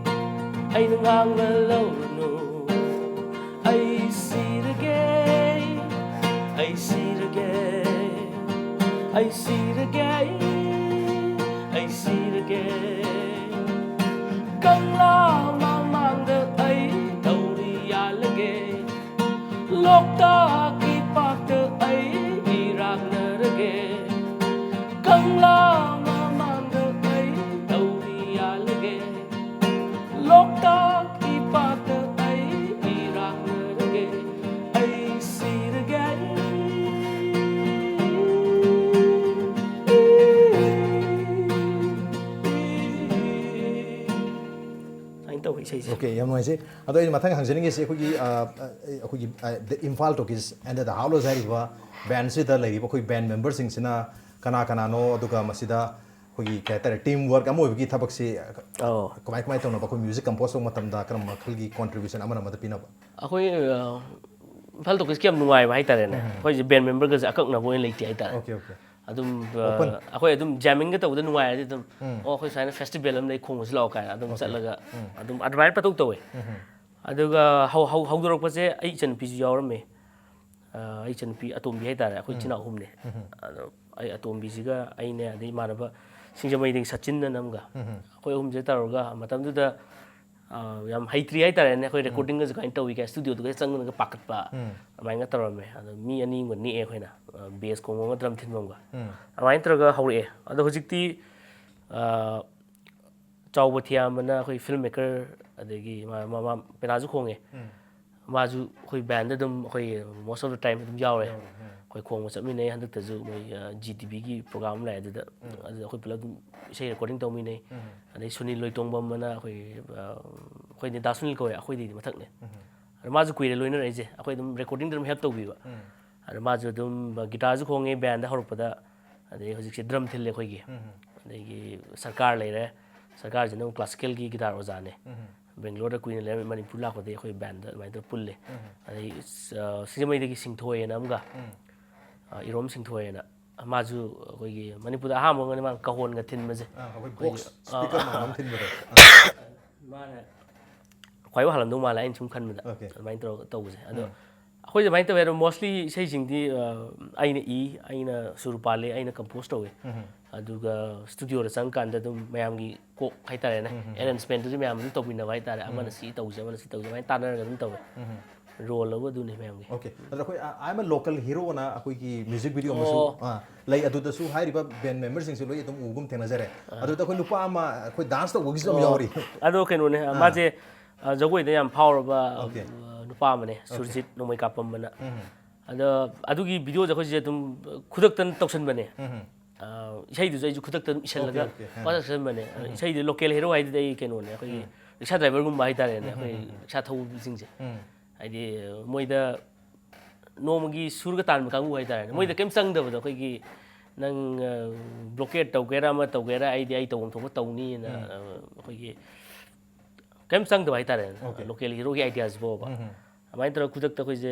ꯑꯩꯅ ꯉꯥꯡꯕ ꯂꯧꯔꯨꯅꯨ꯫ ꯑꯩ ꯁꯤꯔꯒꯦ, ꯑꯩ ꯁꯤꯔꯒꯦ, ꯑꯩ ꯁꯤꯔꯒꯦ, ꯑꯩ ꯁꯤꯔꯒꯦ꯫ ꯀꯪꯂꯥ ꯃꯃꯥꯡꯗ ꯑꯩ ꯊꯧꯔꯤ ꯌꯥꯜꯂꯒꯦ꯫ ꯂꯣꯛꯇꯥꯛꯀꯤ ꯄꯥꯛꯇ ꯑꯩ ꯏꯔꯥꯛꯅꯔꯒꯦ꯫ ꯀꯪꯂꯥ ꯃꯃꯥꯡꯗ ꯑꯩ ꯊꯧꯔꯤ ꯌꯥꯜꯂꯒꯦ꯫ ꯂꯣꯛꯇꯥꯛꯀꯤ ꯄꯥꯛꯇ ꯑꯩ ꯏꯔꯥꯛꯅꯔꯒꯦ꯫ ꯑꯩ ꯁꯤꯔꯒꯦ꯫ ꯁꯨꯃꯥꯏꯅ ꯇꯧꯕ ꯏꯁꯩꯁꯦ꯫ ꯑꯣꯀꯦ, ꯌꯥꯝ ꯅꯨꯡꯉꯥꯏꯖꯩ꯫ ꯑꯗꯣ ꯑꯩꯅ ꯃꯊꯪ ꯍꯪꯖꯅꯤꯡꯉꯤꯁꯦ ꯑꯩꯈꯣꯏꯒꯤ, ꯑ, ꯑ, ꯑꯩꯈꯣꯏꯒꯤ, ꯑ, The Imphal Talkies and the Howlers ꯍꯥꯏꯔꯤꯕ ꯕꯦꯟꯁꯤꯗ ꯂꯩꯔꯤꯕ ꯑꯩꯈꯣꯏ ꯕꯦꯟ ꯃꯦꯝꯕꯔꯁꯤꯡꯁꯤꯅ ꯀꯅꯥ ꯀꯅꯥꯅꯣ, ꯑꯗꯨꯒ ꯃꯁꯤꯗ ꯑꯩꯈꯣꯏꯒꯤ ꯀꯩ ꯍꯥꯏꯇꯥꯔꯦ, ꯇꯤꯝ ꯋꯥꯔꯛ ꯑꯃ ꯑꯣꯏꯕꯒꯤ ꯊꯕꯛꯁꯤ ꯑꯧ꯫ ꯀꯃꯥꯏ ꯀꯃꯥꯏ ꯇꯧꯅꯕ? ꯑꯩꯈꯣꯏ ꯃ꯭ꯌꯨꯖꯤꯛ ꯀꯝꯄꯣꯖ ꯇꯧꯕ ꯃꯇꯝꯗ ꯀꯔꯝꯕ ꯃꯈꯜꯒꯤ ꯀꯣꯟꯇ꯭ꯔꯤꯕ꯭ꯌꯨꯁꯟ ꯑꯃꯅ ꯑꯃꯗ ꯄꯤꯅꯕ? ꯑꯩꯈꯣꯏ, ꯑ, ꯏꯝꯐꯥꯜ ꯇꯣꯀꯤꯁꯀꯤ ꯌꯥꯝ ꯅꯨꯡꯉꯥꯏꯕ ꯍꯥꯏꯇꯥꯔꯦꯅꯦ꯫ ꯎꯝ꯫ ꯑꯩꯈꯣꯏꯁꯦ ꯕꯦꯟ ꯃꯦꯝꯕꯔꯒꯁꯦ ꯑꯀꯛꯅꯕ ꯑꯣꯏꯅ ꯂꯩꯇꯦ ꯍꯥꯏꯇꯥꯔꯦ꯫ Okay, okay. ꯑꯗꯨꯝ, ꯑ, ꯑꯣꯄꯟ꯫ ꯑꯩꯈꯣꯏ ꯑꯗꯨꯝ ꯖꯦꯃꯤꯡꯒ ꯇꯧꯕꯗ ꯅꯨꯡꯉꯥꯏꯔꯗꯤ ꯑꯗꯨꯝ, ꯎꯝ꯫ "ꯑꯣ, ꯑꯩꯈꯣꯏ ꯁꯨꯃꯥꯏꯅ ꯐꯦꯁꯇꯤꯚꯦꯜ ꯑꯃ ꯂꯩ, ꯈꯣꯡꯉꯨꯁꯤ ꯂꯥꯛꯑꯣ" ꯀꯥꯏꯅ ꯑꯗꯨꯝ ꯑꯣꯀꯦ꯫ ꯆꯠꯂꯒ ꯎꯝ꯫ ꯑꯗꯨꯝ ꯑꯗꯨꯃꯥꯏꯅ ꯄꯇꯧ ꯇꯧꯋꯦ꯫ ꯎꯝ꯫ ꯑꯗꯨꯒ ꯍꯧ-, ꯍꯧ-, ꯍꯧꯗꯣꯔꯛꯄꯁꯦ ꯑꯩ ꯏꯆꯟꯅꯨꯄꯤꯁꯨ ꯌꯥꯎꯔꯝꯃꯦ꯫ ꯑ, ꯑꯩ ꯏꯆꯟꯅꯨꯄꯤ ꯑꯇꯣꯝꯕꯤ ꯍꯥꯏꯇꯥꯔꯦ, ꯑꯩꯈꯣꯏ ꯏꯆꯤꯟ ꯏꯅꯥꯎ ꯑꯍꯨꯝꯅꯦ꯫ ꯎꯝ꯫ ꯑꯗꯣ ꯑꯩ ꯑꯇꯣꯝꯕꯤꯁꯤꯒ ꯑꯩꯅꯦ, ꯑꯗꯩ ꯏꯃꯥꯟꯅꯕ ꯁꯤꯡꯖꯃꯩꯗꯒꯤ ꯁꯆꯤꯟ ꯑꯅ ꯑꯃꯒ, ꯎꯝ꯫ ꯑꯩꯈꯣꯏ ꯑꯍꯨꯝꯁꯦ ꯇꯧꯔꯒ ꯃꯇꯝꯗꯨꯗ, ꯑ, ꯌꯥꯝ ꯍꯩꯇ꯭ꯔꯤ ꯍꯥꯏꯇꯥꯔꯦꯅꯦ꯫ ꯑꯩꯈꯣꯏ ꯎꯝ꯫ ꯔꯦꯀꯣꯔꯗꯤꯡꯒꯁꯨ ꯀꯃꯥꯏꯅ ꯇꯧꯏ ꯀꯥꯏ, ꯁ꯭ꯇꯨꯗꯤꯑꯣꯗꯨꯒ ꯆꯪꯉꯒ ꯄꯥꯈꯠꯄ, ꯎꯝ꯫ ꯑꯗꯨꯃꯥꯏꯅ ꯇꯧꯔꯝꯃꯦ꯫ ꯑꯗꯣ ꯃꯤ ꯑꯅꯤ ꯑꯃꯒ ꯅꯦꯛꯑꯦ ꯑꯩꯈꯣꯏꯅ, ꯑ, ꯕꯦꯁ ꯈꯣꯡꯕ ꯑꯃꯒ ꯗ꯭ꯔꯝ ꯊꯤꯟꯕ ꯑꯃꯒ꯫ ꯎꯝ꯫ ꯑꯗꯨꯃꯥꯏꯅ ꯇꯧꯔꯒ ꯍꯧꯔꯛꯑꯦ꯫ ꯑꯗꯣ ꯍꯧꯖꯤꯛꯇꯤ, ꯑ, ꯆꯥꯎꯕ ꯊꯤꯌꯥꯝꯕꯅ ꯑꯩꯈꯣꯏ ꯐꯤꯜꯝ ꯃꯦꯀꯔ, ꯑꯗꯒꯤ ꯃꯥ, ꯃꯥ, ꯃꯥ ꯄꯦꯅꯥꯁꯨ ꯈꯣꯡꯉꯦ꯫ ꯎꯝ꯫ ꯃꯥꯁꯨ ꯑꯩꯈꯣꯏ ꯕꯦꯟꯗ ꯑꯗꯨꯝ, ꯑꯩꯈꯣꯏ most of the time ꯑꯗꯨꯝ ꯌꯥꯎꯔꯦ꯫ ꯌꯥꯎꯔꯦ, ꯎꯝ꯫ ꯄꯩꯈꯣꯡꯕ ꯆꯠꯃꯤꯟꯅꯩ꯫ ꯍꯟꯗꯛꯇꯁꯨ ꯃꯣꯏ ꯖꯤ ꯇꯤ ꯚꯤꯒꯤ ꯄ꯭ꯔꯣꯒ꯭ꯔꯥꯝ ꯑꯃ ꯂꯥꯛꯑꯦ, ꯑꯗꯨꯗ ꯑꯗꯨꯗ ꯑꯩꯈꯣꯏ ꯄꯨꯂꯞ ꯑꯗꯨꯝ ꯏꯁꯩ ꯔꯦꯀꯣꯔꯗꯤꯡ ꯇꯧꯃꯤꯟꯅꯩ꯫ ꯑꯗꯩ ꯁꯨꯅꯤꯜ ꯂꯣꯏꯇꯣꯡꯕꯝ ꯑꯅ ꯑꯩꯈꯣꯏ, ꯑ, ꯑꯩꯈꯣꯏꯗꯤ ꯗꯥ ꯁꯨꯅꯤꯜ ꯀꯧꯋꯦ, ꯑꯩꯈꯣꯏꯗꯩꯗꯤ ꯃꯊꯛꯅꯦ꯫ ꯑꯗꯣ ꯃꯥꯁꯨ ꯀꯨꯏꯔꯦ ꯂꯣꯏꯅꯔꯛꯏꯁꯦ, ꯑꯩꯈꯣꯏ ꯑꯗꯨꯝ ꯔꯦꯀꯣꯔꯗꯤꯡꯗ ꯑꯗꯨꯝ ꯍꯦꯜꯞ ꯇꯧꯕꯤꯕ꯫ ꯑꯗꯣ ꯃꯥꯁꯨ ꯑꯗꯨꯝ ꯒꯤꯇꯥꯔꯁꯨ ꯈꯣꯡꯉꯦ ꯕꯦꯟꯗ ꯍꯧꯔꯛꯄꯗ, ꯑꯗꯩ ꯍꯧꯖꯤꯛꯁꯦ ꯗ꯭ꯔꯝ ꯊꯤꯜꯂꯦ ꯑꯩꯈꯣꯏꯒꯤ꯫ ꯑꯗꯒꯤ ꯁꯔꯀꯥꯔ ꯂꯩꯔꯦ, ꯁꯔꯀꯥꯔꯁꯤꯅ ꯑꯃꯨꯛ ꯀ꯭ꯂꯥꯁꯤꯀꯦꯜꯒꯤ ꯒꯤꯇꯥꯔ ꯑꯣꯖꯥꯅꯦ꯫ ꯕꯦꯡꯒ꯭ꯂꯣꯔꯗ ꯀꯨꯏꯅ ꯂꯩꯔꯝꯃꯤ, ꯃꯅꯤꯄꯨꯔ ꯂꯥꯛꯄꯗꯒꯤ ꯑꯩꯈꯣꯏ ꯕꯦꯟꯗ ꯑꯗꯨꯃꯥꯏꯅ ꯇꯧꯔ ꯄꯨꯜꯂꯦ꯫ ꯑꯗꯩ, ꯑ, ꯁꯤꯡꯖꯃꯩꯗꯒꯤ ꯁꯤꯡꯊꯣꯏ ꯑꯅ ꯑꯃꯒ, ꯑ, ꯏꯔꯣꯝ ꯁꯤꯡꯊꯣꯏ ꯑꯅ, ꯃꯥꯁꯨ ꯑꯩꯈꯣꯏꯒꯤ ꯃꯅꯤꯄꯨꯔꯗ ꯑꯍꯥꯟꯕ ꯑꯣꯏꯔꯝꯒꯅꯤ ꯃꯥ ꯀꯍꯣꯟꯒ ꯊꯤꯟꯕꯁꯦ꯫ ꯑꯥ, ꯑꯩꯈꯣꯏ ꯑꯩꯈꯣꯏꯒꯤ, ꯕꯣꯛꯁ ꯑꯥ, ꯁ꯭ꯄꯤꯀꯔ ꯃꯥꯟꯕ ꯑꯃ ꯊꯤꯟꯕꯗꯣ꯫ ꯑꯥ꯫ ꯃꯥꯅ ꯈ꯭ꯋꯥꯏ ꯍꯥꯜꯂꯝꯗꯧ ꯃꯥꯜꯂꯦ, ꯑꯩꯅ ꯁꯨꯝ ꯈꯟꯕꯗ꯫ ꯑꯣꯀꯦ꯫ ꯑꯗꯨꯃꯥꯏꯅ ꯇꯧꯔꯒ ꯇꯧꯕꯁꯦ꯫ ꯑꯗꯣ ꯑꯩꯈꯣꯏ ꯑꯗꯨꯃꯥꯏꯅ ꯇꯧꯋꯦ꯫ ꯑꯗꯣ ꯃꯣꯁꯂꯤ ꯏꯁꯩꯁꯤꯡꯗꯤ, ꯑ, ꯑꯩꯅ ꯏ, ꯑꯩꯅ ꯁꯨꯔ ꯄꯥꯜꯂꯦ, ꯑꯩꯅ ꯀꯝꯄꯣꯁ ꯇꯧꯋꯦ꯫ ꯑꯗꯨꯒ ꯁ꯭ꯇꯨꯗꯤꯑꯣꯗ ꯆꯪꯀꯥꯟꯗ ꯑꯗꯨꯝ ꯃꯌꯥꯝꯒꯤ ꯀꯣꯛ ꯍꯥꯏꯇꯥꯔꯦꯅꯦ, ꯑꯦꯔꯦꯟꯖꯃꯦꯟꯗꯨꯁꯨ ꯃꯌꯥꯝ ꯑꯗꯨꯝ ꯇꯧꯃꯤꯟꯅꯕ ꯍꯥꯏꯇꯥꯔꯦ꯫ ꯑꯃꯅ ꯁꯤ ꯇꯧꯁꯦ, ꯑꯃꯅ ꯁꯤ ꯇꯧꯁꯦ, ꯑꯗꯨꯃꯥꯏꯅ ꯇꯥꯟꯅꯔꯒ ꯑꯗꯨꯝ ꯇꯧꯋꯦ꯫ ꯔꯣꯜ ꯂꯧꯕ ꯑꯗꯨꯅꯤ ꯃꯌꯥꯝꯒꯤ꯫ ꯑꯣꯀꯦ꯫ ꯑꯗꯣ ꯑꯩꯈꯣꯏ, ꯑ, I'm a local hero ꯑꯅ ꯑꯩꯈꯣꯏꯒꯤ ꯃ꯭ꯌꯨꯖꯤꯛ ꯚꯤꯗꯤꯑꯣ ꯑꯃꯁꯨ, ꯑꯣ꯫ ꯑ, ꯂꯩ꯫ ꯑꯗꯨꯗꯁꯨ ꯍꯥꯏꯔꯤꯕ ꯕꯦꯟ ꯃꯦꯝꯕꯔꯁꯤꯡꯁꯦ ꯂꯣꯏ ꯑꯗꯨꯝ ꯎꯒꯨꯝ ꯊꯦꯡꯅꯖꯔꯦ꯫ ꯑꯗꯨꯗ ꯑꯩꯈꯣꯏ ꯅꯨꯄꯥ ꯑꯃ ꯑꯩꯈꯣꯏ ꯗꯥꯟꯁ ꯇꯧꯕꯒꯤꯁꯨ ꯑꯗꯨꯝ ꯑꯣ꯫ ꯌꯥꯎꯔꯤ꯫ ꯑꯗꯣ ꯀꯩꯅꯣꯅꯦ, ꯑꯥ꯫ ꯃꯥꯁꯦ, ꯑ, ꯖꯒꯣꯏꯗ ꯌꯥꯝ ꯐꯥꯎꯔꯕ, ꯑꯣꯀꯦ꯫ ꯑ, ꯅꯨꯄꯥ ꯑꯃꯅꯦ, ꯑꯣꯀꯦ꯫ ꯁꯨꯔꯖꯤꯠ ꯅꯣꯡꯃꯩ ꯀꯥꯞꯄꯝꯕꯅ꯫ ꯑꯗꯣ ꯑꯗꯨꯒꯤ ꯚꯤꯗꯤꯑꯣꯁꯦ ꯑꯩꯈꯣꯏꯁꯦ ꯑꯗꯨꯝ ꯈꯨꯗꯛꯇ ꯇꯧꯁꯟꯕꯅꯦ꯫ ꯑ, ꯏꯁꯩꯗꯨꯁꯨ ꯑꯩꯁꯨ ꯈꯨꯗꯛꯇ ꯑꯗꯨꯝ ꯏꯁꯜꯂꯒ ꯑꯣꯀꯦ, ꯑꯣꯀꯦ꯫ ꯑꯥ꯫ ꯄꯪꯁꯛ ꯁꯛꯆꯟꯕꯅꯦ꯫ ꯑ, ꯏꯁꯩꯗꯨ ꯂꯣꯀꯦꯜ ꯍꯦꯔꯣ ꯍꯥꯏꯗꯨꯗꯤ ꯑꯩ ꯀꯩꯅꯣꯅꯦ, ꯑꯩꯈꯣꯏꯒꯤ ꯔꯤꯛꯁꯥ ꯗ꯭ꯔꯥꯏꯚꯔꯒꯨꯝꯕ ꯍꯥꯏꯇꯥꯔꯦꯅꯦ, ꯑꯩꯈꯣꯏ ꯔꯤꯛꯁꯥ ꯊꯧꯕꯁꯤꯡꯁꯦ꯫ ꯍꯥꯏꯗꯤ ꯃꯣꯏꯗ ꯅꯣꯡꯃꯒꯤ ꯁꯨꯔꯒ ꯇꯥꯟꯕ ꯀꯥꯡꯕꯨ ꯍꯥꯏꯇꯥꯔꯦꯅꯦ꯫ ꯃꯣꯏꯗ ꯀꯩꯝ ꯆꯪꯗꯕꯗꯣ, ꯑꯩꯈꯣꯏꯒꯤ ꯅꯪ, ꯑ, ꯕ꯭ꯂꯣꯀꯦꯠ ꯇꯧꯒꯦꯔꯥ ꯑꯃ ꯇꯧꯒꯦꯔꯥ, ꯑꯩꯗꯤ ꯑꯩ ꯇꯧꯐꯝ ꯊꯣꯛꯄ ꯇꯧꯅꯤꯅ, ꯑ, ꯑꯩꯈꯣꯏꯒꯤ ꯀꯩꯝ ꯆꯪꯗꯕ ꯍꯥꯏꯇꯥꯔꯦꯅꯦ꯫ ꯑꯣꯀꯦ꯫ ꯂꯣꯀꯦꯜ ꯍꯤꯔꯣꯒꯤ ꯑꯥꯏꯗꯤꯌꯥꯁꯤꯕꯣꯕ꯫ ꯑꯗꯨꯃꯥꯏꯅ ꯇꯧꯔꯒ ꯈꯨꯗꯛꯇ ꯑꯩꯈꯣꯏꯁꯦ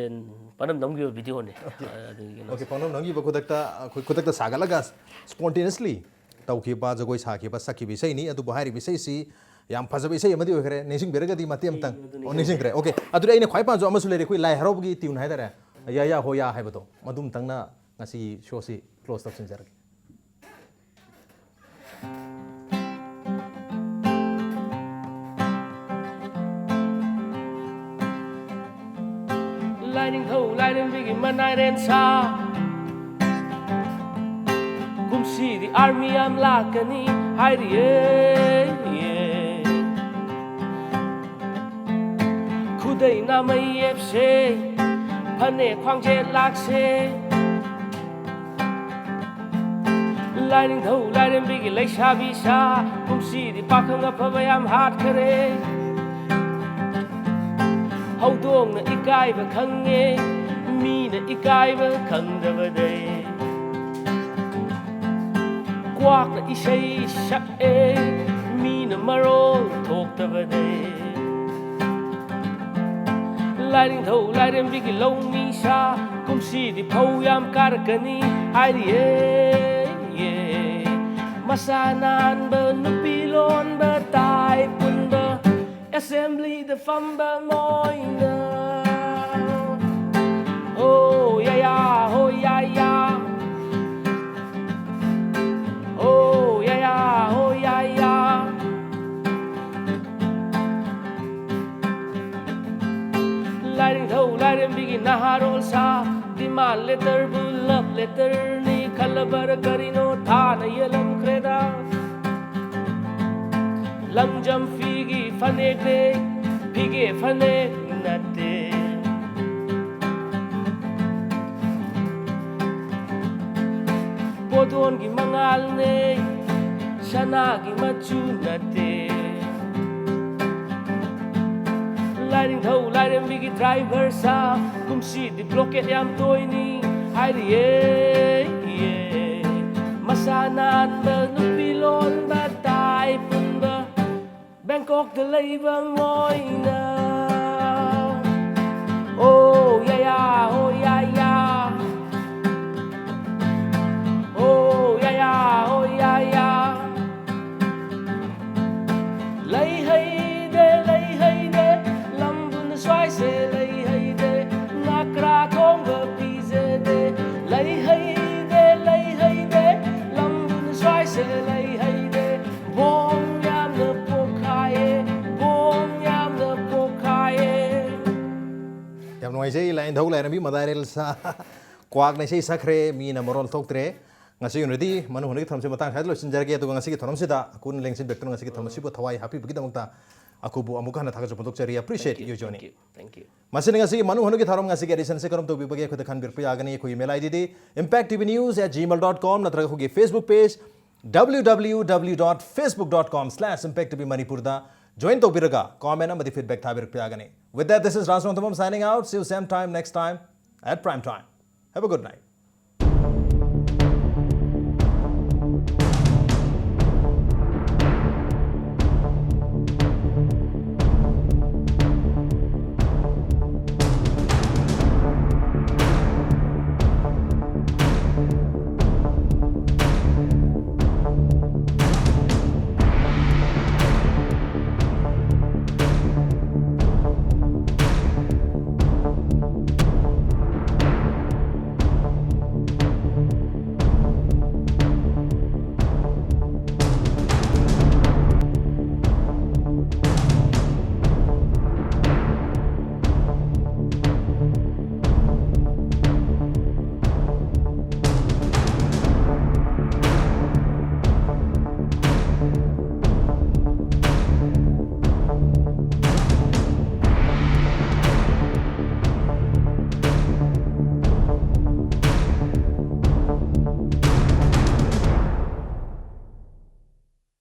ꯄꯅꯝ ꯅꯝꯈꯤꯕ ꯚꯤꯗꯤꯑꯣꯅꯦ꯫ ꯑꯣꯀꯦ꯫ ꯑ, ꯑꯗꯨꯒꯤ ꯀꯩꯅꯣꯁꯦ꯫ ꯑꯣꯀꯦ, ꯄꯅꯝ ꯅꯝꯈꯤꯕ ꯈꯨꯗꯛꯇ, ꯑꯩꯈꯣꯏ ꯈꯨꯗꯛꯇ ꯁꯥꯒꯠꯂꯒ spontaneously ꯇꯧꯈꯤꯕ, ꯖꯒꯣꯏ ꯁꯥꯈꯤꯕ, ꯁꯛꯈꯤꯕ ꯏꯁꯩꯅꯤ꯫ ꯑꯗꯨꯕꯨ ꯍꯥꯏꯔꯤꯕ ꯏꯁꯩꯁꯤ ꯌꯥꯝ ꯐꯖꯕ ꯏꯁꯩ ꯑꯃꯗꯤ ꯑꯣꯏꯈ꯭ꯔꯦ꯫ ꯅꯤꯡꯁꯤꯡꯕꯤꯔꯒꯗꯤ ꯃꯇꯦꯛ ꯑꯃꯇꯪ꯫ ꯑꯩ ꯑꯗꯨ ꯑꯣ, ꯅꯤꯡꯁꯤꯡꯈ꯭ꯔꯦ꯫ ꯅꯤꯡꯁꯤꯡꯈ꯭ꯔꯦ꯫ ꯑꯣꯀꯦ꯫ ꯑꯗꯨꯗꯤ ꯑꯩꯅ ꯈ꯭ꯋꯥꯏ ꯄꯥꯝꯖꯕ ꯑꯃꯁꯨ ꯂꯩꯔꯦ, ꯑꯩꯈꯣꯏ ꯂꯥꯏ ꯍꯔꯥꯎꯕꯒꯤ ꯇ꯭ꯌꯨꯟ ꯍꯥꯏꯇꯥꯔꯦ, ꯌꯥ ꯌꯥ ꯍꯣ ꯌꯥ ꯍꯥꯏꯕꯗꯣ, ꯃꯗꯨꯝꯇꯪꯅ ꯉꯁꯤꯒꯤ ꯁꯣꯁꯤ ꯀ꯭ꯂꯣꯖ ꯇꯧꯁꯤꯟꯖꯔꯒꯦ꯫ ꯂꯥꯏꯅꯤꯡꯊꯧ ꯂꯥꯏꯔꯦꯝꯕꯤꯒꯤ ꯃꯅꯥꯏꯔꯦꯟ ꯁꯥ, ꯀꯨꯝꯁꯤꯗꯤ ꯑꯥꯔꯃꯤ ꯌꯥꯝ ꯂꯥꯛꯀꯅꯤ ꯍꯥꯏꯔꯤꯌꯦ꯫ ꯈꯨꯗꯩ ꯅꯥꯃꯩ ꯌꯦꯞꯁꯦ, ꯐꯅꯦꯛ ꯈ꯭ꯋꯥꯡꯖꯦꯠ ꯂꯥꯛꯁꯦ, ꯂꯥꯏꯅꯤꯡꯊꯧ ꯂꯥꯏꯔꯦꯝꯕꯤꯒꯤ ꯂꯩꯁꯥꯕꯤ ꯁꯥ, ꯀꯨꯝꯁꯤꯗꯤ ꯄꯥꯈꯪ ꯑꯐꯕ ꯌꯥꯝ ꯍꯥꯠꯈꯔꯦ꯫ ꯍꯧꯗꯣꯡꯅ ꯏꯀꯥꯏꯕ ꯈꯪꯉꯦ, ꯃꯤꯅ ꯏꯀꯥꯏꯕ ꯈꯪꯗꯕꯗꯩ꯫ ꯀ꯭ꯋꯥꯛꯅ ꯏꯁꯩ ꯁꯛꯑꯦ, ꯃꯤꯅ ꯃꯔꯣꯜ ꯊꯣꯛꯇꯕꯗꯩ꯫ ꯂꯥꯏꯅꯤꯡꯊꯧ ꯂꯥꯏꯔꯦꯝꯕꯤꯒꯤ ꯂꯧꯃꯤ ꯁꯥ, ꯀꯨꯝꯁꯤꯗꯤ ꯐꯧ ꯌꯥꯝ ꯀꯥꯔꯛꯀꯅꯤ ꯍꯥꯏꯔꯤꯌꯦ꯫ ꯃꯁꯥ ꯅꯥꯟꯕ ꯅꯨꯄꯤ ꯂꯣꯟꯕ ꯇꯥꯏ ꯄꯨꯟꯕ ꯑꯦꯁꯦꯝꯕ꯭ꯂꯤꯗ ꯐꯝꯕ ꯃꯣꯏꯅ꯫ ꯑꯣ ꯌꯥ ꯌꯥ, ꯍꯣ ꯌꯥ ꯌꯥ꯫ ꯑꯣ ꯌꯥ ꯌꯥ, ꯍꯣ ꯌꯥ ꯌꯥ꯫ ꯂꯥꯏꯅꯤꯡꯊꯧ ꯂꯥꯏꯔꯦꯝꯕꯤꯒꯤ ꯅꯍꯥꯔꯣꯜ ꯁꯥ, ꯗꯤꯃꯥꯟ ꯂꯦꯇꯔꯕꯨ ꯂꯚ ꯂꯦꯇꯔꯅꯤ ꯈꯜꯂꯕꯔ ꯀꯔꯤꯅꯣ ꯊꯥꯅ ꯌꯦꯜꯂꯝꯈ꯭ꯔꯦꯗ꯫ ꯂꯪꯖꯝ ꯐꯤꯒꯤ ꯐꯅꯦꯛꯅꯦ, ꯐꯤꯒꯦ ꯐꯅꯦꯛ ꯅꯠꯇꯦ꯫ ꯄꯣꯠꯇꯣꯟꯒꯤ ꯃꯉꯥꯜꯅꯦ, ꯁꯅꯥꯒꯤ ꯃꯆꯨ ꯅꯠꯇꯦ꯫ ꯂꯥꯏꯅꯤꯡꯊꯧ ꯂꯥꯏꯔꯦꯝꯕꯤꯒꯤ ꯗ꯭ꯔꯥꯏꯚꯔ ꯁꯥ, ꯀꯨꯝꯁꯤꯗꯤ ꯕ꯭ꯂꯣꯀꯦꯠ ꯌꯥꯝ ꯇꯣꯏꯅꯤ ꯍꯥꯏꯔꯤꯌꯦ꯫ ꯃꯁꯥ ꯅꯥꯟꯕ ꯅꯨꯄꯤ ꯂꯣꯟꯕ ꯇꯥꯏ ꯄꯨꯟꯕ ꯕꯦꯡꯀꯣꯛꯇ ꯂꯩꯕ ꯃꯣꯏꯅ꯫ ꯑꯣ ꯌꯥ ꯌꯥ, ꯍꯣ ꯌꯥ ꯌꯥ꯫ ꯑꯣ ꯌꯥ ꯌꯥ, ꯍꯣ ꯌꯥ ꯌꯥ꯫ ꯂꯩ ꯍꯩꯗꯦ, ꯂꯩ ꯍꯩꯗꯦ, ꯂꯝꯕꯨꯅ ꯁ꯭ꯋꯥꯏꯁꯦ ꯂꯩ ꯍꯩꯗꯦ, ꯉꯥꯀ꯭ꯔꯥ ꯊꯣꯡꯕ ꯄꯤꯖꯗꯦ꯫ ꯂꯩ ꯍꯩꯗꯦ, ꯂꯩ ꯍꯩꯗꯦ, ꯂꯝꯕꯨꯅ ꯁ꯭ꯋꯥꯏꯁꯦ ꯂꯩ ꯍꯩꯗꯦ꯫ ꯕꯣꯝ ꯌꯥꯝꯅ ꯄꯣꯈꯥꯏꯌꯦ, ꯕꯣꯝ ꯌꯥꯝꯅ ꯄꯣꯈꯥꯏꯌꯦ꯫ ꯌꯥꯝ ꯅꯨꯡꯉꯥꯏꯖꯩ, ꯂꯥꯏꯅꯤꯡꯊꯧ ꯂꯥꯏꯔꯦꯝꯕꯤ ꯃꯗꯥꯏꯔꯦꯜ ꯁꯥ꯫ ꯀ꯭ꯋꯥꯛꯅ ꯏꯁꯩ ꯁꯛꯈ꯭ꯔꯦ, ꯃꯤꯅ ꯃꯔꯣꯜ ꯊꯣꯛꯇ꯭ꯔꯦ꯫ ꯉꯁꯤꯒꯤ ꯑꯣꯏꯅꯗꯤ ꯃꯅꯨꯡ ꯍꯨꯠꯅꯒꯤ ꯊꯧꯔꯝꯁꯤ ꯃꯇꯥꯡ ꯁ꯭ꯋꯥꯏꯗ ꯂꯣꯏꯁꯤꯟꯖꯔꯒꯦ꯫ ꯑꯗꯨꯒ ꯉꯁꯤꯒꯤ ꯊꯧꯔꯝꯁꯤꯗ ꯑꯀꯨꯟ ꯂꯦꯡꯁꯤꯟꯕꯤꯔꯛꯇꯨꯅ ꯉꯁꯤꯒꯤ ꯊꯧꯔꯝ ꯑꯁꯤꯕꯨ ꯊꯋꯥꯏ ꯍꯥꯞꯄꯤꯕꯒꯤꯗꯃꯛꯇ ꯑꯀꯨꯕꯨ ꯑꯃꯨꯛ ꯍꯟꯅ ꯊꯥꯒꯠꯆꯕ ꯐꯣꯡꯗꯣꯛꯆꯔꯤ꯫ Appreciate you, Johnny. Thank you. ꯃꯁꯤꯅ ꯉꯁꯤꯒꯤ ꯃꯅꯨꯡ ꯍꯨꯠꯀꯤ ꯊꯧꯔꯝ ꯉꯁꯤꯒꯤ edition ꯁꯦ ꯀꯔꯝ ꯇꯧꯕꯤꯕꯒꯦ ꯑꯩꯈꯣꯏꯗ ꯈꯟꯕꯤꯔꯛꯄ ꯌꯥꯒꯅꯤ꯫ ꯑꯩꯈꯣꯏꯒꯤ email ID D impact T V news at gmail dot com ꯅꯠꯇ꯭ꯔꯒ ꯑꯩꯈꯣꯏꯒꯤ Facebook page W W W dot facebook dot com slash impact T V Manipur ꯗ join ꯇꯧꯕꯤꯔꯒ comment ꯑꯃꯗꯤ feedback ꯊꯥꯕꯤꯔꯛꯄ ꯌꯥꯒꯅꯤ꯫ With that, this is Raj Rongthambam signing out. See you same time next time at prime time. Have a good night.